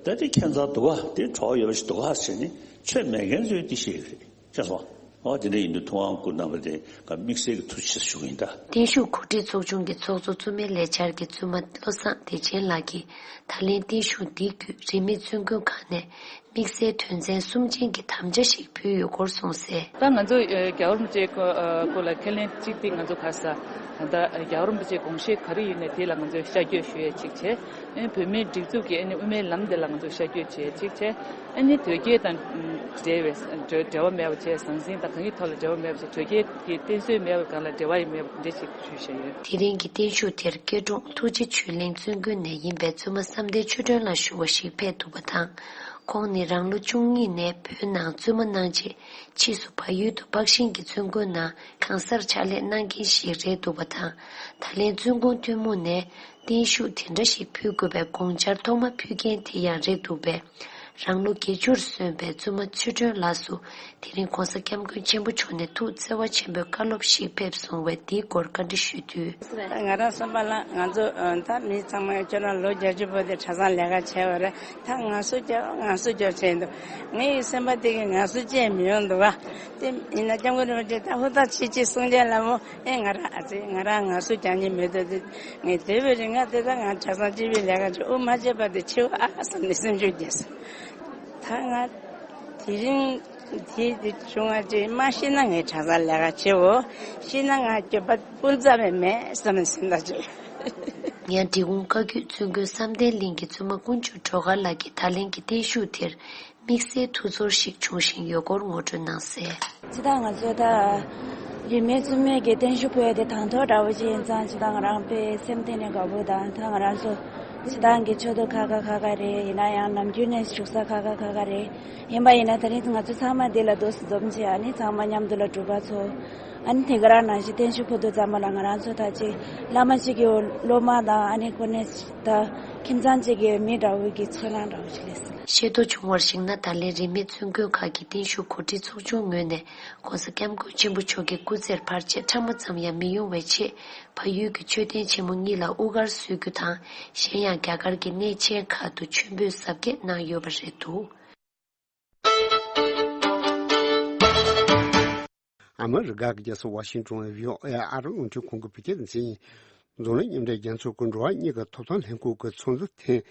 ད་དེ་ཁྱད་མཚར་འདུག་ག་དེ་གྲོགས་ཡོད་པ་ཞིག་འདུག་ག་ཟེར་ནས་ཆོས་མེད་མཁན་ཚོས་དེ་ཤེས་ཀྱི་རེད་ཤེས་སོང་། ཨོ་དེ་འདྲ་ཡིན་དུས་ཐུབ་དབང་སྐུ་རྣམ་པ་དེ་ག་དམིགས་བསལ་གྱི་ཐུགས་རྗེ་ཆེ་ཞུ་གི་ཡིན་ད། བརྟན་བཞུགས་གོ་སྒྲིག་ཚོགས་ཆུང་གི་ཚོགས་གཙོ་བཙུན་མའི་ལས་འཆར་གྱི་བཙུན་མ་བློ་བཟང་བདེ་ཆེན་ལགས་ཀྱིས་ད་ལན་བརྟན་བཞུགས་འདི་བརྒྱུད་རིས་མེད་བཙུན་དགོན་ཁག་ནས། དམིགས་བསལ་དོན་ཚན་གསུམ་ཅན་གྱི་དམ་བཅའ་ཞིག་ཕུལ་ཡོད་སྐོར་གསུངས་གསལ། ད་ང་ཚོ་ཨ་རྒྱལ་བ་རིན་པོ་ཆེ་སྐུ་ཨ་སྐུ་ལ་ཁས་ལེན་གཅིག་དེ་ང་ཚོ་ག་ས་ད་རྒྱལ་བ་རིན་པོ་ཆེ་དགོངས་བཞེད་ག་རེ་ཡིན་ནའི་དེ་ལ་ང་ཚོས་ཤར་བསྐྱོད་ཞུ་ཡས་གཅིག་བྱས། ཨ་ནི་བོད་མིའི་སྒྲིག་འཛུགས་ཀྱི་ཨ་ནི་དབུ་མའི་ལམ་དེ་ལ་ང་ཚོས་ཤར་བསྐྱོད་བྱེད་གཅིག་བྱས། ཨ་ནི་དོལ་རྒྱལ་དང་འབྲེལ་བའི་འབྲེལ་བ་མེད་པ་བྱས། ཟང་ཟིང་དང་གང་གི་ཐོག་ལ་འབྲེལ་བ་མེད་པ་བྱས། དོལ་རྒྱལ་གྱི་བསྟེན་གསོལ་མེད་པའི་སྒང་ལ་འབྲེལ་བ་ཡང་མེད་པ་འདི་འདྲ་ཞིག་ཞུས་བཞག་ཡོད། དེ་རིང་གི་བརྟན་བཞུགས་དེར་སྐྱེ་གྲོང་ཐུགས་རྗེ་ཆོས་གླིང་བཙུན་དགོན་ནས་ཡིན་པའི་བཙུན་མ་བསམ་གཏན་ཆོས་སྒྲོན་ལགས་ཞུ་བ་ཞིག་ཕེབས་འདུག་པ་དང་། ཁོང་ནི་རང་ལོ་བཅུ་གཉིས་ནས་བོད་ནང་བཙུན་མ་གནང་རྗེས་ཕྱིས་སུ་བལ་ཡུལ་དུ་སྤགས་ཤིང་གི་བཙུན་དགོན་ནང་གང་སར་ཕྱག་ལས་གནང་མཁན་ཞིག་རེད་འདུག་པ་དང་། ད་ལན་བཙུན་དགོན་ཐུན་མོང་ནས་བརྟན་བཞུགས་དེ་འདྲ་ཞིག་ཕུལ་དགོས་པའི་དགོངས་འཆར་ཐོག་མ་ཕུལ་མཁན་དེ་ཡང་རེད་འདུག་པས། རང་ལོ་བརྒྱད་ཅུར་སོན་པའི་བཙུན་མ་ཆོས་སྒྲོན་ལགས་སུ་དེ་རིང་༧གོང་ས་༧སྐྱབས་མགོན་ཆེན་པོ་མཆོག་ནས་ཐུགས་བརྩེ་བ་ཆེན་པོས་བཀའ་སློབ་ཞིག་ཕེབས་སོང་བས་འདིའི་སྐོར་བཀའ་འདྲི་ཞུས་དུས། ང་རང་བསམ་པ་ལ་ང་ཚོ་ད་མི་ཚང་མ་ཁྱོད་རང་ལོ་བརྒྱད་ཅུ་བར་དུ་གྲྭ་ཚང་ལས་ཀ་བྱས་པ་རེད། ད་ངལ་གསོ་རྒྱག་ངལ་གསོ་རྒྱག་བྱས་འདུག་ངའི་སེམས་པ་དེ་གི་ངལ་གསོ་བྱས་མི་ཡོང་འདུག་བ། དེ་ཡིན་ན་སྐྱབས་མགོན་རིན་པོ་ཆེ་ད་ཧུར་ཐག་བྱེད་ཅེས་གསུང་རྒྱུ་ལ་མོ། ཨེ་ང་རང་ཨ་ཙི་ང་རང་ངལ་གསོ་རྒྱག་མཁན་མེད་དུས་དེ་ངས་སྡོད་པའི་རིང་ང་དེ་ད་ང་གྲྭ་ཚང་སྤྱི་པའི་ལས་ཀ་བྱེད་དབུ་མ་བྱས་པ་དེ་འཆི་བ་ཨ་བསམ་ནས་སེམས་ཤུགས་རྒྱས་སོང་། ད་ང་དེ་རིང་དེ་དེ་བྱུང་བ་ཅིག་མ་ཤི་ན་ངས་གྲྭ་ཚང་ལས་ཀ་བྱེད་འོ། ཤི་ན་ང་སྐྱོབ་པ་སྤུན་ཙམ་མེད་མེད་བསམ་ནས་སེམས་ཐག་བཅད། ཡང་འབྲི་གུང་བཀའ་བརྒྱུད་བཙུན་དགོན་བསམ་གཏན་གླིང་གི་བཙུན་མ་དཀོན་མཆོག་སྒྲོལ་དཀར་ལགས་ཀྱིས་ད་ལན་གྱི་བརྟན་བཞུགས་དེར། དམིགས་བསལ་ཐུགས་ཚོར་ཞིག་བྱུང་བཞིན་ཡོད་སྐོར་ངོ་སྤྲོད་གནང་གསལ། ཇི་ལྟར་ང་ཚོ་ད་རིས་མེད་བཙུན་མའི་གི་བརྟན་བཞུགས་ཕུལ་ཡ་དེ་དང་ཐོག་འདྲ་བོ་ཅིག་ཡིན་ཙང་། ཇི་ལྟར་ང་རང་དཔེ་སེམས་གཏིང་ནས་དགའ་པོ་དང་། ད་ང་རང་ཚོ་ཇི་ལྟར་གི་ཆོས་དུ་ཁག་ཁག་ཁག་ཁག་རེད། ཡིན་ན་ཡང་ནམ་རྒྱུན་ནས་བཞུགས་ས་ཁག་ཁག་ཁག་ཁག་རེད། ཡིན་པ་ཡིན་ན་ད་རིང་ང་ཚོ་ཚང་མ་འདི་ལ་འདུ་སེ་འཛོམས་བྱས། ཨ་ནི་ཚང་མ་མཉམ་དུ་ལ་སྒྲུབ་པ་ཚོ། ཨ་ནི་དེ་ག་རང་ནང་བཞིན་བརྟན་བཞུགས་ཕུལ་དུས་ཙམ་པ་ལ་ང་རང་ཚོ་ད་ཅིག་བླ་མ་གཅིག་གི་སློབ་མ་དང་། ཨ་ནི་ཁོ་ནས་ད་ཁྱིམ་ཚང་གཅིག་གི་མི་འདྲ་བོ་གི་ཚོར་སྣང་འདྲ་བོ་ཞིག་སླེབས་སོང་། ཤེས་རྟོགས་བྱུང་བར་གཞིགས་ན། ད་ལན་རིས་མེད་བཙུན་དགོན་ཁག་གི་བརྟན་བཞུགས་གོ་སྒྲིག་ཚོགས་ཆུང་ངོས་ནས་༧གོང་ས་༧སྐྱབས་མགོན་ཆེན་པོ་མཆོག་གི་སྐུ་ཚེར་བར་ཆད་ཕྲ་མོ་ཙམ་ཡང་མི་ཡོང་བའི་ཆེད། བལ་ཡུལ་གྱི་མཆོད་རྟེན་ཆེན་མོ་གཉིས་ལ་དབུ་སྐར་གསོལ་རྒྱུ་དང་། གཞན་ཡང་རྒྱ་གར་གྱི་གནས་ཆེན་ཁག་ཏུ་མཆོད་འབུལ་གཟབ་རྒྱས་གནང་ཡོད་པ་རེད་འདུག་ཨ་མི་རི་ཀ་གི་རྒྱལ་ས་ཝ་ཤིང་ཏོན་བྷི་ཨོ་ཨེ་ཨ་རི་རླུང་འཕྲིན་ཁང་གི་བོད་སྐད་སྡེ་ཚན་ཡིན། འཛམ་གླིང་མཉམ་འབྲེལ་རྒྱལ་ཚོགས་ཀྱི་འགྲོ་བ་མིའི་ཐོབ་ཐང་ལྷན་ཁང་གི་ཚོགས་འདུ་ཐེངས་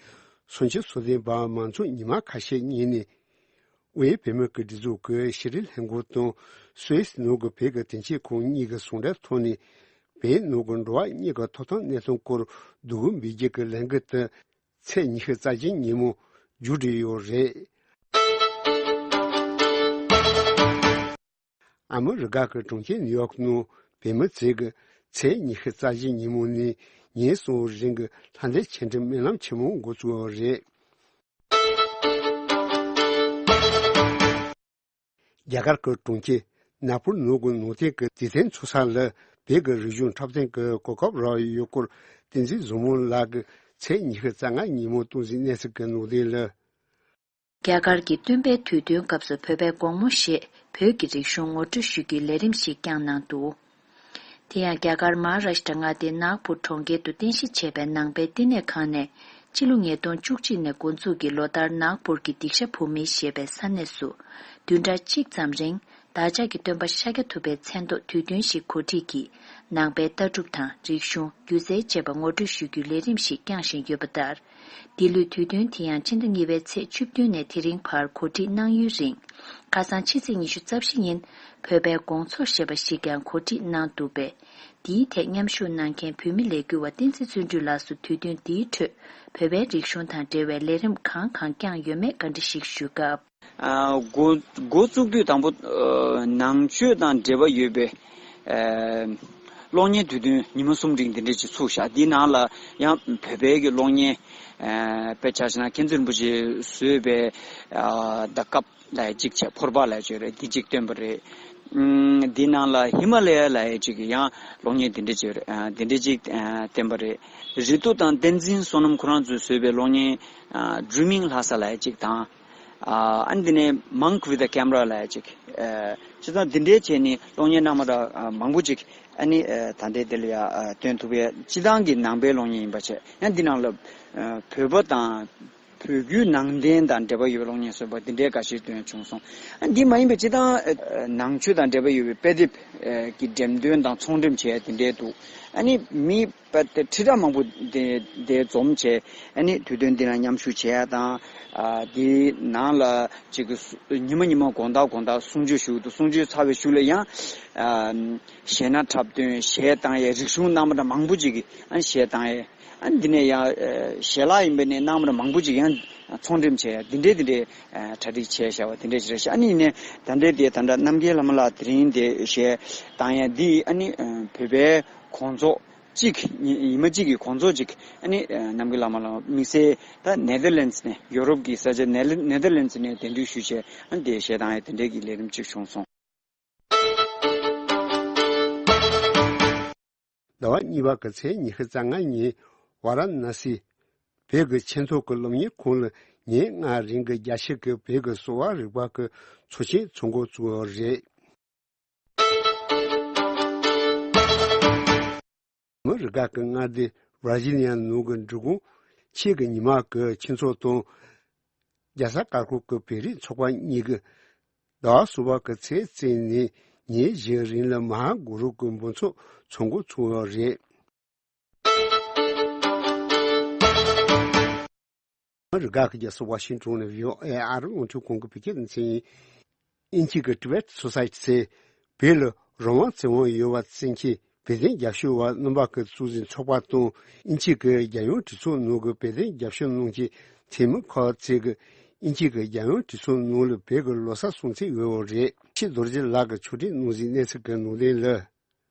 སུམ་ཅུ་སོ་བདུན་པ་མ་འཚོགས་ཉི་མ་ཁ་ཤས་སྔོན་ནས། དབུས་བོད་མིའི་སྒྲིག་འཛུགས་ཀྱི་ཤེས་རིག་ལྷན་ཁང་དང་སུད་སི་ནང་གི་བོད་ཀྱི་དོན་གཅོད་ཁང་གཉིས་ཀྱི་ཟུང་འབྲེལ་ཐོག་ནས། བོད་ནང་གི་འགྲོ་བ་མིའི་ཐོབ་ཐང་གནས་སྟངས་སྐོར་སྡོད་དགོངས་འབུལ་རྒྱུ་གི་ལས་འགུལ་དེ་ཚེས་ཉི་ཤུ་རྩ་བཞི་ཉིན་མོ་མཇུག་བསྒྲིལ་ཡོད་རེད། ཨ་མི་རི་ཀ་གི་གྲོང་ཁྱེར་ནིའུ་ཡོག་ནང་བོད་མི་ཚོས་ཀྱི་ཚེས་ཉི་ཤུ་རྩ་བཞི་ཉིན་མོ་ནས་ཉིན་གསུམ་རིང་གི་ལྷ་འདྲེ་ཆེད་འགྲེམས་སྨོན་ལམ་ཆེན་མོ་འགོ་བཙུགས་པ་རེད། རྒྱ་གར་གྱི་གྲོང་ཁྱེར་ནཱག་པུར་ནང་གི་ནང་བསྟན་གྱི་དུས་སྟོན་འཚོགས་ས་ལ་བོད་ཀྱི་རིག་གཞུང་འཁྲབ་སྟོན་གྱི་གོ་སྐབས་རག་ཡོད་སྐོར་བསྟན་འཛིན་བཟང་མོ་ལགས་ཀྱིས་ཚེས་ཉི་ཤུ་རྩ་ལྔ་ཉིན་མོ་གཏོང་གཟིགས་གནས་ཚུལ་གྱི་ནང་དོན་ལ། རྒྱ་གར་གྱི་སྟོན་པའི་དུས་སྟོན་སྐབས་སུ་བོད་པའི་དགོང་མོ་ཞེས་བོད་ཀྱི་རིག་གཞུང་ངོ་སྤྲོད་ཞུ་རྒྱུའི་ལས་རིམ་ཞིག་བསྐྱངས་གནང་འདུག་དེ་ཡང་རྒྱ་གར་མ་ཧཱ་རཱ་ཤི་ཏྲ་མངའ་སྡེའི་ནཱག་པུར་གྲོང་ཁྱེར་དུ་རྟེན་གཞི་བྱས་པའི་ནང་པའི་བསྟི་གནས་ཁང་ནས་ཕྱི་ལོ་ཉིས་སྟོང་བཅུ་གཅིག་ནས་འགོ་འཛུགས་ཀྱིས་ལོ་ལྟར་ནཱག་པུར་གྱི་སྡིག་བཤགས་བོད་མི་ཞེས་པའི་ས་གནས་སུ་བདུན་ཕྲག་གཅིག་ཙམ་རིང་བདག་ཅག་གི་སྟོན་པ་ཤཱཀྱ་ཐུབ་པའི་མཚན་ཐོག་དུས་སྟོན་ཞིག་གོ་སྒྲིག་གིས་ནང་པའི་ལྟ་གྲུབ་དང་རིག་གཞུང་། སྒྱུ་རྩལ་བཅས་པ་ངོ་སྤྲོད་ཞུ་རྒྱུའི་ལས་རིམ་ཞིག་བསྐྱངས་བཞིན་ཡོད་པ་ལྟར། འདི་ལོའི་དུས་སྟོན་དེ་ཡང་ཕྱི་ཟླ་གཉིས་པའི་ཚེས་བཅུ་བདུན་ནས་དེ་རིང་བར་གོ་སྒྲིག་གནང་ཡུན་རིང་། ཁ་སང་ཕྱི་ཚེས་ཉི་ཤུ་རྩ་བཞི་ཉིན་བོད་པའི་དགོང་ཚོགས་ཞེས་པ་ཞིག་ཀྱང་གོ་སྒྲིག་གནང་འདུག་པས། འདིའི་ཐད་མཉམ་ཞུགས་གནང་མཁན་བོད་མི་ལས་འགུལ་བ་བསྟན་འཛིན་བརྩོན་འགྲུས་ལགས་སུ་དུས་སྟོན་འདིའི་ཁྲོད་བོད་པའི་རིག་གཞུང་དང་འབྲེལ་བའི་ལས་རིམ་གང་གང་བསྐྱངས་ཡོད་མེད་བཀའ་འདྲི་ཞིག་ཞུས་སྐབས། ཨ། འགོ་འགོ་བཙུགས་དུས་དང་པོ། ཨ། ནང་ཆོས་དང་འབྲེལ་བ་ཡོད་པའི། ཨ། གློག་བརྙན་དུས་སྟོན་ཉི་མ་གསུམ་རིང་འདི་འདྲ་ཅིག་ཚུགས་ཤག་འདིའི་ནང་ལ་ཡང་བོད་པའི་གི་གློག་བརྙན། ཨ། དཔེ་ཆ་བཞག་ན་མཁན་ཟུར་རིན་པོ་ཆེས་བཟོས་པའི། ཨ། ད་སྐབས་ལ་ཡ་གཅིག་བྱས་ཕོར་པ་ལ་ཡ་བྱས་རེད། འདི་གཅིག་བཏོན་པ་རེད། ཨུམ། འདིའི་ནང་ལ་ཧི་མ་ལ་ཡ་ལ་ཡ་གཅིག་གི་ཡང་གློག་བརྙན་འདི་འདྲ་ཅིག་རེད། ཨ། འདི་འདྲ་ཅིག་ཨ། བཏོན་པ་རེད། རི་ཏོ་དང་བསྟན་འཛིན་བསོད་ནམས་ཁོ་རང་ཚོས་བཟོས་པའི་གློག་བརྙན། ཨ། Dreaming Lhasa་ལ་ཡ་གཅིག་དང་། ཨ། ཨ་ནི་འདི་ནས་Monk with a Camera་ལ་ཡ་གཅིག་ཨ། སྤྱིར་བཏང་འདི་འདྲའི་བྱས་ནས་གློག་བརྙན་སྣ་མང་ར་ཨ། མང་པོ་ཅིག་ཨ་ནི་ཨ། ད་ལྟའི་འདི་ལ་ཡ་ཨ། སྟོན་ཐུབ་པའི་སྤྱིར་བཏང་གི་ནང་པའི་གློག་བརྙན་ཡིན་པ་བྱས། ཡང་འདི་ནང་ལ་ཨ། བོད་པ་དང་བོད་བརྒྱུད་ནང་བསྟན་དང་འབྲེལ་བ་ཡོད་པའི་གློག་བརྙན་བཟོས་པ་འདི་འདྲའི་འགའ་ཤས་སྟོན་བྱུང་སོང་། ཨ། འདི་མ་ཡིན་པའི་སྤྱིར་བཏང་ཨ། ནང་ཆོས་དང་འབྲེལ་བ་ཡོད་པའི་དཔེ་དེབ་ཨ། ཀྱི་འགྲེམས་སྟོན་དང་ཚོང་འགྲེམས་བྱས་འདི་འདྲའི་འདུག་ཨ་ནི་མི་པ་དེ་ཁྲི་ཕྲག་མང་པོ་དེ་དེ་འཛོམས་བྱས། ཨ་ནི་དུས་སྟོན་འདི་ལ་མཉམ་ཞུགས་བྱས་ཡ་དང་། ཨ། དེའི་ནང་ལ་ཅིག་གི་སུ་ཉི་མ་ཉི་མ་དགོང་དག་དགོང་དག་གསུང་ཆོས་ཞུ་གི་འདུག་གསུང་ཆོས་ཚར་བའི་གཞུག་ལ་ཡང་། ཨ། གཞས་སྣ་འཁྲབ་སྟོན། གཞས་བཏང་ཡས། རིག་གཞུང་སྣ་མང་ར་མང་པོ་ཅིག་གི་ཨ་ནི་གཞས་བཏང་ཡས། ཨ་ནི་འདི་ནས་ཡང་། ཨ། གཞས་ལ་ཡིན་པ་ནས་སྣ་མང་ར་མང་པོ་ཅིག་ཡང་ཚོང་འགྲེམས་བྱས་ཡ་འདི་འདྲའི་འདི་འདྲའི་ཨ། གྲ་སྒྲིག་བྱས་བཞག་པ་འདི་འདྲའི་ཅིག་རེད་ཤག་ཨ་ནི་ཡིན་ནའི་ད་ལྟའི་དེ་ད་ལྟ་རྣམ་རྒྱལ་ལྷ་མོ་ལགས་དེ་རིང་དེ་གཞས་བཏང་ཡ་འདི་ཨ་ནི་ཨ། བོད་པའི་གོང་ཚོགས་གཅིག་ཉི་ཉི་མ་གཅིག་གི་གོང་ཚོགས་གཅིག་ཨ་ནི་ཨ། རྣམ་རྒྱལ་ལྷ་མོ་ལགས་དམིགས་བསལ་ད་ནེ་དར་ལེན་ཙི་ནས། ཡོ་རོབ་ཀྱི་ས་ཆ་ནེ་ནེ་དར་ལེན་ཙི་ནས་གདན་འདྲེན་ཞུས་བྱས། ཨ་ནི་དེ་གཞས་བཏང་ཡ་དེ་འདྲའི་གི་ལས་རིམ་གཅིག་བྱུང་སོང་། ཟླ་བ་གཉིས་པ་གི་ཚེས་ཉི་ཤུ་རྩ་ལྔ་ཉིན་ཝཱ་ར་ཎ་སི་བོད་ཀྱི་ཆེས་མཐོ་གི་སློབ་གཉེར་ཁང་ལ་ཉིན་ལྔ་རིང་གི་རྒྱ་ཆེ་གི་བོད་ཀྱི་གསོ་བ་རིག་པ་གི་ཚོགས་ཆེན་ཚོགས་འགོ་བཙུགས་པ་རེད། མི་རིགས་ཁག་གི་མངའ་སྡེ་ཝར་ཇི་ནི་ཡ་ནང་གི་འབྲི་གུང་ཆེད་ཀྱི་ཉི་མ་གི་ཆོས་ཚོགས་དང་། རྒྱལ་ས་ཀར་ཀོར་གྱི་བོད་རིགས་ཚོགས་པ་གཉིས་ཀྱིས་ཟླ་བ་གསུམ་པ་གི་ཚེས་བཙུགས་ནས་ཉིན་བཞིའི་རིང་ལ་མ་ཧཱ་གུ་རུ་གི་འབུམ་ཚོགས་ཚོགས་འགོ་ཚུགས་པ་རེད། ཨ་མི་རི་ཀ་གི་རྒྱལ་ས་ཝ་ཤིང་ཏོན་ནས་བྷི་ཨོ་ཨེ་ཨ་རིའི་རླུང་འཕྲིན་ཁང་གི་བོད་སྐད་སྡེ་ཚན་ཡིན། དབྱིན་ཇི་གི་Tibet Society་ཟེར་བོད་ལ་རང་དབང་བཙན་དབང་ཡོད་པ་བཙན་གྱིས་བོད་དོན་རྒྱབ་སྐྱོར་བ་རྣམ་པ་གིས་བཙུགས་ཟིན་ཚོགས་པ་དང་། དབྱིན་ཇི་གི་རྒྱལ་ཡོངས་གྲོས་ཚོགས་ནང་གི་བོད་དོན་རྒྱབ་སྐྱོར་གནང་མཁན་འཐུས་མི་ཁག་ཅིག་གིས་དབྱིན་ཇི་གི་རྒྱལ་ཡོངས་གྲོས་ཚོགས་ནང་ལ་བོད་ཀྱི་ལོ་གསར་སྲུང་བརྩི་ཡོད་པ་རེད། ཆེས་རྡོ་རྗེ་ལགས་ཀྱིས་ཕྱོགས་སྒྲིག་གནང་ཟིན་གནས་ཚུལ་གྱི་ནང་དོན་ལ།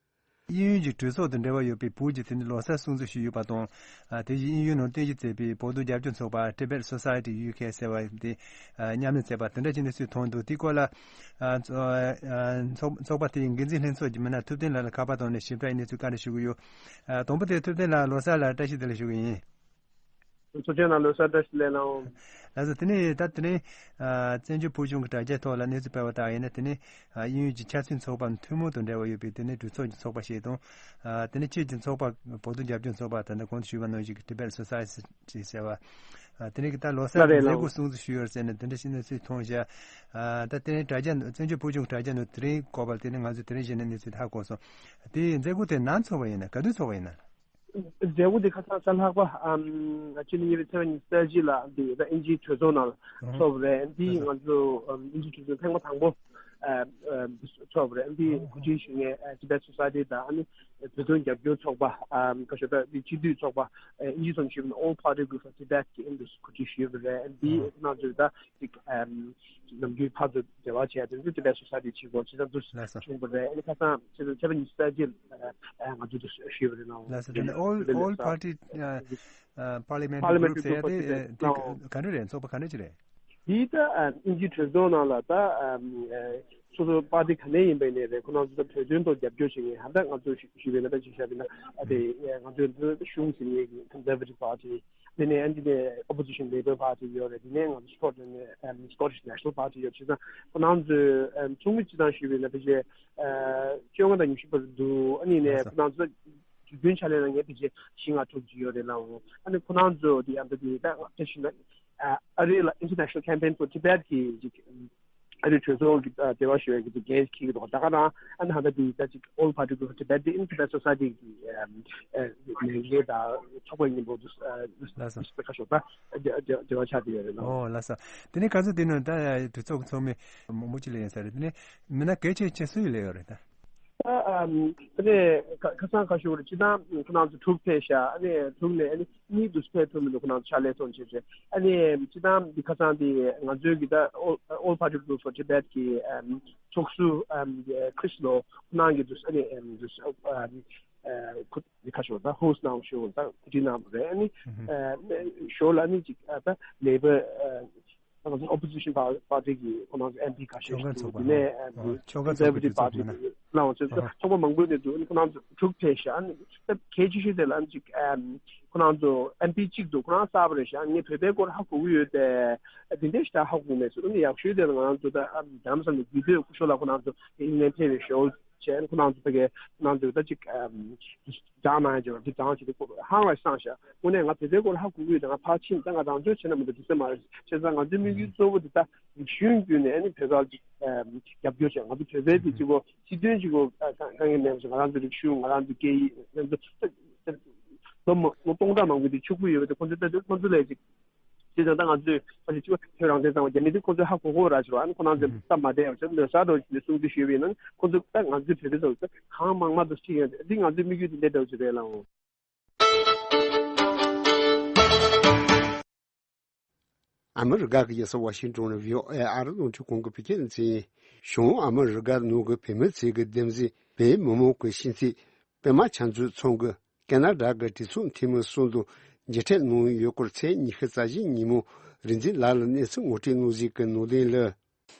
དབྱིན་ཡུལ་གྱི་གྲོས་ཚོགས་དང་འབྲེལ་བ་ཡོད་པའི་བོད་ཀྱི་དེ་ནི་ལོ་གསར་སྲུང་བརྩི་ཞུས་ཡོད་པ་དང་། ཨ། དེ་བཞིན་དབྱིན་ཡུལ་ནང་རྟེན་གཞི་བྱས་པའི་བོད་དོན་རྒྱབ་སྐྱོར་ཚོགས་པ་Tibet Society ཡུ་ཁེ་ཟེར་བ་དེ། ཨ། མཉམ་ལས་བྱས་པ་དེ་འདྲ་ཅིག་གནས་ཚུལ་ཐོན་འདུག་དེའི་སྐོར་ལ། ཨ། ཚོ་ཨ། ཚོགས་ཚོགས་པ་དེའི་འགན་འཛིན་ལྷན་ཚོགས་ཀྱི་མི་སྣ་ཐུབ་བསྟན་ལགས་ལ་ཁ་པར་བཏང་ནས་ཞིབ་ཕྲའི་གནས་ཚུལ་བཀའ་འདྲི་ཞུ་གི་ཡོད། ཨ། དང་པོ་དེ་ཐུབ་བསྟན་ལགས་ལོ་གསར་ལ་བཀྲ་ཤིས་བདེ་ལེགས་ཞུ་གི་ཡིན། ཚོགས་ཆེན་ནང་ལོ་གསར་བཀྲ་ཤིས་བདེ་ལེགས་གནང་། ལགས་སོ། དེ་ནས་ད་དེ་རིང་ཨ། བཙན་བྱོལ་བོད་གཞུང་གི་དྲ་རྒྱའི་ཐོག་ལ་གནས་ཚུལ་སྤེལ་བ་ལྟར་ཡིན་ན། དེ་ནས་ཨ། དབྱིན་ཡུལ་གྱི་ཆབ་སྲིད་ཚོགས་པ་ཐུན་མོང་དང་འབྲེལ་བ་ཡོད་པའི་དེ་ནས་གྲོས་ཚོགས་ཀྱི་ཚོགས་པ་ཞིག་དང་། ཨ། དེ་ནས་ཁྱེད་ཀྱི་ཚོགས་པ་བོད་དོན་རྒྱབ་སྐྱོར་ཚོགས་པ་ད་ལྟ་གོང་དུ་ཞུས་པ་ནང་བཞིན་གྱི་Tibet Society ཟེར་བ། ཨ། དེ་ནས་ད་ལོ་གསར་ལགས་རེད་ལགས། མཛད་སྒོ་སྲུང་བརྩི་ཞུས་ཡོད་ཟེར་ནས་དེ་འདྲ་ཞིག་གནས་ཚུལ་མཐོང་བཞག་ཨ། ད་དེ་རིང་དྲ་རྒྱ་བཙན་བྱོལ་བོད་གཞུང་དྲ་རྒྱ་ནང་དེ་རིང་སྐོར་བ་དེ་ནས་ང་ཚོས་དེ་རིང་གཞི་ནས་གནས་ཚུལ་ཧ་གོ་སོང་། དེ་མཛད་སྒོ་དེ་ནམ་ཚོགས་པ་ཡིན་ན། ག་དུས་ཚོགས་པ་ཡིན་ན། མཛད་སྒོ་འདི་ཁ་སང་གཟའ་ལྷག་པ་ཨམ་ཕྱི་ཟླ་གཉིས་པའི་ཚེས་པ་ཉི་ཤུ་རྩ་གཅིག་ལ་འདི་ད་དབྱིན་ཇིའི་གྲོས་ཚོགས་ནང་ལ་ཨ་ཚོགས་པ་རེད། འདི་ང་ཚོ་ཨམ་དབྱིན་ཇིའི་གྲོས་ཚོགས་ཐེངས་མ་དང་པོ་ཨ་ཨ་ཚོགས་པ་རེད། འདི་གོ་སྒྲིག་ཞུ་མཁན་ཨ་Tibet Society དང་ཨ་ནི་བོད་དོན་རྒྱབ་སྐྱོར་ཚོགས་པ་ཨམ་ཁ་ཤོ་ད་འདི་སྤྱི་འཐུས་ཚོགས་པ་ཨ་དབྱིན་ཇི་ཚོ་ཞུས་པ་ན་All Party Group for Tibet གི་ཨ་ནི་འདི་གོ་སྒྲིག་ཞུས་པ་རེད། འདི་ང་ཚོས་ད་ཅིག་ཨམ་ནམ་རྒྱུན་ཕར་ཚུར་འབྲེལ་བ་བྱས་ཏེ་འདི་Tibet Society ཆེད་སྐོར་ཆེད་དུ་ལགས་སོ། བྱུང་བ་རེད། ཨ་ནི་ཁ་སང་ཕྱི་ཟླ་ཕྱི་ཟླ་ཉི་ཤུ་རྩ་གཅིག་ལ་ང་ཚོ་འདི་ཞུས་པ་རེད་ལགས། ལགས་སོ། དེ་ནས་All All Party ཨ་ཨ་Parliamentary Group ཟེར་ཡ་དེ་ཨ་དེ་ག་འདྲ་རེད། ཚོགས་པ་ག་འདྲ་ཅིག་རེད། འདི་ད་ཨ་དབྱིན་ཇིའི་གྲོས་ཚོགས་ནང་ལ་ད་ཨ་ཨ་སོ་སོ་པར་ཏི་ག་ནས་ཡིན་པ་ཡིན་ནའི་རེད། ཁོ་རང་ཚོ་ད་བོད་དོན་ཐོག་རྒྱབ་སྐྱོར་བྱེད་མཁན་ཧ་ད་ང་ཚོ་ཞུ་ཞུས་པ་ཡིན་ན་ད་ཅིག་བཤད་པ་ཡིན་ན་ཨ་དེ་ཨ་ང་ཚོའི་འདི་གཞུང་ཟིན་མཁན་གྱི་Conservative Party དེ་ནས་ཨ་འདི་ནས་Opposition Labour Party ཡོད་རེད། དེ་ནས་ང་ཚོ་Scotland ནས་ཨམ་Scottish National Party ཡོད། བྱས་ཙང་ཁོ་རང་ཚོས་ཨམ་ཚོགས་མི་སྤྱི་བཏང་ཞུས་པ་ཡིན་ན་ཕལ་ཆེར་ཨ་བཅོ་ལྔ་དང་ཉི་ཤུ་བར་དུ་འདུག་ཨ་ནི་ནས་ཁོ་རང་ཚོ་དུས་རྒྱུན་ཕྱག་ལས་གནང་མཁན་ཕལ་ཆེར་བཞི་ལྔ་དྲུག་ཅིག་ཡོད་རེད་ལགས། ཨ་ནི་ཁོ་རང་ཚོ་དེ་ཡང་ད་དེ་ད་ཕལ་ཆེར་ན་ཨ་ཨ་རི་ལ་International Campaign for Tibet གི་ཅིག་ཨ་རི་གྲོས་ཚོགས་ཀྱི་ཨ་འབྲེལ་བ་ཞུ་ཡག་གི་ཅིག་འགན་འཁྱེར་གྱི་འདུག་ད་ག་རང་ཨ་ནི་ཧ་ད་དེ་ད་ཅིག་All Party Group for Tibet དེ་ཨིན་Tibet Society གི་ཨ་ཨ་ལས་འགན་དང་ཚོགས་པ་ཡིན་པོ་དུ་ཨ་ལགས་སོ། ཁ་ཤོག་ད་འབྲེལ་བ་ཆགས་བསྡད་ཡོད་རེད་ལགས། ཨོ་ལགས་སོ། དེ་ནས་ག་ཚོད་དེ་ནང་ད་གྲོས་ཚོགས་ཀྱི་ཚོགས་མི་མང་པོ་ཅིག་སླེབས་ཡོད་ས་རེད། དེ་ནས་མི་སྣ་གལ་ཆེ་ཆེ་སུ་ཡིས་སླེབས་ཡོད་རེད་ད། ཨ་ཨམ་དེ་ནས་ཁ་ཁ་སང་ཁ་ཤོར་སྤྱི་བཏང་ཁོ་རང་ཚོ་དྲུག་ཕེབས་ཤག་ཨ་ནི་དྲུག་ནས་ཨ་ནི་གཉིས་འདུག་ཕེབས་ཐུབ་མི་འདུག་ཁོ་རང་ཚོ་ཕྱག་ལས་གཙོ་བྱས་རྗེས་ཨ་ནི་སྤྱི་བཏང་འདི་ཁ་སང་འདི་ང་ཚོའི་གི་ད་All All Party Group for Tibet གི་ཨམ་ཚོགས་ཟུར་ཨམ་Chris Lo ཁོ་རང་གི་འདུག་ཨ་ནི་ཨམ་འདུག་ཨམ་ཨ་ཁོ་འདི་ཁ་ཤོར་ད་host གནང་ཞུ་ད་གོ་སྒྲིག་གནང་བ་རེད། ཨ་ནི་ཨ་ཞོར་ལ་ཨ་ནི་ཅིག་ཨ་ད་Labour ཨ་ང་ཚོ་Opposition Party གི་ཁོ་རང་ཚོ་ཨེམ་པི་ཁ་ཤས་ཤིག་འདུག་དེ་ནས་ཨ་ཨ་ཕྱོགས་འགལ་ཚོགས་པ་Conservative Party གི་གནང་བ་ཚོས་ཚོགས་པ་མང་པོའི་ནས་འདུག་ཨ་ནི་ཁོ་རང་ཚོ་དྲུག་ཕེབས་ཤག་ཨ་ནི་ད་གལ་ཆེ་ཤོས་དེ་ལ་ཨ་ནི་ཅིག་ཨམ་ཁོ་རང་ཚོ་ཨེམ་པི་གཅིག་འདུག་ཁོ་རང་གསར་པ་རེད་ཤག་ཨ་ནི་ངས་བོད་པའི་སྐོར་ཧ་གོ་གི་ཡོད་དེ་དེ་འདྲའི་ཞིག་ད་ཧ་གོ་མེད་ཚུལ། ཨ་ནི་ཡག་ཤོས་དེ་ལ་ང་རང་ཚོ་ད་ཨམ་རྒྱ་ནག་ས་ནས་རྒྱུད་སྟོད་སྐུ་ཞབས་ལགས་ཁོ་རང་ཚོ་ཨིན་ལན་ཕེབས་པའི་ཞོར་བྱས་ཁོ་རང་ཚོ་ཕ་གི་ཁོ་རང་ཚོས་ད་ཅིག་ཨམ་སྦྱང་གནང་ཡ་ཅིག་འདི་སྦྱང་བྱེད་དུས་ཧང་ལ་སངས་ཤག་དངོས་གནས་ང་བོད་པའི་སྐོར་ཧ་གོ་གི་ཡོད་དེ་ང་ཕར་ཕྱིན་ད་ང་རང་ཚོའི་བྱས་ན་མི་འདུག་དེ་ཚོ་མ་རེད། བྱས་ཙང་ང་ཚོའི་དམིགས་ཡུལ་གཙོ་བོ་དེ་ད་རིག་གཞུང་བརྒྱུད་ནས་ཨ་ནི་བོད་པར་ཅིག་ཨམ་རྒྱབ་སྐྱོར་བྱས་ང་ཚོ་བོད་པའི་དེ་གཅིག་པོ་སྤྱི་དོན་གཅིག་པོ་དཀའ་ངལ་མེད་པ་ཞིག་ང་རང་ཚོའི་རིག་གཞུང་ང་རང་ཚོའི་སྐད་ཡིག་ང་ཚོ་ལོ་མ་ལོ་སྟོང་ཕྲག་མང་པོ་དེ་ཕྱུག་པོ་ཡོད་པ་དེ་ཁོ་ཚོ་ལྟ་དུས་ཁོ་ཚོ་ལས་ཅིག་དེ་ཙང་ད་ང་ཚོས་ཕ་གི་གཅིག་པ་ཐོད་རང་བཙན་གཙང་མ་རྒྱ་མི་དེ་ཁོ་ཚོས་ཧ་གོ་གོ་ར་ཞིག་རོ། ཨ་ནི་ཁོ་རང་ཚོས་སྟབས་མ་བདེ་ཡང་ཆེ་ལོ་ས་རོ་ཞིག་ནས་གསུང་རྒྱུ་ཞུས་པ་ཡིན་ན་ཁོ་ཚོས་ད་ང་ཚོའི་བོད་པའི་ཚོ་གང་མང་མང་དུ་ཁྲིད་ཡོང་དེ་འདི་ང་ཚོའི་དམིགས་ཡུལ་དེ་འདྲ་འདྲ་བོ་ཞིག་རེད་ལགས། ཨ་མི་རི་ཀ་གི་རྒྱལ་ས་ཝ་ཤིང་ཏོན་ནས་བྷི་ཨོ་ཨེ་ཨ་རི་རླུང་འཕྲིན་ཁང་གི་བོད་སྐད་སྡེ་ཚན་ཡིན། བྱང་ཨ་མི་རི་ཀར་ནང་གི་བོད་མི་ཚོའི་གི་འདེམས་གསེས་བོད་མི་མང་གི་ཤིང་རྩིས་པད་མ་ཆང་མཛོད་ཚང་གི་ཀེ་ན་ཌ་གི་གྲོས་ཚོགས་འཐུས་མི་གསུམ་དང་མཇལ་འཕྲད་གནང་ཡོད་སྐོར་ཚེས་ཉི་ཤུ་རྩ་བཞིའི་ཉིན་མོ་རིག་འཛིན་ལགས་ལ་གནས་ཚུལ་ངོ་སྤྲོད་གནང་གཟིགས་ཀྱི་ནང་དོན་ལ།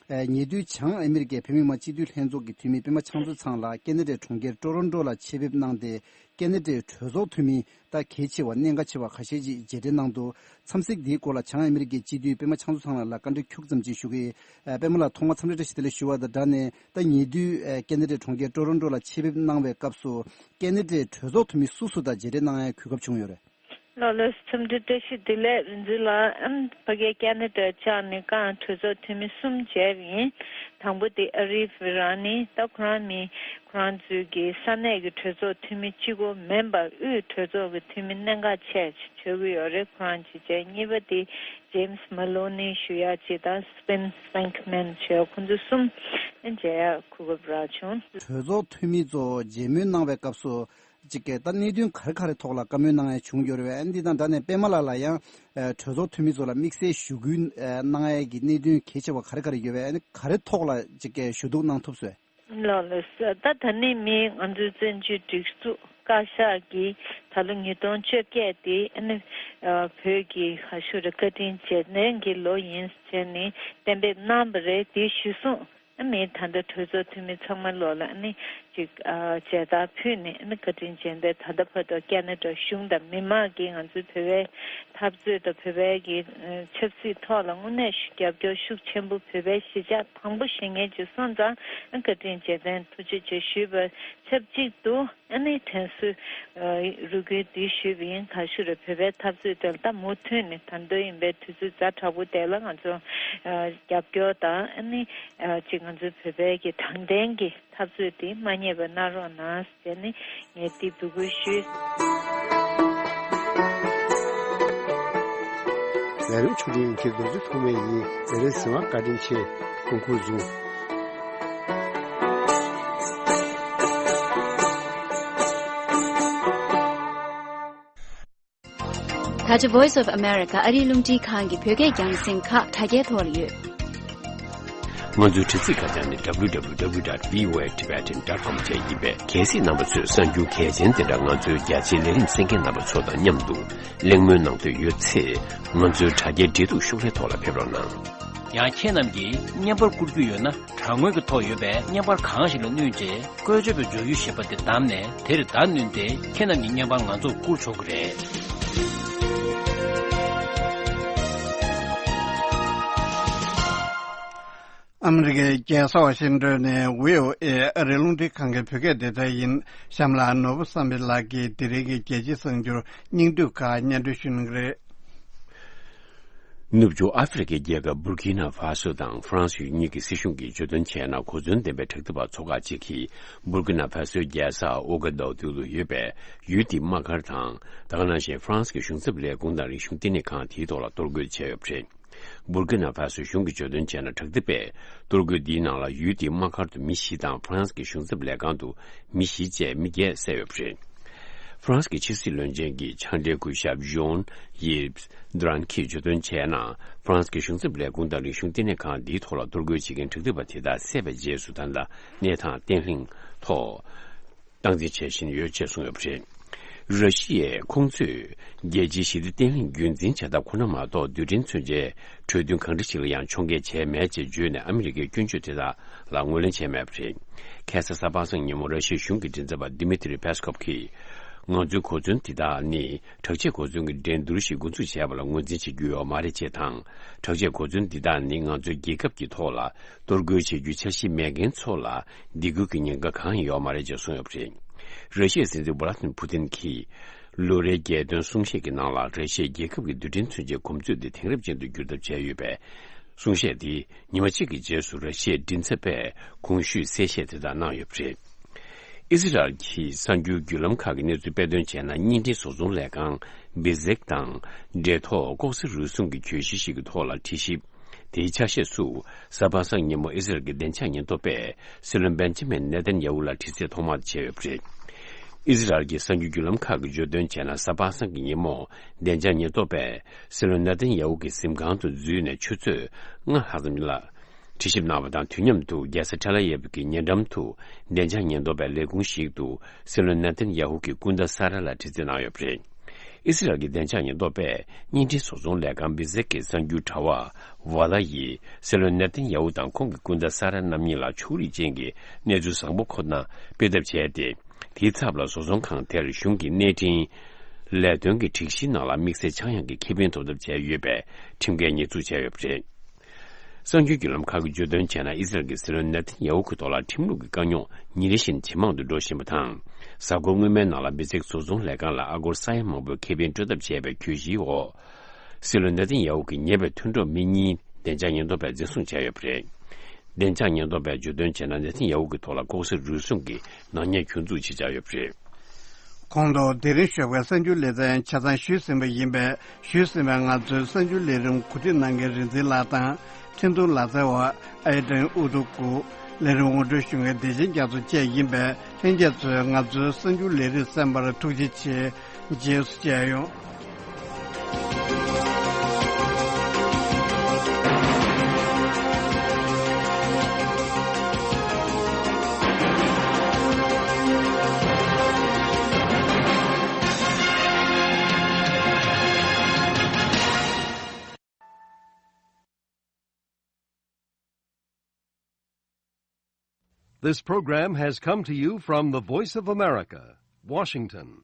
ཉེ་དུས་བྱང་ཨ་མི་རི་ཀའི་བོད་མི་མང་སྤྱི་འཐུས་ལྷན་ཚོགས་ཀྱི་འཐུས་མི་པད་མ་ཆང་མཛོད་ཚང་ལགས་ཀེ་ན་ཌའི་གྲོང་ཁྱེར་ཀྲོ་རོན་ཀྲོ་ལ་ཆེད་ཕེབས་གནང་སྟེ་ཀེ་ན་ཌའི་གྲོས་ཚོགས་འཐུས་མི་ད་གལ་ཆེ་བ་གནད་འགག་ཆེ་བ་ཁ་ཤས་ཀྱི་མཇལ་འཕྲད་གནང་འདུག་འཚམས་གཟིགས་འདིའི་སྐོར་ལ་བྱང་ཨ་མི་རི་ཀའི་སྤྱི་འཐུས་པད་མ་ཆང་མཛོད་ཚང་ལགས་ལ་བཀའ་འདྲི་ཁྱུག་ཙམ་ཅིག་ཞུ་གི་ཡིན། པད་མ་ལགས་ཐོག་མར་འཚམས་འདྲི་བཀྲ་ཤིས་བདེ་ལེགས་ཞུ་བ་དང་སྦྲགས་ནས་ད་ཉེ་དུས་ཀེ་ན་ཌའི་གྲོང་ཁྱེར་ཀྲོ་རོན་ཀྲོ་ལ་ཆེད་ཕེབས་གནང་བའི་སྐབས་སུ་ཀེ་ན་ཌའི་གྲོས་ཚོགས་འཐུས་མི་སུ་སུ་དང་མཇལ་འཕྲད་གནང་ཡའི་གོ་སྐབས་བྱུང་ཡོད་རེད། ལགས་ལགས་འཚམས་འདྲི་བཀྲ་ཤིས་བདེ་ལེགས་རིག་འཛིན་ལགས། ཨམ་ཕ་གིའི་ཀེ་ན་ཌ་བཅར་ནས་ཀང་གྲོས་ཚོགས་འཐུས་མི་གསུམ་མཇལ་བ་ཡིན། དང་པོ་དེ་ཨ་རི་ཕི་རང་ནི་ད་ཁོ་རང་མི་ཁོ་རང་ཚོའི་གི་ས་གནས་ཀྱི་གྲོས་ཚོགས་འཐུས་མི་གཅིག་པོ་མིན་པར་དབུས་གྲོས་ཚོགས་ཀྱི་འཐུས་མི་གནད་འགག་ཆེ་ཞིག་བྱེད་ཀྱི་ཡོད་རེད། ཁོ་རང་ཅིག་བྱས། གཉིས་པ་དེ་James Maloney ཞུ་ཡག་ཅིག་དང་Spence Venkman ཞུ་ཡག་ཁོང་ཚོ་གསུམ་མཇལ་ཡག་གོ་སྐབས་རག་བྱུང་། གྲོས་ཚོགས་འཐུས་མི་ཚོ་མཇལ་མོལ་གནང་བའི་སྐབས་སུ། གཅིག་གིས་ད་གནད་དོན་ག་རེ་ག་རེ་ཐོག་ལ་བཀའ་མོལ་གནང་ཡ་བྱུང་ཡོད་རེད་པས། འདི་དང་སྦྲགས་ནས་པད་མ་ལགས་ལ་ཡང་གྲོས་ཚོགས་འཐུས་མི་ཚོ་ལ་དམིགས་བསལ་ཞུ་སྐུལ་གནང་ཡ་གི་གནད་དོན་གལ་ཆེ་བ་ག་རེ་ག་རེ་ཡོད་པས། ག་རེ་ཐོག་ལ་གཅིག་གིས་ཞུ་གཏུག་གནང་ཐུབ་སོང་། ལགས་ལགས། ད་ད་ནི་མི་ང་ཚོའི་བཙན་བྱོལ་སྒྲིག་འཛུགས་བཀའ་ཤག་གིས་ད་ལོ་ཉིས་སྟོང་བཅོ་བརྒྱད་དེ་ཨ་ནི་བོད་ཀྱི་ག་ཞུ་རེད་བཀའ་དྲིན་རྗེས་དྲན་གྱི་ལོ་ཡིན་ཟེར་ནས་གཏན་འབེབས་གནང་བ་རེད། དེ་གཞིར་བཟུང་ཨ་ནི་ད་ལྟ་གྲོས་ཚོགས་འཐུས་མི་ཚང་མ་ལོག་ལ་ཨ་ནི་ཅིག་ཨ་མཇལ་དར་ཕུལ་ནས་ཨ་ནི་བཀའ་དྲིན་རྗེས་དྲན་ད་ལྟ་བར་དུ་ཀེ་ན་ཌ་གཞུང་དང་མི་མང་གིས་ང་ཚོའི་བོད་པའི་འཐབ་རྩོད་དང་བོད་པའི་གི་ཆབ་སྲིད་ཐོག་ལ་དངོས་གནས་རྒྱབ་སྐྱོར་ཤུགས་ཆེན་པོ་བོད་པའི་གཞིས་ཆགས་དང་པོ་བཞེངས་མཁན་ཅིག་སོང་ཙང་ཨ་བཀའ་དྲིན་རྗེས་དྲན་ཐུགས་རྗེ་ཆེ་ཞུས་པ་ཆབས་ཅིག་ཏུ། ཨ་ནི་དྲན་གསོའི་རེ་སྐུལ་འདི་ཞུས་པ་ཡིན། ག་ཞུ་རེད། བོད་པའི་འཐབ་རྩོད་དེ་ལ་ད་མུ་མཐུད་ནས་ད་དུང་ཡིན་པའི་དུས་ཚོད་ཛ་དྲག་པོ་དེ་ལ་ང་ཚོ་རྒྱབ་སྐྱོར་དང་ཨ་ནི་ཅིག་ང་ཚོའི་བོད་པའི་གི་དྲང་བདེན་གྱི་འཐབ་རྩོད་དེ་མ་བསྙེལ་བ་གནང་རོགས་གནང་ཟེར་ནས་ངས་འདི་འབོད་སྐུལ་ཞུས། ལས་རིམ་ཕྱོགས་སྒྲིག་ཡིན་གྱི་རྡོ་རྗེ་ཐོགས་མེད་ཡིན། ལས་རིམ་གཟིགས་པར་བཀའ་དྲིན་ཆེ། སྐུ་ཁམས་བཟང་། ད་ཆ་Voice of America ཨ་རིའི་རླུང་འཕྲིན་ཁང་གི་བོད་སྐད་རྒྱང་སྲིང་ཁག་དྲ་རྒྱའི་ཐོག་ལ་ཡོད། ང་ཚོའི་དྲ་ཚིགས་ཁ་བྱང་ནི་W W W dot V O A Tibetan dot com བཅས་ཡིན་པས། གལ་སྲིད་རྣམ་པ་ཚོས་གསར་འགྱུར་གལ་ཆེན་དེ་འདྲ་ང་ཚོའི་རྒྱ་ཆེའི་ལས་རིམ་གསན་མཁན་རྣམ་པ་ཚོ་དང་མཉམ་དུ་གླེང་མོལ་གནང་འདོད་ཡོད་ཚེ། ང་ཚོའི་དྲ་རྒྱའི་འབྲེལ་གཏུག་ཤོག་ལྷེའི་ཐོག་ལ་ཕེབས་རོགས་གནང་། ཡང་ཁྱེད་རྣམས་ཀྱིས་བརྙན་པར་བསྐུར་རྒྱུ་ཡོད་ན། དྲ་ངོས་ཀྱི་ཐོག་ཡོད་པའི་བརྙན་པར་གང་ཞིག་ལ་བསྣུན་རྗེས། བཀོལ་སྤྱོད་པའི་མཇུག་ཡུ་ཞེས་པ་དེ་བདམས་ནས། དེར་བརྡ་བསྣུན་ཏེ། ཁྱེད་རྣམས་ཀྱི་བརྙན་པར་ང་ཚོར་བསྐུར་ཆོག་གི་རེད། ཨ་མི་རི་ཀའི་རྒྱལ་ས་ཝ་ཤིང་ཏོན་ནས་བྷི་ཨོ་ཨེ་ཨ་རིའི་རླུང་འཕྲིན་ཁང་གི་བོད་སྐད་སྡེ་ཚན་ཡིན། གཤམ་ལ་ནོར་བུ་བསམ་འཕེལ་ལགས་ཀྱིས་དེ་རིང་གི་རྒྱལ་སྤྱིའི་གསར་འགྱུར་སྙིང་བསྡུས་ཁག་སྙན་སྒྲོན་ཞུ་གནང་གི་རེད། ནུབ་ཕྱོགས་ཨ་ཧྥེ་རི་ཁའི་རྒྱལ་ཁབ་འབུར་ཀི་ན་ཧྥ་སོ་དང་ཧྥ་རན་སི་གཉིས་ཀྱི་སྲིད་གཞུང་གིས་བརྗོད་དོན་བྱས་ན། གོ་མཚོན་ལྡན་པའི་དྲག་འཐབ་པ་ཚོ་ཁག་ཅིག་གིས་འབུར་ཀི་ན་ཧྥ་སོའི་རྒྱལ་ས་ཨོ་ག་དོག་དུ་ཡོད་པའི་ཡུལ་དེའི་དམག་སྒར་དང་། ད་ག་ནང་བཞིན་ཧྥ་རན་སི་གི་གཞུང་ཚབ་ལས་ཁུངས་དང་རིག་གཞུང་བསྟི་གནས་ཁང་དེའི་ཐོག་ལ་གཏོར་རྒོལ་བྱས་ཡོད་པ་རེད། འབུར་ཀི་ན་ཧྥ་སོའི་གཞུང་གིས་བརྗོད་དོན་བྱས་ན། དྲག་འཐབ་པས་གཏོར་རྒོལ་འདིའི་ནང་ལ་ཡུལ་དེའི་དམག་སྒར་དུ་མི་བཞི་དང་། ཧྥ་རན་སི་གི་གཞུང་ཚབ་ལས་ཁང་དུ་མི་བཞི་བཅས་མི་བརྒྱད་བསད་ཡོད་པ་རེད། ཧྥ་རན་སི་གི་ཕྱི་སྲིད་བློན་ཆེན་གྱི་ཕྱག་སྦྲེལ་སྐུ་ཞབས་ཇོན་ཡིབས་དྲན་གྱིས་བརྗོད་དོན་བྱས་ན། ཧྥ་རན་སི་གི་གཞུང་ཚབ་ལས་ཁུངས་དང་རིག་གཞུང་བསྟི་གནས་ཁང་འདིའི་ཐོག་ལ་གཏོར་རྒོལ་བྱེད་མཁན་དྲག་འཐབ་པ་དེ་དག་བསད་པའི་རྗེས་སུ། ད་ལྟ་གནས་སྟངས་བརྟན་ལྷིང་ཐོག་སྟངས་འཛིན་བྱེད་བཞིན་ཡོད་ཅེས་གསུངས་ཡོད་པ་རེད། ར་ཤི་ཡས་ཁོང་ཚོས་རྒྱལ་སྤྱིའི་ཞི་བདེ་བརྟན་ལྷིང་རྒྱུན་འཛིན་བྱ་ཐབས་ཁོ་ན་མ་གཏོགས། རྡུལ་ཕྲན་མཚོན་ཆའི་གྲོས་མཐུན་གང་འདྲ་ཞིག་ལ་ཡང་ཕྱོགས་འགལ་བྱས་མེད་ཅེས་བརྗོད་ནས། ཨ་མི་རི་ཀའི་སྐྱོན་བརྗོད་དེ་དག་ལ་ངོས་ལེན་བྱས་མེད་པ་རེད། ཁ་སང་གཟའ་པ་སངས་ཉིན་མོ་ར་ཤི་ཡའི་གཞུང་གི་མགྲིན་ཚབ་པ་Dmitry Peskov གིས། ང་ཚོའི་གོ་མཚོན་འདི་དག་ནི་དྲག་ཆས་གོ་མཚོན་གྱི་འགྲན་བསྡུར་ཞིག་འགོ་འཛུགས་བྱས་པ་ལ་ངོས་འཛིན་བྱེད་རྒྱུ་ཡོད་མ་རེད་ཅེས་དང་། དྲག་ཆས་གོ་མཚོན་འདི་དག་ནི་ང་ཚོའི་རྒྱལ་ཁབ་ཀྱི་ཐོག་ལ་གཏོར་རྒོལ་བྱེད་རྒྱུའི་འཆར་གཞི་མེད་མཁན་ཚོ་ལ་སྡིགས་སྐུལ་གྱི་ཉེན་ཁ་གང་ཡང་ཡོད་མ་རེད་ཅེས་གསུངས་ཡོད་པ་རེད། ར་ཤི་ཡའི་སྲིད་འཛིན་ཝ་ལ་ཏིན་ཕུ་ཏིན་གྱིས་ལོ་རེའི་རྒྱལ་སྟོན་གསུང་བཤད་ཀྱི་ནང་ལ། ར་ཤི་ཡའི་རྒྱལ་ཁབ་ཀྱི་རྡུལ་ཕྲན་མཚོན་ཆའི་གོ་མཛོད་དེ་དེང་རབས་ཅན་དུ་འགྱུར་ཐབས་བྱས་ཡོད་པའི་གསུང་བཤད་དེ་ཉི་མ་གཅིག་གི་རྗེས་སུ་ར་ཤི་ཡའི་མགྲིན་ཚབ་པས་གོང་ཞུས་གསལ་བཤད་དེ་དག་གནང་ཡོད་པ་རེད། ཨི་ཟི་རལ་གྱི་གསར་འགྱུར་བརྒྱུད་ལམ་ཁག་གི་གནས་ཚུལ་སྤེལ་དོན་བྱས་ན། བརྙན་འཕྲིན་བཟོ་ཚོང་ལས་ཁང་བི་ཟེག་དང་འབྲེལ་ཐོག་ལྐོག་ཟ་རུལ་སུངས་ཀྱི་གྱོད་གཞི་ཞིག་གི་ཐོག་ལ་དྲི་ཞིབ། དེའི་ཆ་ཤས་སུ། གཟའ་པ་སངས་ཉིན་མོ་ཨི་ཟི་རལ་གྱི་བདེ་འཇགས་ཉེན་རྟོག་པས་སྲིད་བློན་བེན་ཇ་མིན་ནེ་ཐན་ཡ་ཧུ་ལ་དྲི་རྩད་ཐོག་མར་བྱས་ཡོད་པ་རེད། ཨི་ཟི་རལ་གྱི་གསར་འགྱུར་བརྒྱུད་ལམ་ཁག་གིས་བརྗོད་དོན་བྱས་ན། གཟའ་པ་སངས་ཀྱི་ཉིན་མོ་བདེ་འཇགས་ཉེན་རྟོག་པས་སྲིད་བློན་ནེ་ཐན་ཡ་ཧུ་གི་གཟིམ་ཁང་དུ་འཛུལ་ནས་ཆུ་ཚོད་ལྔ་ལྷག་ཙམ་ལ་དྲི་ཞིབ་གནང་བ་དང་། དུས་མཉམ་དུ་རྒྱལ་ས་ཐེལ་ཨ་ཡེབ་ཀྱི་ཉེ་འགྲམ་དུ་བདེ་འཇགས་ཉེན་རྟོག་པའི་ལས་ཁུངས་ཤིག་ཏུ་སྲིད་བློན་ནེ་ཐན་ཡ་ཧུ་གི་སྐུ་ཟླ་ས་ར་ལ་དྲི་རྩད་གནང་ཡོད་པ་རེད། ཨི་སི་རལ་གྱི་བདེ་འཇགས་ཉེན་རྟོག་པས་བརྙན་འཕྲིན་བཟོ་ཚོང་ལས་ཁང་བི་ཟེག་གི་གསར་འགྱུར་དྲ་བ་ཝ་ལ་ཡིས་སྲིད་བློན་ནེ་ཐན་ཡ་ཧུ་དང་ཁོང་གི་སྐུ་ཟླ་ས་ར་རྣམ་གཉིས་ལ་ཕྱོགས་རིས་ཅན་གྱི་གནས་ཚུལ་བཟང་པོ་ཁོ་ན་སྤེལ་ཐབས་བྱས་ཏེ། དེའི་ཚབ་ལ་བཟོ་ཚོང་ཁང་དེར་གཞུང་གི་གནས་འཕྲིན་ལས་དོན་གྱི་སྒྲིག་གཞིའི་ནང་ལ་དམིགས་བསལ་ཆག་ཡང་གི་ཁེ་ཕན་ཐོབ་ཐབས་བྱས་ཡོད་པའི་ཁྲིམས་འགལ་ཉེས་འཛུགས་བྱས་ཡོད་པ་རེད། གསར་འགྱུར་བརྒྱུད་ལམ་ཁག་གིས་བརྗོད་དོན་བྱས་ན། ཨི་སི་རལ་གྱི་སྲིད་བློན་ནེ་ཐན་ཡ་ཧུ་གི་ཐོག་ལ་ཁྲིམས་ལུགས་ཀྱི་དཀའ་རྙོག་ཉིན་རེ་བཞིན་ཇེ་མང་དུ་འགྲོ་བཞིན་པ་དང་། གཟའ་འཁོར་སྔོན་མའི་ནང་ལ་བི་ཟེག་བཟོ་ཚོང་ལས་ཁང་ལ་ཨ་སྒོར་ས་ཡ་མང་པོའི་ཁེ་ཕན་སྤྲོད་ཐབས་བྱས་པའི་གྱོད་གཞིའི་འོག་སྲིད་བློན་ནེ་ཐན་ཡ་ཧུ་གི་ཉེ་བའི་མཐུན་གྲོགས་མི་གཉིས་བདེ་འཇགས་ཉེན་རྟོག་པས་འཛིན་བཟུང་བྱས་ཡོད་པ་རེད། བདེ་འཇགས་ཉེན་རྟོག་པས་བརྗོད་དོན་བྱས་ན། ནེ་ཐན་ཡ་ཧུ་གི་ཐོག་ལ་ལྐོག་ཟ་རུལ་སུངས་ཀྱི་ནག་ཉེས་གྱོང་འཛུགས་བྱེད་འཆར་ཡོད་པ་རེད། གོང་དུ་དེ་རིང་ཞོགས་པའི་གསར་འགྱུར་ལེ་ཚན་ཆ་ཚང་ཞུས་ཟིན་པ་ཡིན་པས། ཞུས་ཟིན་པའི་ང་ཚོའི་གསར་འགྱུར་ལས་རིམ་གོ་སྒྲིག་གནང་མཁན་རིག་འཛིན་ལགས་དང་། འཕྲིན་གཏོང་ལག་རྩལ་བ་ཨའི་ཏན་ཨུ་ཐུ་གུ། ལས་རིམ་ངོ་སྤྲོད་ཞུ་མཁན་བདེ་ཆེན་རྒྱ་མཚོ་བཅས་ཡིན་པས། ལྷན་རྒྱས་ཚོས་ང་ཚོའི་གསར་འགྱུར་ལས་རིམ་གསན་པར་ཐུགས་རྗེ་ཆེ། རྗེས་སུ་མཇལ་ཡོང་། This program has come to you from the Voice of America, Washington.